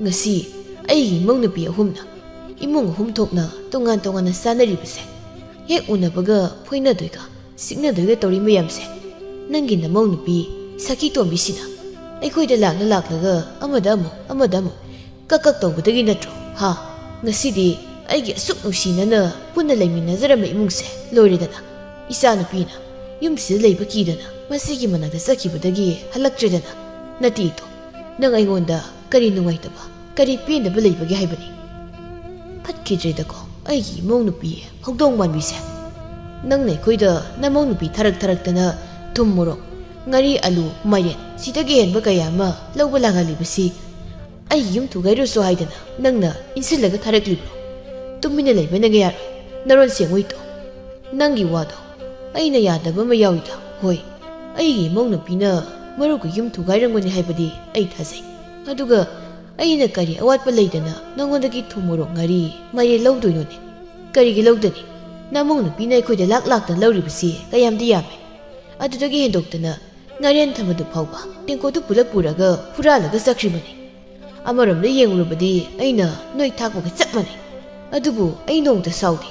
ꯉꯁꯤ ꯑꯩꯒꯤ ꯏꯃꯧ ꯅꯨꯄꯤ ꯑꯍꯨꯝꯅ ꯏꯃꯨꯡ ꯑꯍꯨꯝ ꯊꯣꯛꯅ ꯇꯣꯉꯥꯟ ꯇꯣꯉꯥꯟꯅ ꯆꯥꯅꯔꯤꯕꯁꯦ, ꯍꯦꯛ ꯎꯅꯕꯒ ꯐꯣꯏꯅꯗꯣꯏꯒ ꯁꯤꯛꯅꯗꯣꯏꯒ ꯇꯧꯔꯤ ꯃꯌꯥꯝꯁꯦ, ꯅꯪꯒꯤ ꯅꯃꯧ ꯅꯨꯄꯤ ꯁꯈꯤ ꯇꯣꯝꯕꯤꯁꯤꯅ ꯑꯩꯈꯣꯏꯗ ꯂꯥꯛꯂ ꯂꯥꯛꯂꯒ ꯑꯃꯗ ꯑꯃꯨꯛ ꯑꯃꯗ ꯑꯃꯨꯛ ꯀꯛ ꯀꯛ ꯇꯧꯕꯗꯒꯤ ꯅꯠꯇ꯭ꯔꯣ? ꯍꯥ? ꯉꯁꯤꯗꯤ ꯑꯩꯒꯤ ꯑꯁꯨꯛ ꯅꯨꯡꯁꯤꯅꯅ ꯄꯨꯟꯅ ꯂꯩꯃꯤꯟꯅꯖꯔꯝꯕ ꯏꯃꯨꯡꯁꯦ ꯂꯣꯏꯔꯦꯗꯅ꯫ ꯏꯆꯥꯅꯨꯄꯤꯅ ꯌꯨꯝꯁꯤꯗ ꯂꯩꯕ ꯀꯤꯗꯅ ꯃꯁꯤꯒꯤ ꯃꯅꯥꯛꯇ ꯆꯠꯈꯤꯕꯗꯒꯤ ꯍꯜꯂꯛꯇ꯭ꯔꯦꯗꯅ꯫ ꯅꯠꯇꯦꯗꯣ, ꯅꯪ ꯑꯩꯉꯣꯟꯗ ꯀꯔꯤ ꯅꯨꯡꯉꯥꯏꯇꯕ, ꯀꯔꯤ ꯄꯦꯟꯗꯕ ꯂꯩꯕꯒꯦ ꯍꯥꯏꯕꯅꯤ? ꯐꯠꯈꯤꯗ꯭ꯔꯦꯗꯀꯣ ꯑꯩꯒꯤ ꯏꯃꯧ ꯅꯨꯄꯤ ꯍꯧꯗꯣꯡ ꯃꯥꯟꯕꯤꯁꯦ꯫ ꯅꯪꯅ ꯑꯩꯈꯣꯏꯗ ꯅꯃꯧ ꯅꯨꯄꯤ ꯊꯥꯔꯛ ꯊꯥꯔꯛꯇꯅ ꯊꯨꯝ ꯃꯣꯔꯣꯛ, ꯉꯥꯔꯤ ꯑꯂꯨ ꯃꯥꯏꯔꯦꯟ ꯁꯤꯗꯒꯤ ꯍꯦꯟꯕ ꯀꯌꯥ ꯑꯃ ꯂꯧꯕ ꯂꯥꯛꯍꯜꯂꯤꯕꯁꯤ ꯑꯩꯒꯤ ꯌꯨꯝ ꯊꯨꯒꯥꯏꯔꯨꯁꯨ ꯍꯥꯏꯗꯅ ꯅꯪꯅ ꯏꯟꯁꯤꯜꯂꯒ ꯊꯥꯔꯛꯂꯤꯕ꯭ꯔꯣ? ꯇꯨꯃꯤꯟꯅ ꯂꯩꯕꯅꯒ ꯌꯥꯔꯣꯏ, ꯅꯔꯣꯟ ꯁꯦꯡꯉꯣꯏꯗꯣ꯫ ꯅꯪꯒꯤ ꯋꯥꯗꯣ ꯑꯩꯅ ꯌꯥꯗꯕ ꯑꯃ ꯌꯥꯎꯏꯗ꯫ ꯍꯣꯏ, ꯑꯩꯒꯤ ꯏꯃꯧ ꯅꯨꯄꯤꯅ ꯃꯔꯨꯞꯀꯤ ꯌꯨꯝ ꯊꯨꯒꯥꯏꯔꯝꯒꯅꯤ ꯍꯥꯏꯕꯗꯤ ꯑꯩ ꯊꯥꯖꯩ꯫ ꯑꯗꯨꯒ ꯑꯩꯅ ꯀꯔꯤ ꯑꯋꯥꯠꯄ ꯂꯩꯗꯅ ꯅꯉꯣꯟꯗꯒꯤ ꯊꯨꯝ ꯃꯣꯔꯣꯛ ꯉꯥꯔꯤ ꯃꯥꯏꯔꯦꯟ ꯂꯧꯗꯣꯏꯅꯣꯅꯦ? ꯀꯔꯤꯒꯤ ꯂꯧꯗꯅꯤ? ꯅꯃꯧ ꯅꯨꯄꯤꯅ ꯑꯩꯈꯣꯏꯗ ꯂꯥꯛ ꯂꯥꯛꯇꯅ ꯂꯧꯔꯤꯕꯁꯤ ꯀꯌꯥꯝꯗꯤ ꯌꯥꯝꯃꯤ꯫ ꯑꯗꯨꯗꯒꯤ ꯍꯦꯟꯗꯣꯛꯇꯅ ꯉꯥꯔꯦꯟ ꯊꯝꯕꯗꯨ ꯐꯥꯎꯕ ꯇꯦꯡꯀꯣꯠꯇꯨ ꯄꯨꯂꯞ ꯄꯨꯔꯒ ꯍꯨꯔꯥꯜꯂꯒ ꯆꯠꯈ꯭ꯔꯤꯕꯅꯤ꯫ ꯑꯃꯔꯣꯝꯗ ꯌꯦꯡꯂꯨꯔꯕꯗꯤ ꯑꯩꯅ ꯅꯣꯏ ꯊꯥꯛꯄꯒ ꯆꯞ ꯃꯥꯟꯅꯩ꯫ ꯑꯗꯨꯕꯨ ꯑꯩ ꯅꯣꯡꯃꯇ ꯁꯥꯎꯗꯦ꯫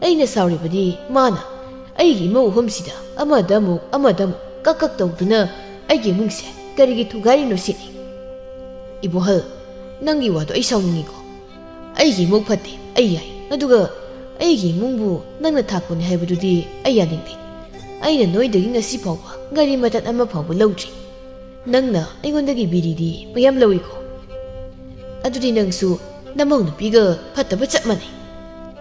ꯑꯩꯅ ꯁꯥꯎꯔꯤꯕꯗꯤ ꯃꯥꯅ ꯑꯩꯒꯤ ꯏꯃꯧ ꯑꯍꯨꯝꯁꯤꯗ ꯑꯃꯗ ꯑꯃꯨꯛ ꯑꯃꯗ ꯑꯃꯨꯛ ꯀꯛ ꯀꯛ ꯇꯧꯗꯨꯅ ꯑꯩꯒꯤ ꯏꯃꯨꯡꯁꯦ ꯀꯔꯤꯒꯤ ꯊꯨꯒꯥꯏꯔꯤꯅꯣ ꯁꯤꯅꯤ꯫ ꯏꯕꯣꯍꯜ, ꯅꯪꯒꯤ ꯋꯥꯗꯣ ꯑꯩ ꯁꯥꯎꯅꯤꯡꯉꯤꯀꯣ꯫ ꯑꯩꯒꯤ ꯏꯃꯧ ꯐꯠꯇꯦ, ꯑꯩ ꯌꯥꯏ꯫ ꯑꯗꯨꯒ ꯑꯩꯒꯤ ꯏꯃꯨꯡꯕꯨ ꯅꯪꯅ ꯊꯥꯛꯄꯅꯤ ꯍꯥꯏꯕꯗꯨꯗꯤ ꯑꯩ ꯌꯥꯅꯤꯡꯗꯦ꯫ ꯑꯩꯅ ꯅꯣꯏꯗꯒꯤ ꯉꯁꯤ ꯐꯥꯎꯕ ꯉꯥꯔꯤ ꯃꯇꯠ ꯑꯃ ꯐꯥꯎꯕ ꯂꯧꯗ꯭ꯔꯤ꯫ ꯅꯪꯅ ꯑꯩꯉꯣꯟꯗꯒꯤ ꯕꯤꯔꯤꯗꯤ ꯃꯌꯥꯝ ꯂꯧꯏꯀꯣ꯫ ꯑꯗꯨꯗꯤ ꯅꯪꯁꯨ ꯅꯃꯧ ꯅꯨꯄꯤꯒ ꯐꯠꯇꯕ ꯆꯞ ꯃꯥꯟꯅꯩ꯫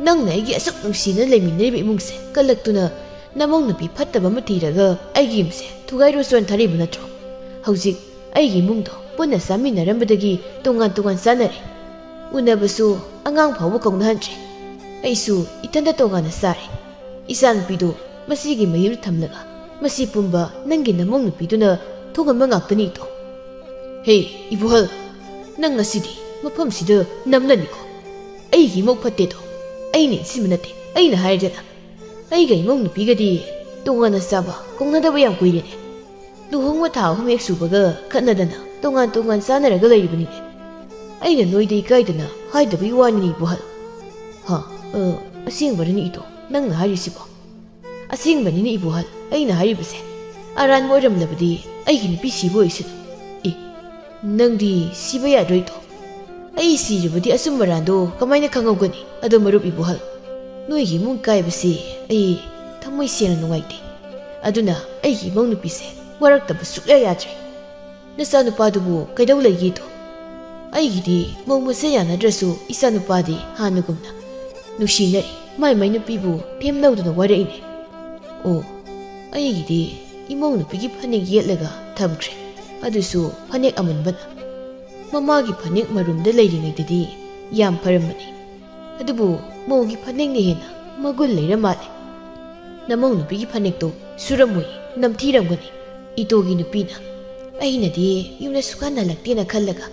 ꯅꯪꯅ ꯑꯩꯒꯤ ꯑꯁꯨꯛ ꯅꯨꯡꯁꯤꯅ ꯂꯩꯃꯤꯟꯅꯔꯤꯕ ꯏꯃꯨꯡꯁꯦ ꯀꯜꯂꯛꯇꯨꯅ ꯅꯃꯧ ꯅꯨꯄꯤ ꯐꯠꯇꯕ ꯑꯃ ꯊꯤꯔꯒ ꯑꯩꯒꯤ ꯌꯨꯝꯁꯦ ꯊꯨꯒꯥꯏꯔꯨ ꯆꯣꯟ ꯊꯥꯔꯤꯕ ꯅꯠꯇ꯭ꯔꯣ? ꯍꯧꯖꯤꯛ ꯑꯩꯒꯤ ꯏꯃꯨꯡꯗꯣ ꯄꯨꯟꯅ ꯆꯥꯃꯤꯟꯅꯔꯝꯕꯗꯒꯤ ꯇꯣꯉꯥꯟ ꯇꯣꯉꯥꯟ ꯆꯥꯅꯔꯦ꯫ ꯎꯅꯕꯁꯨ ꯑꯉꯥꯡ ꯐꯥꯎꯕ ꯀꯧꯅꯍꯟꯗ꯭ꯔꯦ꯫ ꯑꯩꯁꯨ ꯏꯊꯟꯗ ꯇꯣꯉꯥꯟꯅ ꯆꯥꯔꯦ꯫ ꯏꯆꯥꯅꯨꯄꯤꯗꯨ ꯃꯁꯤꯒꯤ ꯃꯌꯨꯝꯗ ꯊꯝꯂꯒ ꯃꯁꯤ ꯄꯨꯝꯕ ꯅꯪꯒꯤ ꯅꯃꯧ ꯅꯨꯄꯤꯗꯨꯅ ꯊꯣꯡꯍꯟꯕ ꯉꯥꯛꯇꯅꯤꯗꯣ꯫ ꯍꯦ, ꯏꯕꯨꯍꯜ, ꯅꯪ ꯉꯁꯤꯗꯤ ꯃꯐꯝꯁꯤꯗ ꯅꯝꯂꯅꯤꯀꯣ꯫ ꯑꯩꯒꯤ ꯏꯃꯧ ꯐꯠꯇꯦꯗꯣ ꯑꯩꯅ ꯏꯟꯁꯤꯟꯕ ꯅꯠꯇꯦ, ꯑꯩꯅ ꯍꯥꯏꯔꯦꯗꯅ꯫ ꯑꯩꯒ ꯏꯃꯧ ꯅꯨꯄꯤꯒꯗꯤ ꯇꯣꯉꯥꯟꯅ ꯆꯥꯕ ꯀꯧꯅꯗꯕ ꯌꯥꯝ ꯀꯨꯏꯔꯦꯅꯦ꯫ ꯂꯨꯍꯣꯡꯕ ꯊꯥ ꯑꯍꯨꯝ ꯍꯦꯛ ꯁꯨꯕꯒ ꯈꯠꯅꯗꯅ ꯇꯣꯉꯥꯟ ꯇꯣꯉꯥꯟ ꯆꯥꯅꯔꯒ ꯂꯩꯔꯤꯕꯅꯤꯅꯦ꯫ ꯑꯩꯅ ꯅꯣꯏꯗ ꯏꯀꯥꯏꯗꯅ ꯍꯥꯏꯗꯕꯒꯤ ꯋꯥꯅꯤꯅꯦ, ꯏꯕꯣꯍꯜ꯫ ꯍꯥ, ꯑ, ꯑꯁꯦꯡꯕꯔꯅꯤ ꯏꯇꯣ, ꯅꯪꯅ ꯍꯥꯏꯔꯤꯁꯤꯕꯣ? ꯑꯁꯦꯡꯕꯅꯤꯅꯦ, ꯏꯕꯣꯍꯜ, ꯑꯩꯅ ꯍꯥꯏꯔꯤꯕꯁꯦ꯫ ꯑꯔꯥꯟꯕ ꯑꯣꯏꯔꯝꯂꯕꯗꯤ ꯑꯩꯒꯤ ꯅꯨꯄꯤ ꯁꯤꯕ ꯑꯣꯏꯁꯅꯨ꯫ ꯑꯦ, ꯅꯪꯗꯤ ꯁꯤꯕ ꯌꯥꯗ꯭ꯔꯣ, ꯏꯇꯣ? ꯑꯩ ꯁꯤꯔꯕꯗꯤ ꯑꯆꯨꯝꯕ ꯑꯔꯥꯟꯗꯣ ꯀꯃꯥꯏꯅ ꯈꯪꯍꯧꯒꯅꯤ? ꯑꯗꯣ ꯃꯔꯨꯞ ꯏꯕꯣꯍꯜ, ꯅꯣꯏꯒꯤ ꯏꯃꯨꯡ ꯀꯥꯏꯕꯁꯤ ꯑꯩ ꯊꯃꯣꯏ ꯁꯦꯡꯅ ꯅꯨꯡꯉꯥꯏꯇꯦ꯫ ꯑꯗꯨꯅ ꯑꯩꯒꯤ ꯏꯃꯧ ꯅꯨꯄꯤꯁꯦ ꯋꯥꯔꯛꯇꯕ ꯁꯨꯛꯌꯥ ꯌꯥꯗ꯭ꯔꯦ꯫ ꯅꯆꯥꯅꯨꯄꯥꯗꯨꯕꯨ ꯀꯩꯗꯧ ꯂꯩꯒꯦꯗꯣ? ꯑꯩꯒꯤꯗꯤ ꯃꯧ ꯃꯁꯦꯟ ꯌꯥꯅꯗ꯭ꯔꯁꯨ ꯏꯆꯥꯅꯨꯄꯥꯗꯤ ꯍꯥꯟꯅꯒꯨꯝꯅ ꯅꯨꯡꯁꯤꯅꯔꯤ꯫ ꯃꯥꯏ ꯃꯥꯏ ꯅꯨꯄꯤꯕꯨ ꯊꯦꯝ ꯂꯧꯗꯨꯅ ꯋꯥꯔꯛꯏꯅꯦ꯫ ꯑꯣ, ꯑꯩꯒꯤꯗꯤ ꯏꯃꯧ ꯅꯨꯄꯤꯒꯤ ꯐꯅꯦꯛ ꯌꯦꯠꯂꯒ ꯊꯝꯈ꯭ꯔꯦ꯫ ꯑꯗꯨꯁꯨ ꯐꯅꯦꯛ ꯑꯃꯟꯕꯅ꯫ ꯃꯃꯥꯒꯤ ꯐꯅꯦꯛ ꯃꯔꯨꯝꯗ ꯂꯩꯔꯤꯉꯩꯗꯗꯤ ꯌꯥꯝ ꯐꯔꯝꯕꯅꯤ꯫ ꯑꯗꯨꯕꯨ ꯃꯧꯒꯤ ꯐꯅꯦꯛꯅ ꯍꯦꯟꯅ ꯃꯒꯨꯟ ꯂꯩꯔ ꯃꯥꯜꯂꯦ꯫ ꯅꯃꯧ ꯅꯨꯄꯤꯒꯤ ꯐꯅꯦꯛꯇꯣ ꯁꯨꯔꯝꯃꯣꯏ, ꯅꯝꯊꯤꯔꯝꯒꯅꯤ꯫ ꯏꯇꯣꯒꯤ ꯅꯨꯄꯤꯅ꯫ ꯑꯩꯅꯗꯤ ꯌꯨꯝꯗ ꯁꯨꯛꯍꯟ ꯍꯜꯂꯛꯇꯦꯅ ꯈꯜꯂꯒ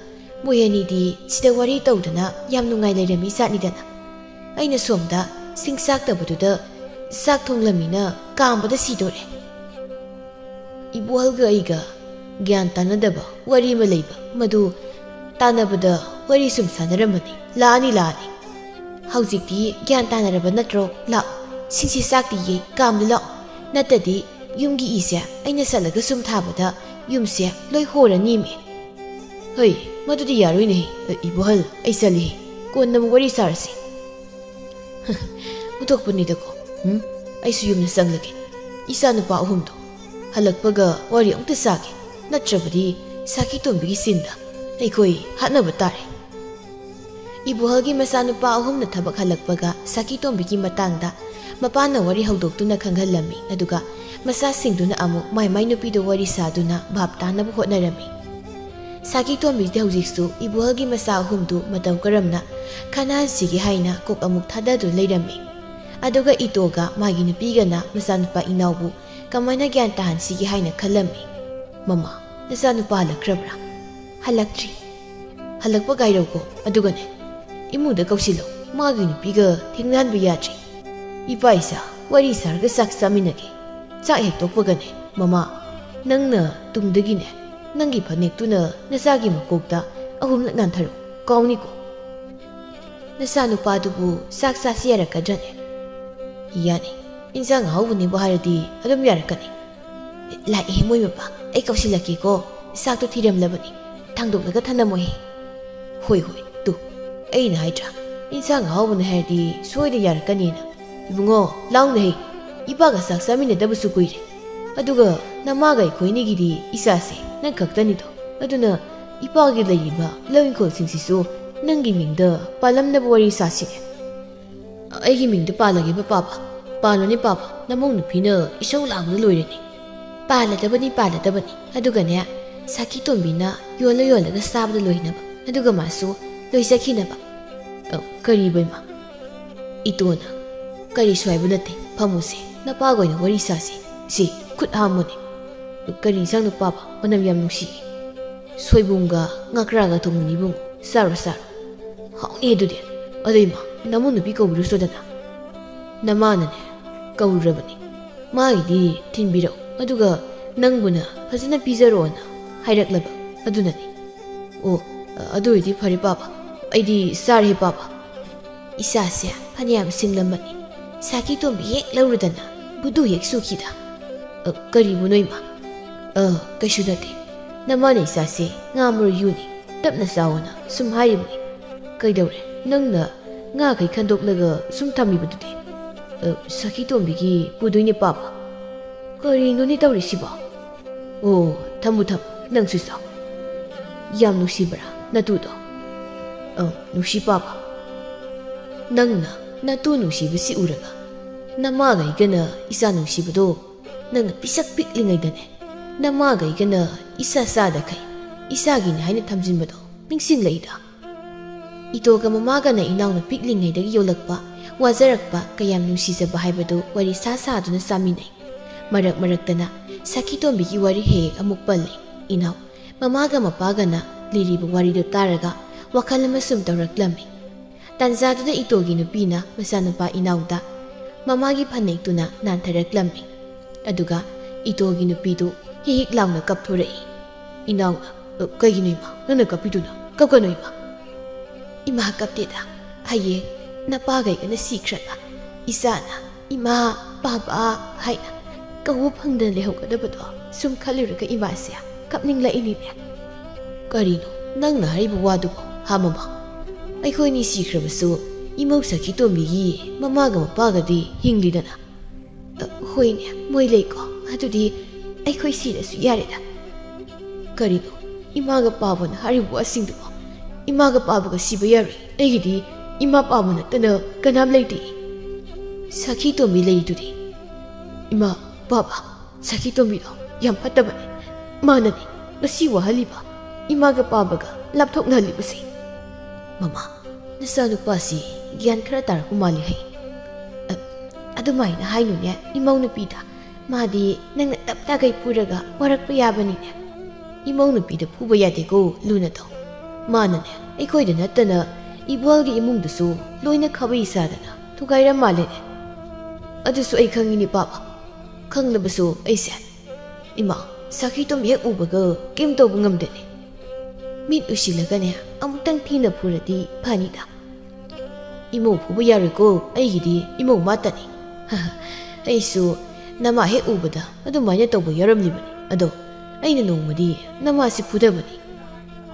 ꯃꯣꯏ ꯑꯅꯤꯗꯤ ꯁꯤꯗ ꯋꯥꯔꯤ ꯇꯧꯗꯅ ꯌꯥꯝ ꯅꯨꯡꯉꯥꯏ ꯂꯩꯔꯝꯃꯤ ꯖꯥꯠꯅꯤꯗꯅ꯫ ꯑꯩꯅ ꯁꯣꯝꯗ ꯁꯤꯡ ꯆꯥꯛꯇꯕꯗꯨꯗ ꯆꯥꯛ ꯊꯣꯡꯂꯝꯃꯤꯅ ꯀꯥꯝꯕꯗ ꯁꯤꯗꯣꯔꯦ꯫ ꯏꯕꯣꯍꯜꯒ ꯑꯩꯒ ꯒ꯭ꯌꯥꯟ ꯇꯥꯅꯗꯕ ꯋꯥꯔꯤ ꯑꯃ ꯂꯩꯕ, ꯃꯗꯨ ꯇꯥꯟꯅꯕꯗ ꯋꯥꯔꯤ ꯁꯨꯝ ꯁꯥꯟꯅꯔꯝꯕꯅꯤ꯫ ꯂꯥꯛꯑꯅꯤ, ꯂꯥꯛꯑꯅꯤ꯫ ꯍꯧꯖꯤꯛꯇꯤ ꯒ꯭ꯌꯥꯟ ꯇꯥꯅꯔꯕ ꯅꯠꯇ꯭ꯔꯣ? ꯂꯥꯛꯑꯣ, ꯁꯤꯡꯁꯤ ꯆꯥꯛꯇꯤꯌꯦ, ꯀꯥꯝꯂꯨ ꯂꯥꯛꯑꯣ꯫ ꯅꯠꯇꯗꯤ ꯌꯨꯝꯒꯤ ꯏꯁꯦ ꯑꯩꯅ ꯆꯠꯂꯒ ꯁꯨꯝ ꯊꯥꯕꯗ ꯌꯨꯝꯁꯦ ꯂꯣꯏ ꯍꯣꯔꯅꯤꯃꯤ꯫ ꯍꯩ, ꯃꯗꯨꯗꯤ ꯌꯥꯔꯣꯏꯅꯦꯍꯦ꯫ ꯑ, ꯏꯕꯣꯍꯜ, ꯑꯩ ꯆꯠꯂꯤꯍꯦ꯫ ꯀꯣꯟꯅ ꯑꯃꯨꯛ ꯋꯥꯔꯤ ꯁꯥꯔꯁꯤ꯫ ꯑꯣꯟꯊꯣꯛꯄꯅꯤꯗꯀꯣ꯫ ꯎꯝ? ꯑꯩꯁꯨ ꯌꯨꯝꯗ ꯆꯪꯂꯒꯦ꯫ ꯏꯆꯥ ꯅꯨꯄꯥ ꯑꯍꯨꯝꯗꯣ ꯍꯜꯂꯛꯄꯒ ꯋꯥꯔꯤ ꯑꯃꯨꯛꯇ ꯁꯥꯒꯦ꯫ ꯅꯠꯇ꯭ꯔꯕꯗꯤ ꯁꯥꯈꯤ ꯇꯣꯝꯕꯤꯒꯤ ꯁꯤꯟꯗ ꯑꯩꯈꯣꯏ ꯍꯥꯠꯅꯕ ꯇꯥꯔꯦ꯫ ꯏꯕꯣꯍꯜꯒꯤ ꯃꯆꯥꯅꯨꯄꯥ ꯑꯍꯨꯝꯅ ꯊꯕꯛ ꯍꯜꯂꯛꯄꯒ ꯁꯥꯈꯤ ꯇꯣꯝꯕꯤꯒꯤ ꯃꯇꯥꯡꯗ ꯃꯄꯥꯅ ꯋꯥꯔꯤ ꯍꯧꯗꯣꯛꯇꯨꯅ ꯈꯪꯍꯜꯂꯝꯃꯤ꯫ ꯑꯗꯨꯒ ꯃꯆꯥꯁꯤꯡꯗꯨꯅ ꯑꯃꯨꯛ ꯃꯥꯏ ꯃꯥꯏ ꯅꯨꯄꯤꯗ ꯋꯥꯔꯤ ꯁꯥꯗꯨꯅ ꯚꯥꯞ ꯇꯥꯅꯕ ꯍꯣꯠꯅꯔꯝꯃꯤ꯫ ꯁꯥꯈꯤ ꯇꯣꯝꯕꯤꯗꯤ ꯍꯧꯖꯤꯛꯁꯨ ꯏꯕꯣꯍꯜꯒꯤ ꯃꯆꯥ ꯑꯍꯨꯝꯗꯨ ꯃꯇꯧ ꯀꯔꯝꯅ ꯈꯠꯅꯍꯟꯁꯤꯒꯦ ꯍꯥꯏꯅ ꯀꯣꯛ ꯑꯃꯨꯛ ꯊꯥꯗꯗꯨꯅ ꯂꯩꯔꯝꯃꯤ꯫ ꯑꯗꯨꯒ ꯏꯇꯣꯒ ꯃꯥꯒꯤ ꯅꯨꯄꯤꯒꯅ ꯃꯆꯥꯅꯨꯄꯥ ꯏꯅꯥꯎꯕꯨ ꯀꯃꯥꯏꯅ ꯒ꯭ꯌꯥꯟ ꯇꯥꯍꯟꯁꯤꯒꯦ ꯍꯥꯏꯅ ꯈꯜꯂꯝꯃꯤ꯫ "ꯃꯃꯥ, ꯅꯆꯥꯅꯨꯄꯥ ꯍꯜꯂꯛꯈ꯭ꯔꯕ꯭ꯔꯥ?" "ꯍꯜꯂꯛꯇ꯭ꯔꯤ꯫" "ꯍꯜꯂꯛꯄ ꯉꯥꯏꯔꯧꯀꯣ, ꯑꯗꯨꯒꯅꯦ, ꯏꯃꯨꯡꯗ ꯀꯧꯁꯤꯜꯂꯣ꯫ ꯃꯥꯒꯤ ꯅꯨꯄꯤꯒ ꯊꯦꯡꯅꯍꯟꯕ ꯌꯥꯗ꯭ꯔꯤ꯫ ꯏꯄꯥ ꯏꯆꯥ ꯋꯥꯔꯤ ꯁꯥꯔꯒ ꯆꯥꯛ ꯆꯥꯃꯤꯟꯅꯒꯦ꯫ ꯆꯥꯛ ꯍꯦꯛ ꯇꯣꯛꯄꯒꯅꯦ, ꯃꯃꯥ, ꯅꯪꯅ ꯇꯨꯡꯗꯒꯤꯅꯦ, ꯅꯪꯒꯤ ꯐꯅꯦꯛꯇꯨꯅ ꯅꯆꯥꯒꯤ ꯃꯀꯣꯛꯇ ꯑꯍꯨꯝꯂꯛ ꯅꯥꯟꯊꯔꯣ, ꯀꯥꯎꯅꯤꯀꯣ꯫ ꯅꯆꯥꯅꯨꯄꯥꯗꯨꯕꯨ ꯆꯥꯛ ꯆꯥꯁꯤ ꯌꯥꯔꯛꯀꯗ꯭ꯔꯅꯦ? ꯌꯥꯅꯤ, ꯏꯟꯁꯥꯡ ꯑꯍꯥꯎꯕꯅꯦꯕꯨ ꯍꯥꯏꯔꯗꯤ ꯑꯗꯨꯝ ꯌꯥꯔꯛꯀꯅꯤ꯫ ꯂꯥꯛꯑꯦ ꯃꯣꯏ ꯃꯄꯥ, ꯑꯩ ꯀꯧꯁꯤꯜꯂꯛꯀꯦꯀꯣ꯫ ꯆꯥꯛꯇꯣ ꯊꯤꯔꯝꯂꯕꯅꯤ, ꯊꯥꯡꯗꯣꯛꯂꯒ ꯊꯅꯝꯃꯣꯍꯦ꯫ ꯍꯣꯏ ꯍꯣꯏ, ꯇꯨ, ꯑꯩꯅ ꯍꯥꯏꯗ꯭ꯔꯥ, ꯏꯟꯁꯥꯡ ꯑꯍꯥꯎꯕꯅꯦ ꯍꯥꯏꯔꯗꯤ ꯁꯣꯏꯗ ꯌꯥꯔꯛꯀꯅꯤꯅ꯫ ꯏꯕꯨꯡꯉꯣ, ꯂꯥꯎꯅꯦꯍꯦ, ꯏꯄꯥꯒ ꯆꯥꯛ ꯆꯥꯃꯤꯟꯅꯗꯕꯁꯨ ꯀꯨꯏꯔꯦ꯫ ꯑꯗꯨꯒ ꯅꯃꯥꯒ ꯑꯩꯈꯣꯏꯅꯤꯒꯤꯗꯤ ꯏꯆꯥꯁꯦ ꯅꯪ ꯈꯛꯇꯅꯤꯗꯣ꯫ ꯑꯗꯨꯅ ꯏꯄꯥꯒꯤ ꯂꯩꯔꯤꯕ ꯂꯧ ꯏꯪꯈꯣꯜꯁꯤꯡꯁꯤꯁꯨ ꯅꯪꯒꯤ ꯃꯤꯡꯗ ꯄꯥꯜꯂꯝꯅꯕ ꯋꯥꯔꯤ ꯁꯥꯁꯤꯅꯦ꯫ ꯑꯩꯒꯤ ꯃꯤꯡꯗ ꯄꯥꯜꯂꯒꯦꯕ ꯄꯥꯕ꯫ ꯄꯥꯜꯂꯣꯅꯦ ꯄꯥꯕ, ꯅꯃꯧ ꯅꯨꯄꯤꯅ ꯏꯁꯧ ꯂꯥꯡꯕꯗ ꯂꯣꯏꯔꯦꯅꯦ꯫ ꯄꯥꯜꯂꯗꯕꯅꯤ, ꯄꯥꯜꯂꯗꯕꯅꯤ꯫ ꯑꯗꯨꯒꯅꯦ, ꯁꯥꯈꯤ ꯇꯣꯝꯕꯤꯅ ꯌꯣꯜꯂ ꯌꯣꯜꯂꯒ ꯆꯥꯕꯗ ꯂꯣꯏꯅꯕ꯫ ꯑꯗꯨꯒ ꯃꯥꯁꯨ ꯂꯣꯏꯖꯈꯤꯅꯕ꯫ ꯑ, ꯀꯔꯤꯕ ꯏꯃꯥ? ꯏꯇꯣꯅ, ꯀꯔꯤꯁꯨ ꯍꯥꯏꯕ ꯅꯠꯇꯦ, ꯐꯝꯃꯨꯁꯦ, ꯅꯄꯥꯒ ꯑꯣꯏꯅ ꯋꯥꯔꯤ ꯁꯥꯁꯤ꯫ ꯁꯤ, ꯈꯨꯠ ꯍꯥꯝꯃꯨꯅꯦ꯫ ꯀꯔꯤ ꯏꯟꯁꯥꯡꯅꯣ ꯄꯥꯕ? ꯃꯅꯝ ꯌꯥꯝ ꯅꯨꯡꯁꯤꯌꯦ꯫ ꯁꯣꯏꯕꯨꯝꯒ ꯉꯀ꯭ꯔꯥꯒ ꯊꯣꯡꯕꯅꯤ ꯏꯕꯨꯡꯉꯣ꯫ ꯆꯥꯔꯣ, ꯆꯥꯔꯣ꯫ ꯍꯥꯎꯅꯤ ꯑꯗꯨꯗꯤ꯫ ꯑꯗꯣ ꯏꯃꯥ, ꯅꯃꯧ ꯅꯨꯄꯤ ꯀꯧꯕꯤꯔꯨꯁꯣꯗꯅ꯫ ꯅꯃꯥꯅꯅꯦ, ꯀꯧꯔꯨꯔꯕꯅꯤ꯫ ꯃꯥꯒꯤꯗꯤ ꯊꯤꯟꯕꯤꯔꯛꯎ, ꯑꯗꯨꯒ ꯅꯪꯕꯨꯅ ꯐꯖꯅ ꯄꯤꯖꯔꯣꯅ ꯍꯥꯏꯔꯛꯂꯕ꯫ ꯑꯗꯨꯅꯅꯤ꯫ ꯑꯣ, ꯑꯗꯨ ꯑꯣꯏꯗꯤ ꯐꯔꯦ ꯄꯥꯕ꯫ ꯑꯩꯗꯤ ꯆꯥꯔꯦ ꯄꯥꯕ꯫ ꯏꯆꯥꯁꯦ ꯐꯅꯌꯥꯝ ꯁꯤꯡꯂꯝꯕꯅꯤ꯫ ꯁꯥꯈꯤ ꯇꯣꯝꯕꯤ ꯍꯦꯛ ꯂꯧꯔꯨꯗꯅ ꯕꯨꯗꯨ ꯍꯦꯛ ꯆꯨꯈꯤꯗ꯫ ꯑ, ꯀꯔꯤꯕꯨꯅꯣ ꯏꯃꯥ? ꯑ, ꯀꯩꯁꯨ ꯅꯠꯇꯦ꯫ ꯅꯃꯥꯅ ꯏꯆꯥꯁꯦ ꯉꯥ ꯃꯔꯨ ꯌꯨꯅꯤ, ꯇꯞꯅ ꯆꯥꯎꯑꯣꯅ ꯁꯨꯝ ꯍꯥꯏꯔꯤꯕꯅꯤ꯫ ꯀꯩꯗꯧꯔꯦ? ꯅꯪꯅ ꯉꯥꯈꯩ ꯈꯟꯗꯣꯛꯂꯒ ꯁꯨꯝ ꯊꯝꯃꯤꯕꯗꯨꯗꯤ? ꯑ, ꯁꯥꯈꯤ ꯇꯣꯝꯕꯤꯒꯤ ꯄꯨꯗꯣꯏꯅꯦ ꯄꯥꯕ꯫ ꯀꯔꯤꯅꯣꯅꯦ ꯇꯧꯔꯤꯁꯤꯕꯣ? ꯑꯣ, ꯊꯝꯃꯨ ꯊꯝꯃꯨ, ꯅꯪꯁꯨ ꯆꯥꯎ꯫ ꯌꯥꯝ ꯅꯨꯡꯁꯤꯕ꯭ꯔꯥ ꯅꯇꯨꯗꯣ? ꯑ, ꯅꯨꯡꯁꯤ ꯄꯥꯕ꯫ ꯅꯪꯅ ꯅꯇꯨ ꯅꯨꯡꯁꯤꯕꯁꯤ ꯎꯔꯒ ꯅꯃꯥꯒꯩꯒꯅ ꯏꯆꯥ ꯅꯨꯡꯁꯤꯕꯗꯣ ꯅꯪꯅ ꯄꯤꯁꯛ ꯄꯤꯛꯂꯤꯉꯩꯗꯅꯦ, ꯅꯃꯥꯒꯩꯒꯅ ꯏꯆꯥ ꯆꯥꯗꯈꯩ ꯏꯆꯥꯒꯤꯅꯤ ꯍꯥꯏꯅ ꯊꯝꯖꯤꯟꯕꯗꯣ ꯅꯤꯡꯁꯤꯡꯂꯛꯏꯗ꯫ ꯏꯇꯣꯒ ꯃꯃꯥꯒꯅ ꯏꯅꯥꯎꯅ ꯄꯤꯛꯂꯤꯉꯩꯗꯒꯤ ꯌꯣꯜꯂꯛꯄ, ꯋꯥꯖꯔꯛꯄ, ꯀꯌꯥꯝ ꯅꯨꯡꯁꯤꯖꯕ ꯍꯥꯏꯕꯗꯨ ꯋꯥꯔꯤ ꯁꯥ ꯁꯥꯗꯨꯅ ꯆꯥꯃꯤꯟꯅꯩ꯫ ꯃꯔꯛ ꯃꯔꯛꯇꯅ ꯁꯈꯤꯇꯣꯝꯕꯤꯒꯤ ꯋꯥꯔꯤ ꯍꯦꯛ ꯍꯦꯛ ꯑꯃꯨꯛ ꯄꯜꯂꯤ꯫ ꯏꯅꯥꯎ, ꯃꯃꯥꯒ ꯃꯄꯥꯒꯅ ꯂꯤꯔꯤꯕ ꯋꯥꯔꯤꯗꯨ ꯇꯥꯔꯒ ꯋꯥꯈꯜ ꯑꯃ ꯁꯨꯝ ꯇꯧꯔꯛꯂꯝꯃꯤ꯫ ꯇꯥꯟꯖꯥꯗꯨꯗ ꯏꯇꯣꯒꯤ ꯅꯨꯄꯤꯅ ꯃꯆꯥꯅꯨꯄꯥ ꯏꯅꯥꯎꯗ ꯃꯃꯥꯒꯤ ꯐꯅꯦꯛꯇꯨꯅ ꯅꯥꯟꯊꯔꯛꯂꯝꯃꯤ꯫ ꯑꯗꯨꯒ ꯏꯇꯣꯒꯤ ꯅꯨꯄꯤꯗꯨ ꯍꯤꯛ ꯍꯤꯛ ꯂꯥꯎꯅ ꯀꯞꯊꯣꯔꯛꯏ꯫ ꯏꯅꯥꯎꯅ, "ꯑ, ꯀꯩꯒꯤꯅꯣ ꯏꯃꯥ? ꯅꯪꯅ ꯀꯞꯄꯤꯗꯨꯅ? ꯀꯞꯀꯅꯣ ꯏꯃꯥ!" "ꯏꯃꯥ ꯀꯞꯇꯦꯗ꯫ ꯍꯌꯦꯡ ꯅꯄꯥꯒꯩꯒꯅ ꯁꯤꯈ꯭ꯔꯒ ꯏꯆꯥꯅ ꯏꯃꯥ, ꯄꯥꯕ ꯍꯥꯏꯅ ꯀꯧꯕ ꯐꯪꯗꯅ ꯂꯩꯍꯧꯒꯗꯕꯗꯣ ꯁꯨꯝ ꯈꯜꯂꯨꯔꯒ ꯏꯃꯥꯁꯦ ꯀꯞꯅꯤꯡꯂꯛꯏꯅꯤꯅꯦ꯫" "ꯀꯔꯤꯅꯣ ꯅꯪꯅ ꯍꯥꯏꯔꯤꯕ ꯋꯥꯗꯨꯕꯣ, ꯍꯥ ꯃꯃꯥ? ꯑꯩꯈꯣꯏꯅꯤ ꯁꯤꯈ꯭ꯔꯕꯁꯨ ꯏꯃꯧ ꯁꯈꯤꯇꯣꯝꯕꯤꯒꯤ ꯃꯃꯥꯒ ꯃꯄꯥꯒꯗꯤ ꯍꯤꯡꯂꯤꯗꯅ?" "ꯑ, ꯍꯣꯏꯅꯦ, ꯃꯣꯏ ꯂꯩꯀꯣ꯫ ꯑꯗꯨꯗꯤ ꯑꯩꯈꯣꯏ ꯁꯤꯔꯁꯨ ꯌꯥꯔꯦꯗ꯫" "ꯀꯔꯤꯅꯣ ꯏꯃꯥꯒ ꯄꯥꯕꯅ ꯍꯥꯏꯔꯤꯕ ꯋꯥꯁꯤꯡꯗꯨꯕꯣ? ꯏꯃꯥꯒ ꯄꯥꯕꯒ ꯁꯤꯕ ꯌꯥꯔꯣꯏ꯫ ꯑꯩꯒꯤꯗꯤ ꯏꯃꯥ ꯄꯥꯕ ꯅꯠꯇꯅ ꯀꯅꯥꯝ ꯂꯩꯇꯦ꯫" "ꯁꯈꯤꯇꯣꯝꯕꯤ ꯂꯩꯔꯤꯗꯨꯗꯤ?" "ꯏꯃꯥ, ꯄꯥꯕ, ꯁꯈꯤꯇꯣꯝꯕꯤꯗꯣ ꯌꯥꯝ ꯐꯠꯇꯕꯅꯦ꯫ ꯃꯥꯅꯅꯦ ꯉꯁꯤ ꯋꯥꯍꯜꯂꯤꯕ, ꯏꯃꯥꯒ ꯄꯥꯕꯒ ꯂꯥꯞꯊꯣꯛꯅꯍꯜꯂꯤꯕꯁꯦ꯫" "ꯃꯃꯥ, ꯅꯆꯥꯅꯨꯄꯥꯁꯤ ꯒ꯭ꯌꯥꯟ ꯈꯔ ꯇꯥꯔꯛꯄ ꯃꯥꯜꯂꯤ ꯍꯩ꯫" "ꯑ, ꯑꯗꯨꯃꯥꯏꯅ ꯍꯥꯏꯅꯨꯅꯦ ꯏꯃꯧ ꯅꯨꯄꯤꯗ꯫ ꯃꯥꯗꯤ ꯅꯪꯅ ꯇꯞ ꯇꯥꯒꯩ ꯐꯨꯔꯒ ꯋꯥꯔꯛꯄ ꯌꯥꯕꯅꯤꯅꯦ꯫" "ꯏꯃꯧ ꯅꯨꯄꯤꯗ ꯐꯨꯕ ꯌꯥꯗꯦꯀꯣ, ꯂꯨꯅ ꯇꯧ꯫ ꯃꯥꯅꯅꯦ ꯑꯩꯈꯣꯏꯗ ꯅꯠꯇꯅ ꯏꯕꯣꯜꯒꯤ ꯏꯃꯨꯡꯗꯨꯁꯨ ꯂꯣꯏꯅ ꯈꯥꯕꯩ ꯁꯥꯗꯅ ꯊꯨꯒꯥꯏꯔ ꯃꯥꯜꯂꯦꯅꯦ꯫" "ꯑꯗꯨꯁꯨ ꯑꯩ ꯈꯪꯉꯤꯅꯦ ꯄꯥꯕ꯫ ꯈꯪꯂꯕꯁꯨ ꯑꯩꯁꯦ, ꯏꯃꯥ, ꯁꯈꯤꯇꯣꯝꯕꯤ ꯍꯦꯛ ꯎꯕꯒ ꯀꯩꯝ ꯇꯧꯕ ꯉꯝꯗꯦꯅꯦ꯫ ꯃꯤꯠ ꯎꯏꯁꯤꯜꯂꯒꯅꯦ ꯑꯃꯨꯛꯇꯪ ꯊꯤꯅ ꯐꯨꯔꯗꯤ ꯐꯅꯤꯗ꯫" "ꯏꯃꯧ ꯐꯨꯕ ꯌꯥꯔꯣꯏꯀꯣ, ꯑꯩꯒꯤꯗꯤ ꯏꯃꯧ ꯃꯥꯇꯅꯤ꯫" "ꯑꯩꯁꯨ ꯅꯃꯥ ꯍꯦꯛ ꯎꯕꯗ ꯑꯗꯨꯃꯥꯏꯅ ꯇꯧꯕ ꯌꯥꯎꯔꯝꯂꯤꯕꯅꯤ꯫ ꯑꯗꯣ ꯑꯩꯅ ꯅꯣꯡꯃꯗꯤ ꯅꯃꯥꯁꯤ ꯐꯨꯗꯕꯅꯤ꯫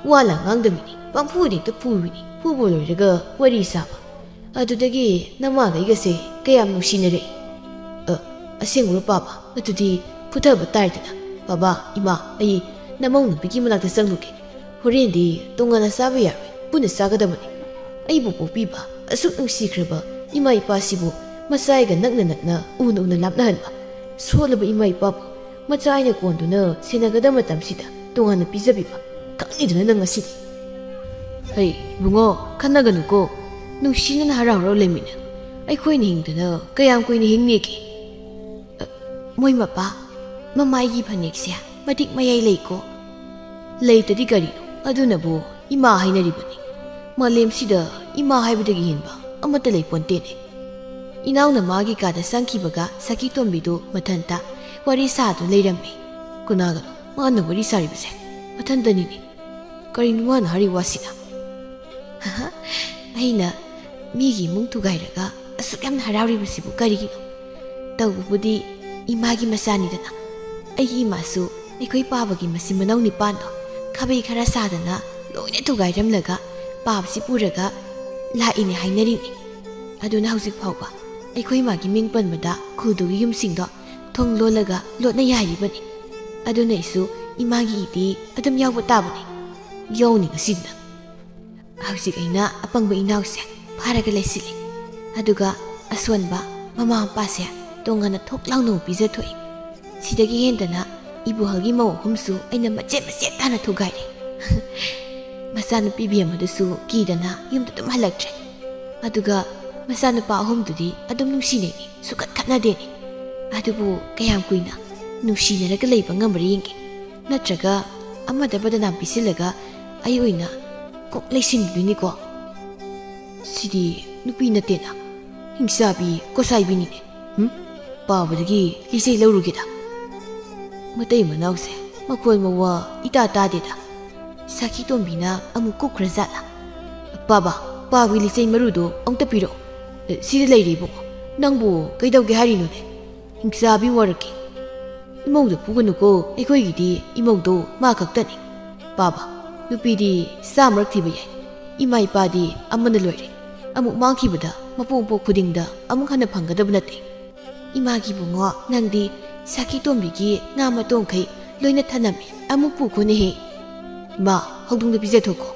ꯋꯥ ꯂꯥꯡ ꯉꯥꯡꯗꯕꯤꯅꯤ, ꯄꯪꯐꯨꯗ ꯍꯦꯛꯇ ꯐꯨꯕꯤꯅꯤ꯫ ꯐꯨꯕ ꯂꯣꯏꯔꯒ ꯋꯥꯔꯤ ꯁꯥꯕ꯫ ꯑꯗꯨꯗꯒꯤ ꯅꯃꯥꯒꯩꯒꯁꯦ ꯀꯌꯥꯝ ꯅꯨꯡꯁꯤꯅꯔꯦ꯫" "ꯑ, ꯑꯁꯦꯡꯕꯔꯣ ꯄꯥꯕ? ꯑꯗꯨꯗꯤ ꯐꯨꯊꯕ ꯇꯥꯔꯦꯗꯅ꯫ ꯕꯥꯕꯥ, ꯏꯃꯥ, ꯑꯩ ꯅꯃꯧ ꯅꯨꯄꯤꯒꯤ ꯃꯅꯥꯛꯇ ꯆꯪꯂꯨꯒꯦ꯫ ꯍꯣꯔꯦꯟꯗꯤ ꯇꯣꯉꯥꯟꯅ ꯆꯥꯕ ꯌꯥꯔꯣꯏ, ꯄꯨꯟꯅ ꯆꯥꯒꯗꯕꯅꯤ꯫ ꯑꯩꯕꯨ ꯄꯣꯛꯄꯤꯕ, ꯑꯁꯨꯛ ꯅꯨꯡꯁꯤꯈ꯭ꯔꯕ ꯏꯃꯥ ꯏꯄꯥꯁꯤꯕꯨ ꯃꯆꯥ ꯑꯩꯒ ꯅꯛꯅ ꯅꯛꯅ, ꯎꯅ ꯎꯅ ꯂꯥꯞꯅꯍꯟꯕ꯫ ꯁꯣꯜꯂꯕ ꯏꯃꯥ ꯏꯄꯥꯕꯨ ꯃꯆꯥ ꯑꯩꯅ ꯀꯣꯟꯗꯨꯅ ꯁꯦꯟꯅꯒꯗꯕ ꯃꯇꯝꯁꯤꯗ ꯇꯣꯉꯥꯟꯅ ꯄꯤꯖꯕꯤꯕ꯫ ꯈꯪꯉꯤꯗꯅ ꯅꯪ ꯉꯁꯤꯗꯤ꯫" "ꯍꯩ, ꯏꯕꯨꯡꯉꯣ, ꯈꯟꯅꯒꯅꯨꯀꯣ꯫ ꯅꯨꯡꯁꯤꯅꯅ ꯍꯔꯥꯎ ꯍꯔꯥꯎ ꯂꯩꯃꯤꯟꯅ꯫ ꯑꯩꯈꯣꯏꯅ ꯍꯤꯡꯗꯅ ꯀꯌꯥꯝ ꯀꯨꯏꯅ ꯍꯤꯡꯅꯦꯒꯦ?" "ꯑ, ꯃꯣꯏ ꯃꯄꯥ, ꯃꯃꯥꯏꯒꯤ ꯐꯅꯦꯛꯁꯦ ꯃꯇꯤꯛ ꯃꯌꯥꯏ ꯂꯩꯀꯣ꯫" "ꯂꯩꯇꯗꯤ ꯀꯔꯤꯅꯣ? ꯑꯗꯨꯅꯕꯨ ꯏꯃꯥ ꯍꯥꯏꯅꯔꯤꯕꯅꯤ꯫ ꯃꯥꯂꯦꯝꯁꯤꯗ ꯏꯃꯥ ꯍꯥꯏꯕꯗꯒꯤ ꯍꯦꯟꯕ ꯑꯃꯠꯇ ꯂꯩꯄꯣꯟꯇꯦꯅꯦ꯫" ꯏꯅꯥꯎꯅ ꯃꯥꯒꯤ ꯀꯥꯗ ꯆꯪꯈꯤꯕꯒ ꯁꯈꯤꯇꯣꯝꯕꯤꯗꯨ ꯃꯊꯟꯇ ꯋꯥꯔꯤ ꯁꯥꯗꯨꯅ ꯂꯩꯔꯝꯃꯤ꯫ ꯀꯅꯥꯒꯅꯣ ꯃꯥꯅ ꯋꯥꯔꯤ ꯁꯥꯔꯤꯕꯁꯦ? ꯃꯊꯟꯇꯅꯤꯅꯦ꯫ ꯀꯔꯤꯅꯣ ꯃꯥꯅ ꯍꯥꯏꯔꯤ ꯋꯥꯁꯤꯅ? ꯑꯩꯅ ꯃꯤꯒꯤ ꯏꯃꯨꯡ ꯊꯨꯒꯥꯏꯔꯒ ꯑꯁꯨꯛ ꯌꯥꯝꯅ ꯍꯔꯥꯎꯔꯤꯕꯁꯤꯕꯨ ꯀꯔꯤꯒꯤꯅꯣ? ꯇꯧꯕꯕꯨꯗꯤ ꯏꯃꯥꯒꯤ ꯃꯆꯥꯅꯤꯗꯅ꯫ ꯑꯩꯒꯤ ꯏꯃꯥꯁꯨ ꯑꯩꯈꯣꯏ ꯄꯥꯕꯒꯤ ꯃꯆꯤꯟ ꯃꯅꯥꯎ ꯅꯤꯄꯥꯟꯗꯣ ꯈꯥꯕꯩ ꯈꯔ ꯁꯥꯗꯅ ꯂꯣꯏꯅ ꯊꯨꯒꯥꯏꯔꯝꯂꯒ ꯄꯥꯕꯁꯤ ꯄꯨꯔꯒ ꯂꯥꯛꯏꯅꯦ ꯍꯥꯏꯅꯔꯤꯅꯦ꯫ ꯑꯗꯨꯅ ꯍꯧꯖꯤꯛ ꯐꯥꯎꯕ ꯑꯩꯈꯣꯏ ꯏꯃꯥꯒꯤ ꯃꯤꯡ ꯄꯟꯕꯗ ꯈꯨꯜꯗꯨꯒꯤ ꯌꯨꯝꯁꯤꯡꯗꯣ ꯊꯣꯡ ꯂꯣꯜꯂꯒ ꯂꯣꯠꯅꯩ ꯍꯥꯏꯔꯤꯕꯅꯤ꯫ ꯑꯗꯨꯅ ꯑꯩꯁꯨ ꯏꯃꯥꯒꯤ ꯏꯗꯤ ꯑꯗꯨꯝ ꯌꯥꯎꯕ ꯇꯥꯕꯅꯤ꯫ ꯌꯥꯎꯅꯤ ꯉꯁꯤꯗꯤ ꯅꯪ꯫ ꯍꯧꯖꯤꯛ ꯑꯩꯅ ꯑꯄꯪꯕ ꯏꯅꯥꯎꯁꯦ ꯐꯥꯔꯒ ꯂꯩꯁꯤꯜꯂꯤ꯫ ꯑꯗꯨꯒ ꯑꯁꯣꯟꯕ ꯃꯃꯥ ꯃꯄꯥꯁꯦ ꯇꯣꯉꯥꯟꯅ ꯊꯣꯛ ꯂꯥꯎꯅ ꯑꯃꯨꯛ ꯄꯤꯖꯊꯣꯛꯏ꯫ ꯁꯤꯗꯒꯤ ꯍꯦꯟꯗꯅ ꯏꯕꯣꯍꯜꯒꯤ ꯃꯧ ꯑꯍꯨꯝꯁꯨ ꯑꯩꯅ ꯃꯆꯦꯠ ꯃꯆꯦꯠ ꯇꯥꯅ ꯊꯨꯒꯥꯏꯔꯦ꯫ ꯃꯆꯥꯅꯨꯄꯤ ꯕꯦꯝꯃꯗꯨꯁꯨ ꯀꯤꯗꯅ ꯌꯨꯝꯗ ꯑꯗꯨꯝ ꯍꯜꯂꯛꯇ꯭ꯔꯦ꯫ ꯑꯗꯨꯒ ꯃꯆꯥꯅꯨꯄꯥ ꯑꯍꯨꯝꯗꯨꯗꯤ ꯑꯗꯨꯝ ꯅꯨꯡꯁꯤꯅꯩꯅꯤ, ꯁꯨꯀꯠ ꯈꯠꯅꯗꯦꯅꯤ꯫ ꯑꯗꯨꯕꯨ ꯀꯌꯥꯝ ꯀꯨꯏꯅ ꯅꯨꯡꯁꯤꯅꯔꯒ ꯂꯩꯕ ꯉꯝꯕ꯭ꯔꯥ ꯌꯦꯡꯒꯦ꯫ ꯅꯠꯇ꯭ꯔꯒ ꯑꯃꯗ ꯕꯗꯅꯥꯝ ꯄꯤꯁꯤꯜꯂꯒ ꯑꯩ ꯑꯣꯏꯅ ꯀꯣꯛ ꯂꯩꯁꯤꯟꯕꯤꯗꯣꯏꯅꯤꯀꯣ꯫ ꯁꯤꯗꯤ ꯅꯨꯄꯤ ꯅꯠꯇꯦꯅ, ꯍꯤꯡꯆꯥꯕꯤ ꯀꯣꯁꯥꯏꯕꯤꯅꯤꯅꯦ꯫ ꯍꯨꯝ? ꯄꯥꯕꯗꯒꯤ ꯂꯤꯆꯩ ꯂꯧꯔꯨꯒꯦꯗ꯫ ꯃꯇꯩ ꯃꯅꯥꯎꯁꯦ ꯃꯈꯣꯜ ꯃꯋꯥ ꯏꯇꯥ ꯇꯥꯗꯦꯗ꯫ ꯁꯥꯈꯤ ꯇꯣꯝꯕꯤꯅ ꯑꯃꯨꯛ ꯀꯨꯞꯈ꯭ꯔꯖꯥꯠꯂ? "ꯄꯥꯕ, ꯄꯥꯕꯒꯤ ꯂꯤꯆꯩ ꯃꯔꯨꯗꯣ ꯑꯃꯨꯛꯇ ꯄꯤꯔꯛꯑꯣ꯫ ꯑꯦ, ꯁꯤꯗ ꯂꯩꯔꯦ ꯏꯕꯨꯡꯉꯣ꯫ ꯅꯪꯕꯨ ꯀꯩꯗꯧꯒꯦ ꯍꯥꯏꯔꯤꯅꯣꯅꯦ? ꯍꯤꯡꯆꯥꯕꯤ ꯋꯥꯔꯛꯀꯤ꯫ ꯏꯃꯧꯗ ꯐꯨꯒꯅꯨꯀꯣ, ꯑꯩꯈꯣꯏꯒꯤꯗꯤ ꯏꯃꯧꯗꯣ ꯃꯥ ꯈꯛꯇꯅꯤ꯫ ꯄꯥꯕ, ꯅꯨꯄꯤꯗꯤ ꯆꯥꯝꯃꯔꯛ ꯊꯤꯕ ꯌꯥꯏ꯫ ꯏꯃꯥ ꯏꯄꯥꯗꯤ ꯑꯃꯅ ꯂꯣꯏꯔꯦ꯫ ꯑꯃꯨꯛ ꯃꯥꯡꯈꯤꯕꯗ ꯃꯄꯣꯛ ꯃꯄꯣꯛ ꯈꯨꯗꯤꯡꯗ ꯑꯃꯨꯛ ꯍꯟꯅ ꯐꯪꯒꯗꯕ ꯅꯠꯇꯦ꯫ ꯏꯃꯥꯒꯤ ꯏꯕꯨꯡꯉꯣ, ꯅꯪꯗꯤ ꯁꯥꯈꯤ ꯇꯣꯝꯕꯤꯒꯤ ꯉꯥ ꯃꯇꯣꯡꯈꯩ ꯂꯣꯏꯅ ꯊꯅꯝꯃꯤ꯫ ꯑꯃꯨꯛ ꯄꯨꯈꯣꯅꯦꯍꯦ꯫ ꯏꯃꯥ, ꯍꯧꯗꯣꯡꯗ ꯄꯤꯖꯊꯣꯛꯈꯣ꯫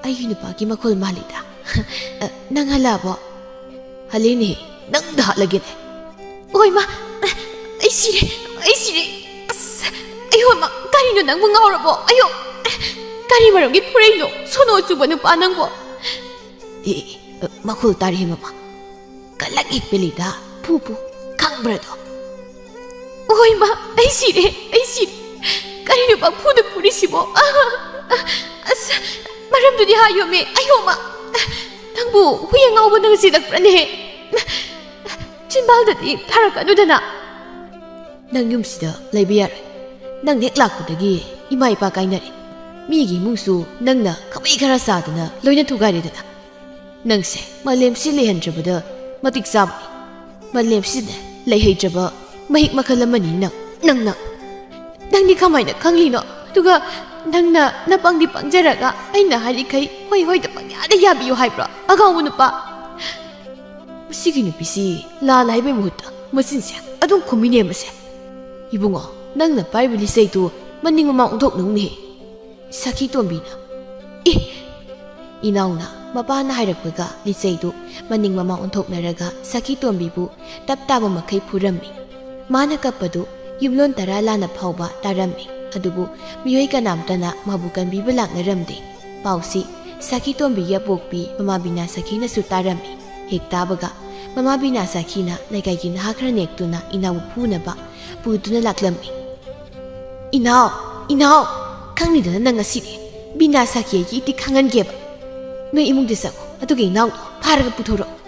ꯑꯩꯒꯤ ꯅꯨꯄꯥꯒꯤ ꯃꯈꯣꯜ ꯃꯥꯜꯂꯤꯗ꯫ ꯑ, ꯅꯪ ꯍꯜꯂꯛꯑꯕꯣ?" "ꯍꯜꯂꯦꯅꯦꯍꯦ, ꯅꯪꯗ ꯍꯥꯠꯂꯒꯦꯅꯦ꯫" "ꯑꯣꯏ ꯃꯥ, ꯑꯩ ꯁꯤꯔꯦ, ꯑꯩ ꯁꯤꯔꯦ꯫ ꯑꯁ, ꯑꯌꯣ ꯃꯥ, ꯀꯔꯤꯅꯣ ꯅꯪꯕꯨ ꯉꯥꯎꯔꯕꯣ? ꯑꯌꯣ, ꯀꯔꯤ ꯃꯔꯝꯒꯤ ꯐꯨꯔꯛꯏꯅꯣ? ꯁꯣꯅꯣ ꯆꯨꯕ ꯅꯨꯄꯥ ꯅꯪꯕꯣ?" "ꯑꯦ, ꯑꯦ, ꯃꯈꯣꯜ ꯇꯥꯔꯦꯍꯦ ꯃꯃꯥ꯫ ꯀꯂꯛ ꯍꯦꯛ ꯄꯦꯜꯂꯤꯗ, ꯐꯨ ꯐꯨ, ꯈꯪꯕ꯭ꯔꯥꯗꯣ?" "ꯑꯣꯏ ꯃꯥ, ꯑꯩ ꯁꯤꯔꯦ, ꯑꯩ ꯁꯤꯔꯦ꯫ ꯀꯔꯤꯅꯣ ꯄꯪꯐꯨꯗ ꯐꯨꯔꯤꯁꯤꯕꯣ? ꯑ, ꯑ, ꯑꯁ, ꯃꯔꯝꯗꯨꯗꯤ ꯍꯥꯏꯌꯣꯃꯦ, ꯑꯌꯣ ꯃꯥ꯫ ꯅꯪꯕꯨ ꯍꯨꯏ ꯑꯉꯥꯎꯕꯅꯒ ꯆꯦꯜꯂꯛꯄ꯭ꯔꯅꯦꯍꯦ? ꯆꯤꯟꯕꯥꯜꯗꯗꯤ ꯊꯥꯔꯛꯀꯅꯨꯗꯅ꯫" "ꯅꯪ ꯌꯨꯝꯁꯤꯗ ꯂꯩꯕ ꯌꯥꯔꯣꯏ꯫ ꯅꯪ ꯍꯦꯛ ꯂꯥꯛꯄꯗꯒꯤ ꯏꯃꯥ ꯏꯄꯥ ꯀꯥꯏꯅꯔꯦ꯫ ꯃꯤꯒꯤ ꯏꯃꯨꯡꯁꯨ ꯅꯪꯅ ꯈꯥꯕꯩ ꯈꯔ ꯁꯥꯗꯅ ꯂꯣꯏꯅ ꯊꯨꯒꯥꯏꯔꯦꯗꯅ꯫ ꯅꯪꯁꯦ ꯃꯥꯂꯦꯝꯁꯤ ꯂꯩꯍꯟꯗ꯭ꯔꯕꯗ ꯃꯇꯤꯛ ꯆꯥꯕꯅꯤ꯫ ꯃꯥꯂꯦꯝꯁꯤꯗ ꯂꯩꯍꯩꯗ꯭ꯔꯕ ꯃꯍꯤꯛ ꯃꯈꯜ ꯑꯃꯅꯤ ꯅꯪ, ꯅꯪ, ꯅꯪ꯫ ꯅꯪꯗꯤ ꯀꯃꯥꯏꯅ ꯈꯪꯂꯤꯅꯣ? ꯑꯗꯨꯒ ꯅꯪꯅ ꯅꯄꯪꯗꯤ ꯄꯪꯖꯔꯒ ꯑꯩꯅ ꯍꯥꯏꯔꯤꯈꯩ ꯍꯣꯏ ꯍꯣꯏꯗ ꯄꯪꯌꯥꯗ ꯌꯥꯕꯤꯌꯨ ꯍꯥꯏꯕ꯭ꯔꯣ? ꯑꯉꯥꯎꯕ ꯅꯨꯄꯥ! ꯃꯁꯤꯒꯤ ꯅꯨꯄꯤꯁꯤ ꯂꯥꯜ ꯍꯥꯏꯕꯩ ꯃꯍꯨꯠꯇ ꯃꯆꯤꯟꯁꯦ ꯑꯗꯨꯝ ꯈꯨꯝꯃꯤꯅꯦ ꯃꯁꯦ꯫ ꯏꯕꯨꯡꯉꯣ, ꯅꯪꯅ ꯄꯥꯏꯔꯤꯕ ꯂꯤꯆꯩꯗꯨ ꯃꯅꯤꯡ ꯃꯃꯥꯡ ꯑꯣꯟꯊꯣꯛꯅꯧꯅꯦꯍꯦ꯫ ꯁꯈꯤ ꯇꯣꯝꯕꯤꯅ, "ꯑꯦ!" ꯏꯅꯥꯎꯅ ꯃꯄꯥꯅ ꯍꯥꯏꯔꯛꯄꯒ ꯂꯤꯆꯩꯗꯨ ꯃꯅꯤꯡ ꯃꯃꯥꯡ ꯑꯣꯟꯊꯣꯛꯅꯔꯒ ꯁꯈꯤ ꯇꯣꯝꯕꯤꯕꯨ ꯇꯞ ꯇꯥꯕ ꯃꯈꯩ ꯐꯨꯔꯝꯃꯤ꯫ ꯃꯥꯅ ꯀꯞꯄꯗꯨ ꯌꯨꯝꯂꯣꯟ ꯇꯔꯥ ꯂꯥꯟꯅ ꯐꯥꯎꯕ ꯇꯥꯔꯝꯃꯤ꯫ ꯑꯗꯨꯕꯨ ꯃꯤꯑꯣꯏ ꯀꯅꯥꯝꯇꯅ ꯃꯥꯕꯨ ꯀꯟꯕꯤꯕ ꯂꯥꯛꯅꯔꯝꯗꯦ꯫ ꯄꯥꯎꯁꯤ ꯁꯈꯤ ꯇꯣꯝꯕꯤꯒꯤ ꯑꯄꯣꯛꯄꯤ ꯃꯃꯥ ꯕꯤꯅꯥ ꯁꯈꯤꯅꯁꯨ ꯇꯥꯔꯝꯃꯤ꯫ ꯍꯦꯛ ꯇꯥꯕꯒ ꯃꯃꯥ ꯕꯤꯅꯥ ꯁꯈꯤꯅ ꯂꯩꯀꯥꯏꯒꯤ ꯅꯍꯥ ꯈꯔ ꯅꯦꯛꯇꯨꯅ ꯏꯅꯥꯎꯕꯨ ꯐꯨꯅꯕ ꯄꯨꯗꯨꯅ ꯂꯥꯛꯂꯝꯃꯤ꯫ "ꯏꯅꯥꯎ, ꯏꯅꯥꯎ, ꯈꯪꯅꯤꯗꯅ ꯅꯪ ꯉꯁꯤꯗꯤ꯫ ꯕꯤꯅꯥ ꯁꯈꯤ ꯑꯩꯒꯤ ꯏꯇꯤꯛ ꯈꯪꯍꯟꯒꯦꯕ꯫ ꯅꯣꯏ ꯏꯃꯨꯡꯗ ꯆꯪꯉꯣ, ꯑꯗꯨꯒ ꯏꯅꯥꯎꯗꯣ ꯐꯥꯔꯒ ꯄꯨꯊꯣꯔꯛꯑꯣ꯫"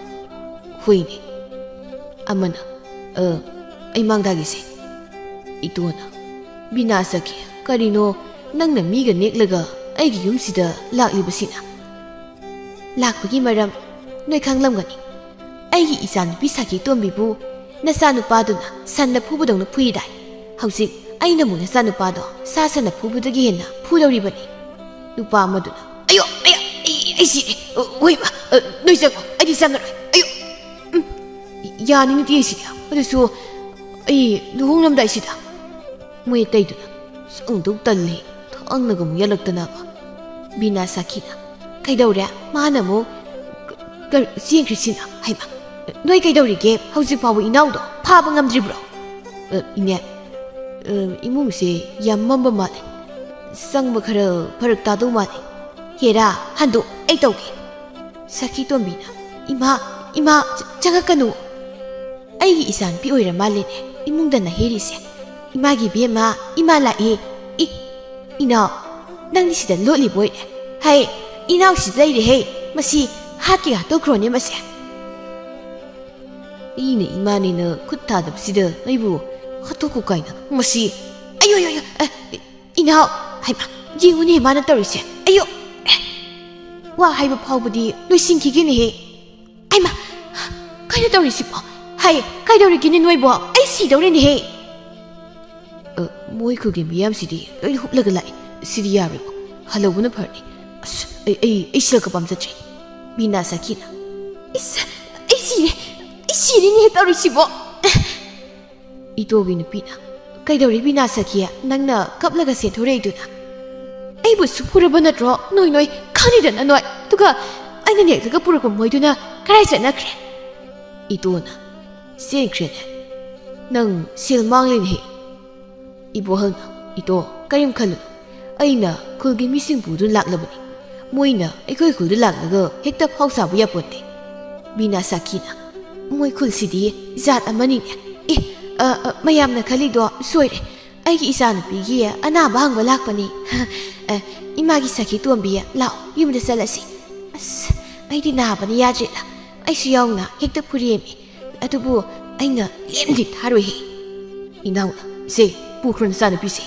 "ꯍꯣꯏꯅꯦ, ꯑꯃꯅ, ꯑ, ꯑꯩ ꯃꯥꯡꯗꯥꯒꯤꯁꯦ꯫" ꯏꯇꯣꯅ, "ꯕꯤꯅꯥ ꯁꯈꯤ, ꯀꯔꯤꯅꯣ ꯅꯪꯅ ꯃꯤꯒ ꯅꯦꯛꯂꯒ ꯑꯩꯒꯤ ꯌꯨꯝꯁꯤꯗ ꯂꯥꯛꯂꯤꯕꯁꯤꯅ?" "ꯂꯥꯛꯄꯒꯤ ꯃꯔꯝ ꯅꯣꯏ ꯈꯪꯂꯝꯒꯅꯤ꯫ ꯑꯩꯒꯤ ꯏꯆꯥꯅꯨꯄꯤ ꯁꯈꯤ ꯇꯣꯝꯕꯤꯕꯨ ꯅꯆꯥꯅꯨꯄꯥꯗꯨꯅ ꯁꯟꯅ ꯐꯨꯕꯗꯧꯅ ꯐꯨꯏꯗꯥꯏ꯫ ꯍꯧꯖꯤꯛ ꯑꯩꯅꯕꯨ ꯅꯆꯥꯅꯨꯄꯥꯗꯣ ꯁꯥ ꯁꯟꯅ ꯐꯨꯕꯗꯒꯤ ꯍꯦꯟꯅ ꯐꯨꯗꯧꯔꯤꯕꯅꯤ꯫" ꯅꯨꯄꯥ ꯑꯃꯗꯨꯅ, "ꯑꯌꯣ, ꯑꯌꯥ, ꯑꯩ, ꯑꯩ ꯁꯤꯔꯦ꯫ ꯑ, ꯍꯣꯏ, ꯏꯃꯥ, ꯑ, ꯅꯣꯏ ꯆꯪꯉꯣ, ꯑꯩꯗꯤ ꯆꯪꯉꯔꯣꯏ꯫ ꯑꯌꯣ, ꯎꯝ, ꯌꯥꯅꯤꯡꯗꯦ ꯁꯤꯗꯤ꯫ ꯑꯗꯨꯁꯨ ꯑꯩ ꯂꯨꯍꯣꯡꯂꯝꯗꯥꯏꯁꯤꯗ꯫" ꯃꯣꯏ ꯑꯇꯩꯗꯨꯅ, "ꯁꯪꯗꯧ ꯇꯜꯂꯤ, ꯊꯥꯡꯅꯒ ꯑꯃꯨꯛ ꯌꯥꯜꯂꯛꯇꯅꯕ꯫" ꯕꯤꯅꯥ ꯁꯥꯈꯤꯅ, "ꯀꯩꯗꯧꯔꯦ? ꯃꯥꯅ ꯑꯃꯨꯛ ꯀ-, ꯀ-, ꯆꯦꯟꯈ꯭ꯔꯤꯁꯤꯅ? ꯍꯩꯃꯥ, ꯅꯣꯏ ꯀꯩꯗꯧꯔꯤꯒꯦ? ꯍꯧꯖꯤꯛ ꯐꯥꯎꯕ ꯏꯅꯥꯎꯗꯣ ꯐꯥꯕ ꯉꯝꯗ꯭ꯔꯤꯕ꯭ꯔꯣ?" "ꯑ, ꯏꯅꯦ, ꯑ, ꯏꯃꯨꯡꯁꯦ ꯌꯥꯝ ꯃꯝꯕ ꯃꯥꯜꯂꯦ꯫ ꯆꯪꯕ ꯈꯔ ꯐꯔꯛ ꯇꯥꯗꯧ ꯃꯥꯜꯂꯦ꯫ ꯍꯦꯔꯥ, ꯍꯟꯗꯣꯛ, ꯑꯩ ꯇꯧꯒꯦ꯫" ꯁꯈꯤ ꯇꯣꯝꯕꯤꯅ, "ꯏꯃꯥ, ꯏꯃꯥ, ꯆ-, ꯆꯪꯉꯛꯀꯅꯨ꯫ ꯑꯩꯒꯤ ꯏꯆꯥꯅꯨꯄꯤ ꯑꯣꯏꯔ ꯃꯥꯜꯂꯦꯅꯦ ꯏꯃꯨꯡꯗ ꯅꯍꯦꯔꯤꯁꯦ꯫ ꯏꯃꯥꯒꯤ ꯏꯕꯦꯝꯃ, ꯏꯃꯥ ꯂꯥꯛꯑꯦ꯫ ꯏ, ꯏꯅꯥꯎ, ꯅꯪꯗꯤ ꯁꯤꯗ ꯂꯣꯠꯂꯤꯕ ꯑꯣꯏꯔꯦ꯫ ꯍꯥꯏ, ꯏꯅꯥꯎꯁꯤ ꯂꯩꯔꯦꯍꯦ꯫ ꯃꯁꯤ ꯍꯥꯠꯀꯦ ꯍꯥꯠꯇꯣꯛꯈ꯭ꯔꯣꯅꯦ ꯃꯁꯦ꯫" "ꯑꯩꯅ ꯏꯃꯥꯅꯦꯅ ꯈꯨꯠ ꯊꯥꯗꯕꯁꯤꯗ ꯑꯩꯕꯨ ꯍꯥꯠꯇꯣꯛꯈꯣ ꯀꯥꯏꯅ꯫ ꯃꯁꯤ ꯑꯌꯣ, ꯑꯌꯣ, ꯑꯌꯣ, ꯑꯦ, ꯏꯅꯥꯎ, ꯍꯩꯃꯥ, ꯌꯦꯡꯉꯨꯅꯦ ꯃꯥꯅ ꯇꯧꯔꯤꯁꯦ꯫ ꯑꯌꯣ, ꯑꯦ, ꯋꯥ ꯍꯥꯏꯕ ꯐꯥꯎꯕꯗꯤ ꯂꯣꯏꯁꯤꯟꯈꯤꯒꯦꯅꯦꯍꯦ꯫ ꯍꯩꯃꯥ, ꯀꯩꯅꯣ ꯇꯧꯔꯤꯁꯤꯕꯣ? ꯍꯩ, ꯀꯩꯗꯧꯔꯤꯒꯦꯅꯦ ꯅꯣꯏꯕꯣ? ꯑꯩ ꯁꯤꯗꯧꯔꯦꯅꯦꯍꯦ꯫ ꯑ, ꯃꯣꯏ ꯈꯨꯜꯒꯤ ꯃꯤꯌꯥꯝꯁꯤꯗꯤ ꯂꯣꯏꯅ ꯍꯨꯞꯂꯒ ꯂꯥꯛꯑꯦ꯫ ꯁꯤꯗꯤ ꯌꯥꯔꯣꯏꯀꯣ꯫ ꯍꯜꯍꯧꯕꯅ ꯐꯔꯅꯤ꯫ ꯑꯁ, ꯑꯩ, ꯑꯩ, ꯑꯩ ꯁꯦꯜꯒ ꯄꯥꯝꯖꯗ꯭ꯔꯦ꯫ ꯕꯤꯅꯥ ꯁꯥꯈꯤꯅ, "ꯏꯁ, ꯑꯩ ꯁꯤꯔꯦ, ꯑꯩ ꯁꯤꯔꯦꯅꯦ ꯇꯧꯔꯤꯁꯤꯕꯣ!" ꯏꯇꯣꯒꯤ ꯅꯨꯄꯤꯅ, "ꯀꯩꯗꯧꯔꯦ ꯕꯤꯅꯥ ꯁꯥꯈꯤ? ꯅꯪꯅ ꯀꯞꯂꯒ ꯁꯦꯟꯊꯣꯔꯛꯏꯗꯨꯅ?" "ꯑꯩꯕꯨ ꯁꯨꯐꯨꯔꯕ ꯅꯠꯇ꯭ꯔꯣ ꯅꯣꯏ, ꯅꯣꯏ? ꯈꯪꯉꯤꯗꯅ ꯅꯣꯏ꯫ ꯑꯗꯨꯒ ꯑꯩꯅ ꯅꯦꯛꯂꯒ ꯄꯨꯔꯛꯄ ꯃꯣꯏꯗꯨꯅ ꯀꯗꯥꯏ ꯆꯠꯅꯈ꯭ꯔꯦ?" ꯏꯇꯣꯅ, "ꯆꯦꯟꯈ꯭ꯔꯦꯅꯦ꯫ ꯅꯪ ꯁꯦꯜ ꯃꯥꯡꯂꯦꯅꯦꯍꯦ꯫" ꯏꯕꯣꯍꯜꯅ, "ꯏꯇꯣ, ꯀꯔꯤꯝ ꯈꯜꯂꯨꯅꯨ꯫ ꯑꯩꯅ ꯈꯨꯜꯒꯤ ꯃꯤꯁꯤꯡ ꯄꯨꯗꯨꯅ ꯂꯥꯛꯂꯕꯅꯤ꯫ ꯃꯣꯏꯅ ꯑꯩꯈꯣꯏ ꯈꯨꯜꯗ ꯂꯥꯛꯂꯒ ꯍꯦꯛꯇ ꯐꯥꯎ ꯁꯥꯕ ꯌꯥꯄꯣꯟꯇꯦ꯫" ꯕꯤꯅꯥ ꯁꯥꯈꯤꯅ, "ꯃꯣꯏ ꯈꯨꯜꯁꯤꯗꯤ ꯖꯥꯠ ꯑꯃꯅꯤꯅꯦ꯫ ꯑꯦ, ꯑ, ꯑ, ꯃꯌꯥꯝꯅ ꯈꯜꯂꯤꯗꯣ ꯁꯣꯏꯔꯦ꯫ ꯑꯩꯒꯤ ꯏꯆꯥꯅꯨꯄꯤꯒꯤ ꯑꯅꯥꯕ ꯍꯪꯕ ꯂꯥꯛꯄꯅꯤ꯫ ꯑ, ꯏꯃꯥꯒꯤ ꯁꯥꯈꯤ ꯇꯣꯝꯕꯤ, ꯂꯥꯛꯑꯣ, ꯌꯨꯝꯗ ꯆꯠꯂꯁꯤ꯫ ꯑꯁ, ꯑꯩꯗꯤ ꯅꯥꯕꯅ ꯌꯥꯗ꯭ꯔꯦꯗ꯫ ꯑꯩꯁꯨ ꯌꯥꯎꯅ ꯍꯦꯛꯇ ꯐꯨꯔꯦꯝꯃꯤ꯫ ꯑꯗꯨꯕꯨ ꯑꯩꯅ ꯂꯦꯝꯗꯤ ꯊꯥꯔꯣꯏꯍꯦ꯫" ꯏꯅꯥꯎꯅ, "ꯁꯦ, ꯄꯨꯈ꯭ꯔꯣ ꯅꯆꯥꯅꯨꯄꯤꯁꯦ꯫"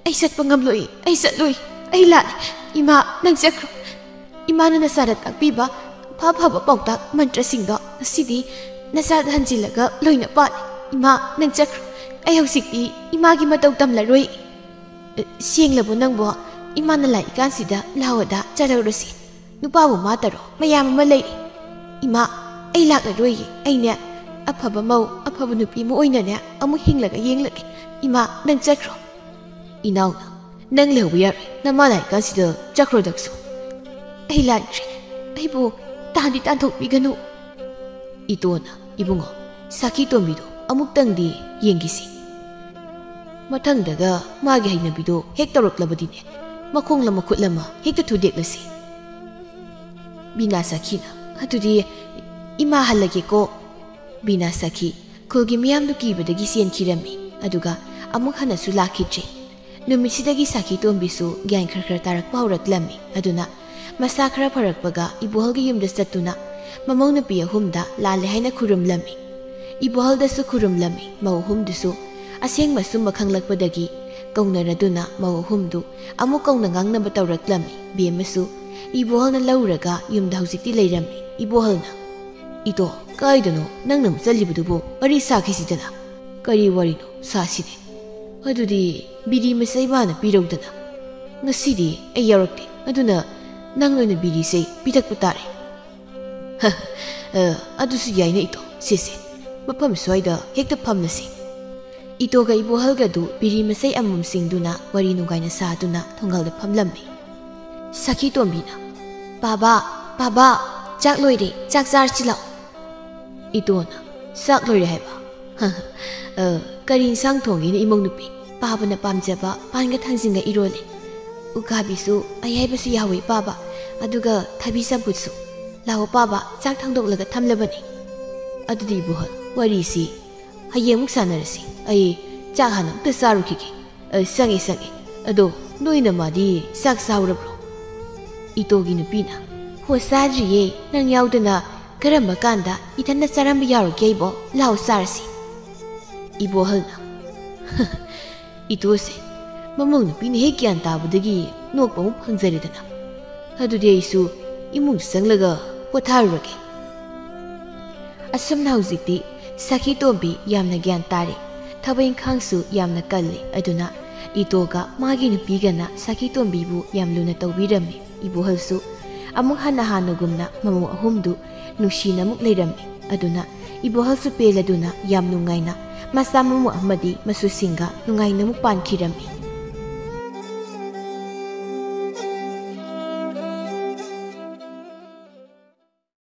"ꯑꯩ ꯆꯠꯄ ꯉꯝꯂꯣꯏ, ꯑꯩ ꯆꯠꯂꯣꯏ, ꯑꯩ ꯂꯥꯜꯂꯦ꯫ ꯏꯃꯥ, ꯅꯪ ꯆꯠꯈ꯭ꯔꯣ꯫ ꯏꯃꯥꯅ ꯅꯆꯥꯗ ꯇꯥꯛꯄꯤꯕ ꯑꯐ ꯑꯐꯕ ꯄꯥꯎꯇꯥꯛ ꯃꯟꯇ꯭ꯔꯁꯤꯡꯗꯣ ꯉꯁꯤꯗꯤ ꯅꯆꯥꯗ ꯍꯟꯖꯤꯜꯂꯒ ꯂꯣꯏꯅ ꯄꯥꯜꯂꯦ꯫ ꯏꯃꯥ, ꯅꯪ ꯆꯠꯈ꯭ꯔꯣ꯫ ꯑꯩ ꯍꯧꯖꯤꯛꯇꯤ ꯏꯃꯥꯒꯤ ꯃꯇꯧ ꯇꯝꯂꯔꯣꯏ꯫" "ꯁꯦꯡꯂꯕꯣ ꯅꯪꯕꯣ? ꯏꯃꯥꯅ ꯂꯥꯛꯏꯀꯥꯟꯁꯤꯗ ꯂꯥꯛꯑꯣꯗ ꯆꯠꯍꯧꯔꯁꯤ꯫ ꯅꯨꯄꯥꯕꯨ ꯃꯥ ꯇꯔꯣ ꯃꯌꯥꯝ ꯑꯃ ꯂꯩꯔꯤ꯫" "ꯏꯃꯥ, ꯑꯩ ꯂꯥꯛꯂꯔꯣꯏꯌꯦ꯫ ꯑꯩꯅꯦ ꯑꯐꯕ ꯃꯧ, ꯑꯐꯕ ꯅꯨꯄꯤ ꯑꯃ ꯑꯣꯏꯅꯅꯦ ꯑꯃꯨꯛ ꯍꯤꯡꯂꯒ ꯌꯦꯡꯂꯒꯦ꯫ ꯏꯃꯥ, ꯅꯪ ꯆꯠꯈ꯭ꯔꯣ꯫" ꯏꯅꯥꯎꯅ, "ꯅꯪ ꯂꯩꯍꯧꯕ ꯌꯥꯔꯣꯏ꯫ ꯅꯃꯥ ꯂꯥꯛꯏꯀꯥꯟꯁꯤꯗ ꯆꯠꯈ꯭ꯔꯣ ꯅꯪꯁꯨ꯫" "ꯑꯩ ꯂꯥꯟꯈ꯭ꯔꯦ꯫ ꯑꯩꯕꯨ ꯇꯥꯟꯗꯤ ꯇꯥꯟꯊꯣꯛꯄꯤꯒꯅꯨ꯫" ꯏꯇꯣꯅ, "ꯏꯕꯨꯡꯉꯣ, ꯁꯥꯈꯤ ꯇꯣꯝꯕꯤꯗꯣ ꯑꯃꯨꯛꯇꯪꯗꯤ ꯌꯦꯡꯈꯤꯁꯤ꯫" ꯃꯊꯪꯗꯒ ꯃꯥꯒꯤ ꯍꯩꯅꯕꯤꯗꯣ ꯍꯦꯛ ꯇꯧꯔꯛꯂꯕꯗꯤꯅꯦ, ꯃꯈꯣꯡꯂ ꯃꯈꯨꯠꯂꯃ ꯍꯦꯛꯇ ꯊꯨꯗꯦꯛꯂꯁꯤ꯫ ꯕꯤꯅꯥ ꯁꯥꯈꯤꯅ, "ꯑꯗꯨꯗꯤ ꯏꯃꯥ ꯍꯜꯂꯒꯦꯀꯣ꯫" ꯕꯤꯅꯥ ꯁꯥꯈꯤ ꯈꯨꯜꯒꯤ ꯃꯤꯌꯥꯝꯗꯨ ꯀꯤꯕꯗꯒꯤ ꯆꯦꯟꯈꯤꯔꯝꯃꯤ, ꯑꯗꯨꯒ ꯑꯃꯨꯛ ꯍꯟꯅꯁꯨ ꯂꯥꯛꯈꯤꯗ꯭ꯔꯦ꯫ ꯅꯨꯃꯤꯠꯁꯤꯗꯒꯤ ꯁꯥꯈꯤ ꯇꯣꯝꯕꯤꯁꯨ ꯒ꯭ꯌꯥꯟ ꯈꯔ ꯈꯔ ꯇꯥꯔꯛꯄ ꯍꯧꯔꯛꯂꯝꯃꯤ꯫ ꯑꯗꯨꯅ ꯃꯁꯥ ꯈꯔ ꯐꯔꯛꯄꯒ ꯏꯕꯣꯍꯜꯒꯤ ꯌꯨꯝꯗ ꯆꯠꯇꯨꯅ ꯃꯃꯧ ꯅꯨꯄꯤ ꯑꯍꯨꯝꯗ ꯂꯥꯜꯂꯦ ꯍꯥꯏꯅ ꯈꯨꯔꯨꯝꯂꯝꯃꯤ꯫ ꯏꯕꯣꯍꯜꯗꯁꯨ ꯈꯨꯔꯨꯝꯂꯝꯃꯤ꯫ ꯃꯧ ꯑꯍꯨꯝꯗꯨꯁꯨ ꯑꯁꯦꯡꯕ ꯑꯆꯨꯝꯕ ꯈꯪꯂꯛꯄꯗꯒꯤ ꯀꯧꯅꯔꯗꯨꯅ ꯃꯧ ꯑꯍꯨꯝꯗꯨ ꯑꯃꯨꯛ ꯀꯧꯅ ꯉꯥꯡꯅꯕ ꯇꯧꯔꯛꯂꯝꯃꯤ꯫ ꯕꯦꯝꯃꯁꯨ ꯏꯕꯣꯍꯜꯅ ꯂꯧꯔꯒ ꯌꯨꯝꯗ ꯍꯧꯖꯤꯛꯇꯤ ꯂꯩꯔꯝꯃꯤ꯫ ꯏꯕꯣꯍꯜꯅ, "ꯏꯇꯣ, ꯀꯥꯏꯗꯅꯣ ꯅꯪꯅ ꯑꯃꯨꯛ ꯆꯠꯂꯤꯕꯗꯨꯕꯨ? ꯋꯥꯔꯤ ꯁꯥꯈꯤꯁꯤꯗꯅ꯫" "ꯀꯔꯤ ꯋꯥꯔꯤꯅꯣ ꯁꯥꯁꯤꯅꯦ?" "ꯑꯗꯨꯗꯤ ꯕꯤꯔꯤ ꯃꯆꯩ ꯑꯃ ꯍꯥꯟꯅ ꯄꯤꯔꯧꯗꯅ꯫ ꯉꯁꯤꯗꯤ ꯑꯩ ꯌꯥꯎꯔꯛꯇꯦ, ꯑꯗꯨꯅ ꯅꯪ ꯑꯣꯏꯅ ꯕꯤꯔꯤꯁꯦ ꯄꯤꯊꯛꯄ ꯇꯥꯔꯦ꯫" "ꯍ, ꯑ, ꯑꯗꯨꯁꯨ ꯌꯥꯏꯅꯦ ꯏꯇꯣ꯫ ꯁꯦ, ꯁꯦ, ꯃꯐꯝ ꯁ꯭ꯋꯥꯏꯗ ꯍꯦꯛꯇ ꯐꯝꯂꯁꯤ꯫" ꯏꯇꯣꯒ ꯏꯕꯣꯍꯜꯒꯗꯨ ꯕꯤꯔꯤ ꯃꯆꯩ ꯑꯃꯃꯝ ꯁꯤꯡꯗꯨꯅ ꯋꯥꯔꯤ ꯅꯨꯡꯉꯥꯏꯅ ꯁꯥꯗꯨꯅ ꯊꯣꯡꯒꯜꯗ ꯐꯝꯂꯝꯃꯤ꯫ ꯁꯈꯤ ꯇꯣꯝꯕꯤꯅ, "ꯄꯥꯕ, ꯄꯥꯕ, ꯆꯥꯛ ꯂꯣꯏꯔꯦ, ꯆꯥꯛ ꯆꯥꯔꯁꯤ ꯂꯥꯛꯑꯣ꯫" ꯏꯇꯣꯅ, "ꯆꯥꯛ ꯂꯣꯏꯔꯦ ꯍꯥꯏꯕ? ꯍ, ꯍ, ꯑ, ꯀꯔꯤ ꯏꯟꯁꯥꯡ ꯊꯣꯡꯒꯦꯅ ꯏꯃꯧ ꯅꯨꯄꯤ?" "ꯄꯥꯕꯅ ꯄꯥꯝꯖꯕ ꯄꯥꯟꯒ ꯊꯥꯡꯖꯤꯡꯒ ꯏꯔꯣꯜꯂꯦ꯫ ꯎꯀꯥꯕꯤꯁꯨ ꯑꯌꯥꯏꯕꯁꯨ ꯌꯥꯎꯋꯦ ꯄꯥꯕ, ꯑꯗꯨꯒ ꯊꯕꯤ ꯆꯝꯐꯨꯠꯁꯨ꯫ ꯂꯥꯛꯑꯣ ꯄꯥꯕ, ꯆꯥꯛ ꯊꯥꯡꯗꯣꯛꯂꯒ ꯊꯝꯂꯕꯅꯤ꯫" "ꯑꯗꯨꯗꯤ ꯏꯕꯣꯍꯜ, ꯋꯥꯔꯤꯁꯤ ꯍꯌꯦꯡꯃꯨꯛ ꯁꯥꯟꯅꯔꯁꯤ꯫ ꯑꯩ ꯆꯥꯛ ꯍꯥꯟꯅ ꯑꯝꯇ ꯆꯥꯔꯨꯈꯤꯒꯦ꯫" "ꯑ, ꯆꯪꯉꯦ, ꯆꯪꯉꯦ꯫ ꯑꯗꯣ ꯅꯣꯏ ꯅꯃꯥꯗꯤ ꯆꯥꯛ ꯆꯥꯎꯔꯕ꯭ꯔꯣ?" ꯏꯇꯣꯒꯤ ꯅꯨꯄꯤꯅ, "ꯍꯣ, ꯆꯥꯗ꯭ꯔꯤꯌꯦ꯫ ꯅꯪ ꯌꯥꯎꯗꯅ ꯀꯔꯝꯕ ꯀꯥꯟꯗ ꯏꯊꯟꯗ ꯆꯥꯔꯝꯕ ꯌꯥꯎꯔꯒꯦ ꯑꯩꯕꯣ? ꯂꯥꯎ ꯆꯥꯔꯁꯤ꯫" ꯏꯕꯣꯍꯜꯅ, "ꯏꯇꯣꯁꯦ ꯃꯃꯧ ꯅꯨꯄꯤꯅ ꯍꯦꯛ ꯒ꯭ꯌꯥꯟ ꯇꯥꯕꯗꯒꯤ ꯅꯣꯛꯄ ꯑꯃꯨꯛ ꯐꯪꯖꯔꯦꯗꯅ꯫ ꯑꯗꯨꯗꯤ ꯑꯩꯁꯨ ꯏꯃꯨꯡꯗ ꯆꯪꯂꯒ ꯄꯣꯊꯥꯔꯨꯔꯒꯦ꯫" ꯑꯁꯨꯝꯅ ꯍꯧꯖꯤꯛꯇꯤ ꯁꯈꯤ ꯇꯣꯝꯕꯤ ꯌꯥꯝꯅ ꯒ꯭ꯌꯥꯟ ꯇꯥꯔꯦ꯫ ꯊꯕꯛ ꯏꯪꯈꯥꯡꯁꯨ ꯌꯥꯝꯅ ꯀꯜꯂꯤ꯫ ꯑꯗꯨꯅ ꯏꯇꯣꯒ ꯃꯥꯒꯤ ꯅꯨꯄꯤꯒꯅ ꯁꯈꯤ ꯇꯣꯝꯕꯤꯕꯨ ꯌꯥꯝ ꯂꯨꯅ ꯇꯧꯕꯤꯔꯝꯃꯤ꯫ ꯏꯕꯣꯍꯜꯁꯨ ꯑꯃꯨꯛ ꯍꯟꯅ ꯍꯥꯟꯅꯒꯨꯝꯅ ꯃꯃꯧ ꯑꯍꯨꯝꯗꯨ ꯅꯨꯡꯁꯤꯅ ꯑꯃꯨꯛ ꯂꯩꯔꯝꯃꯤ꯫ ꯑꯗꯨꯅ ꯏꯕꯣꯍꯜꯁꯨ ꯄꯦꯜꯂꯗꯨꯅ ꯌꯥꯝ ꯅꯨꯡꯉꯥꯏꯅ ꯃꯆꯥ ꯃꯃꯧ ꯑꯃꯗꯤ ꯃꯁꯨꯁꯤꯡꯒ ꯅꯨꯡꯉꯥꯏꯅ ꯑꯃꯨꯛ ꯄꯥꯟꯈꯤꯔꯝꯃꯤ꯫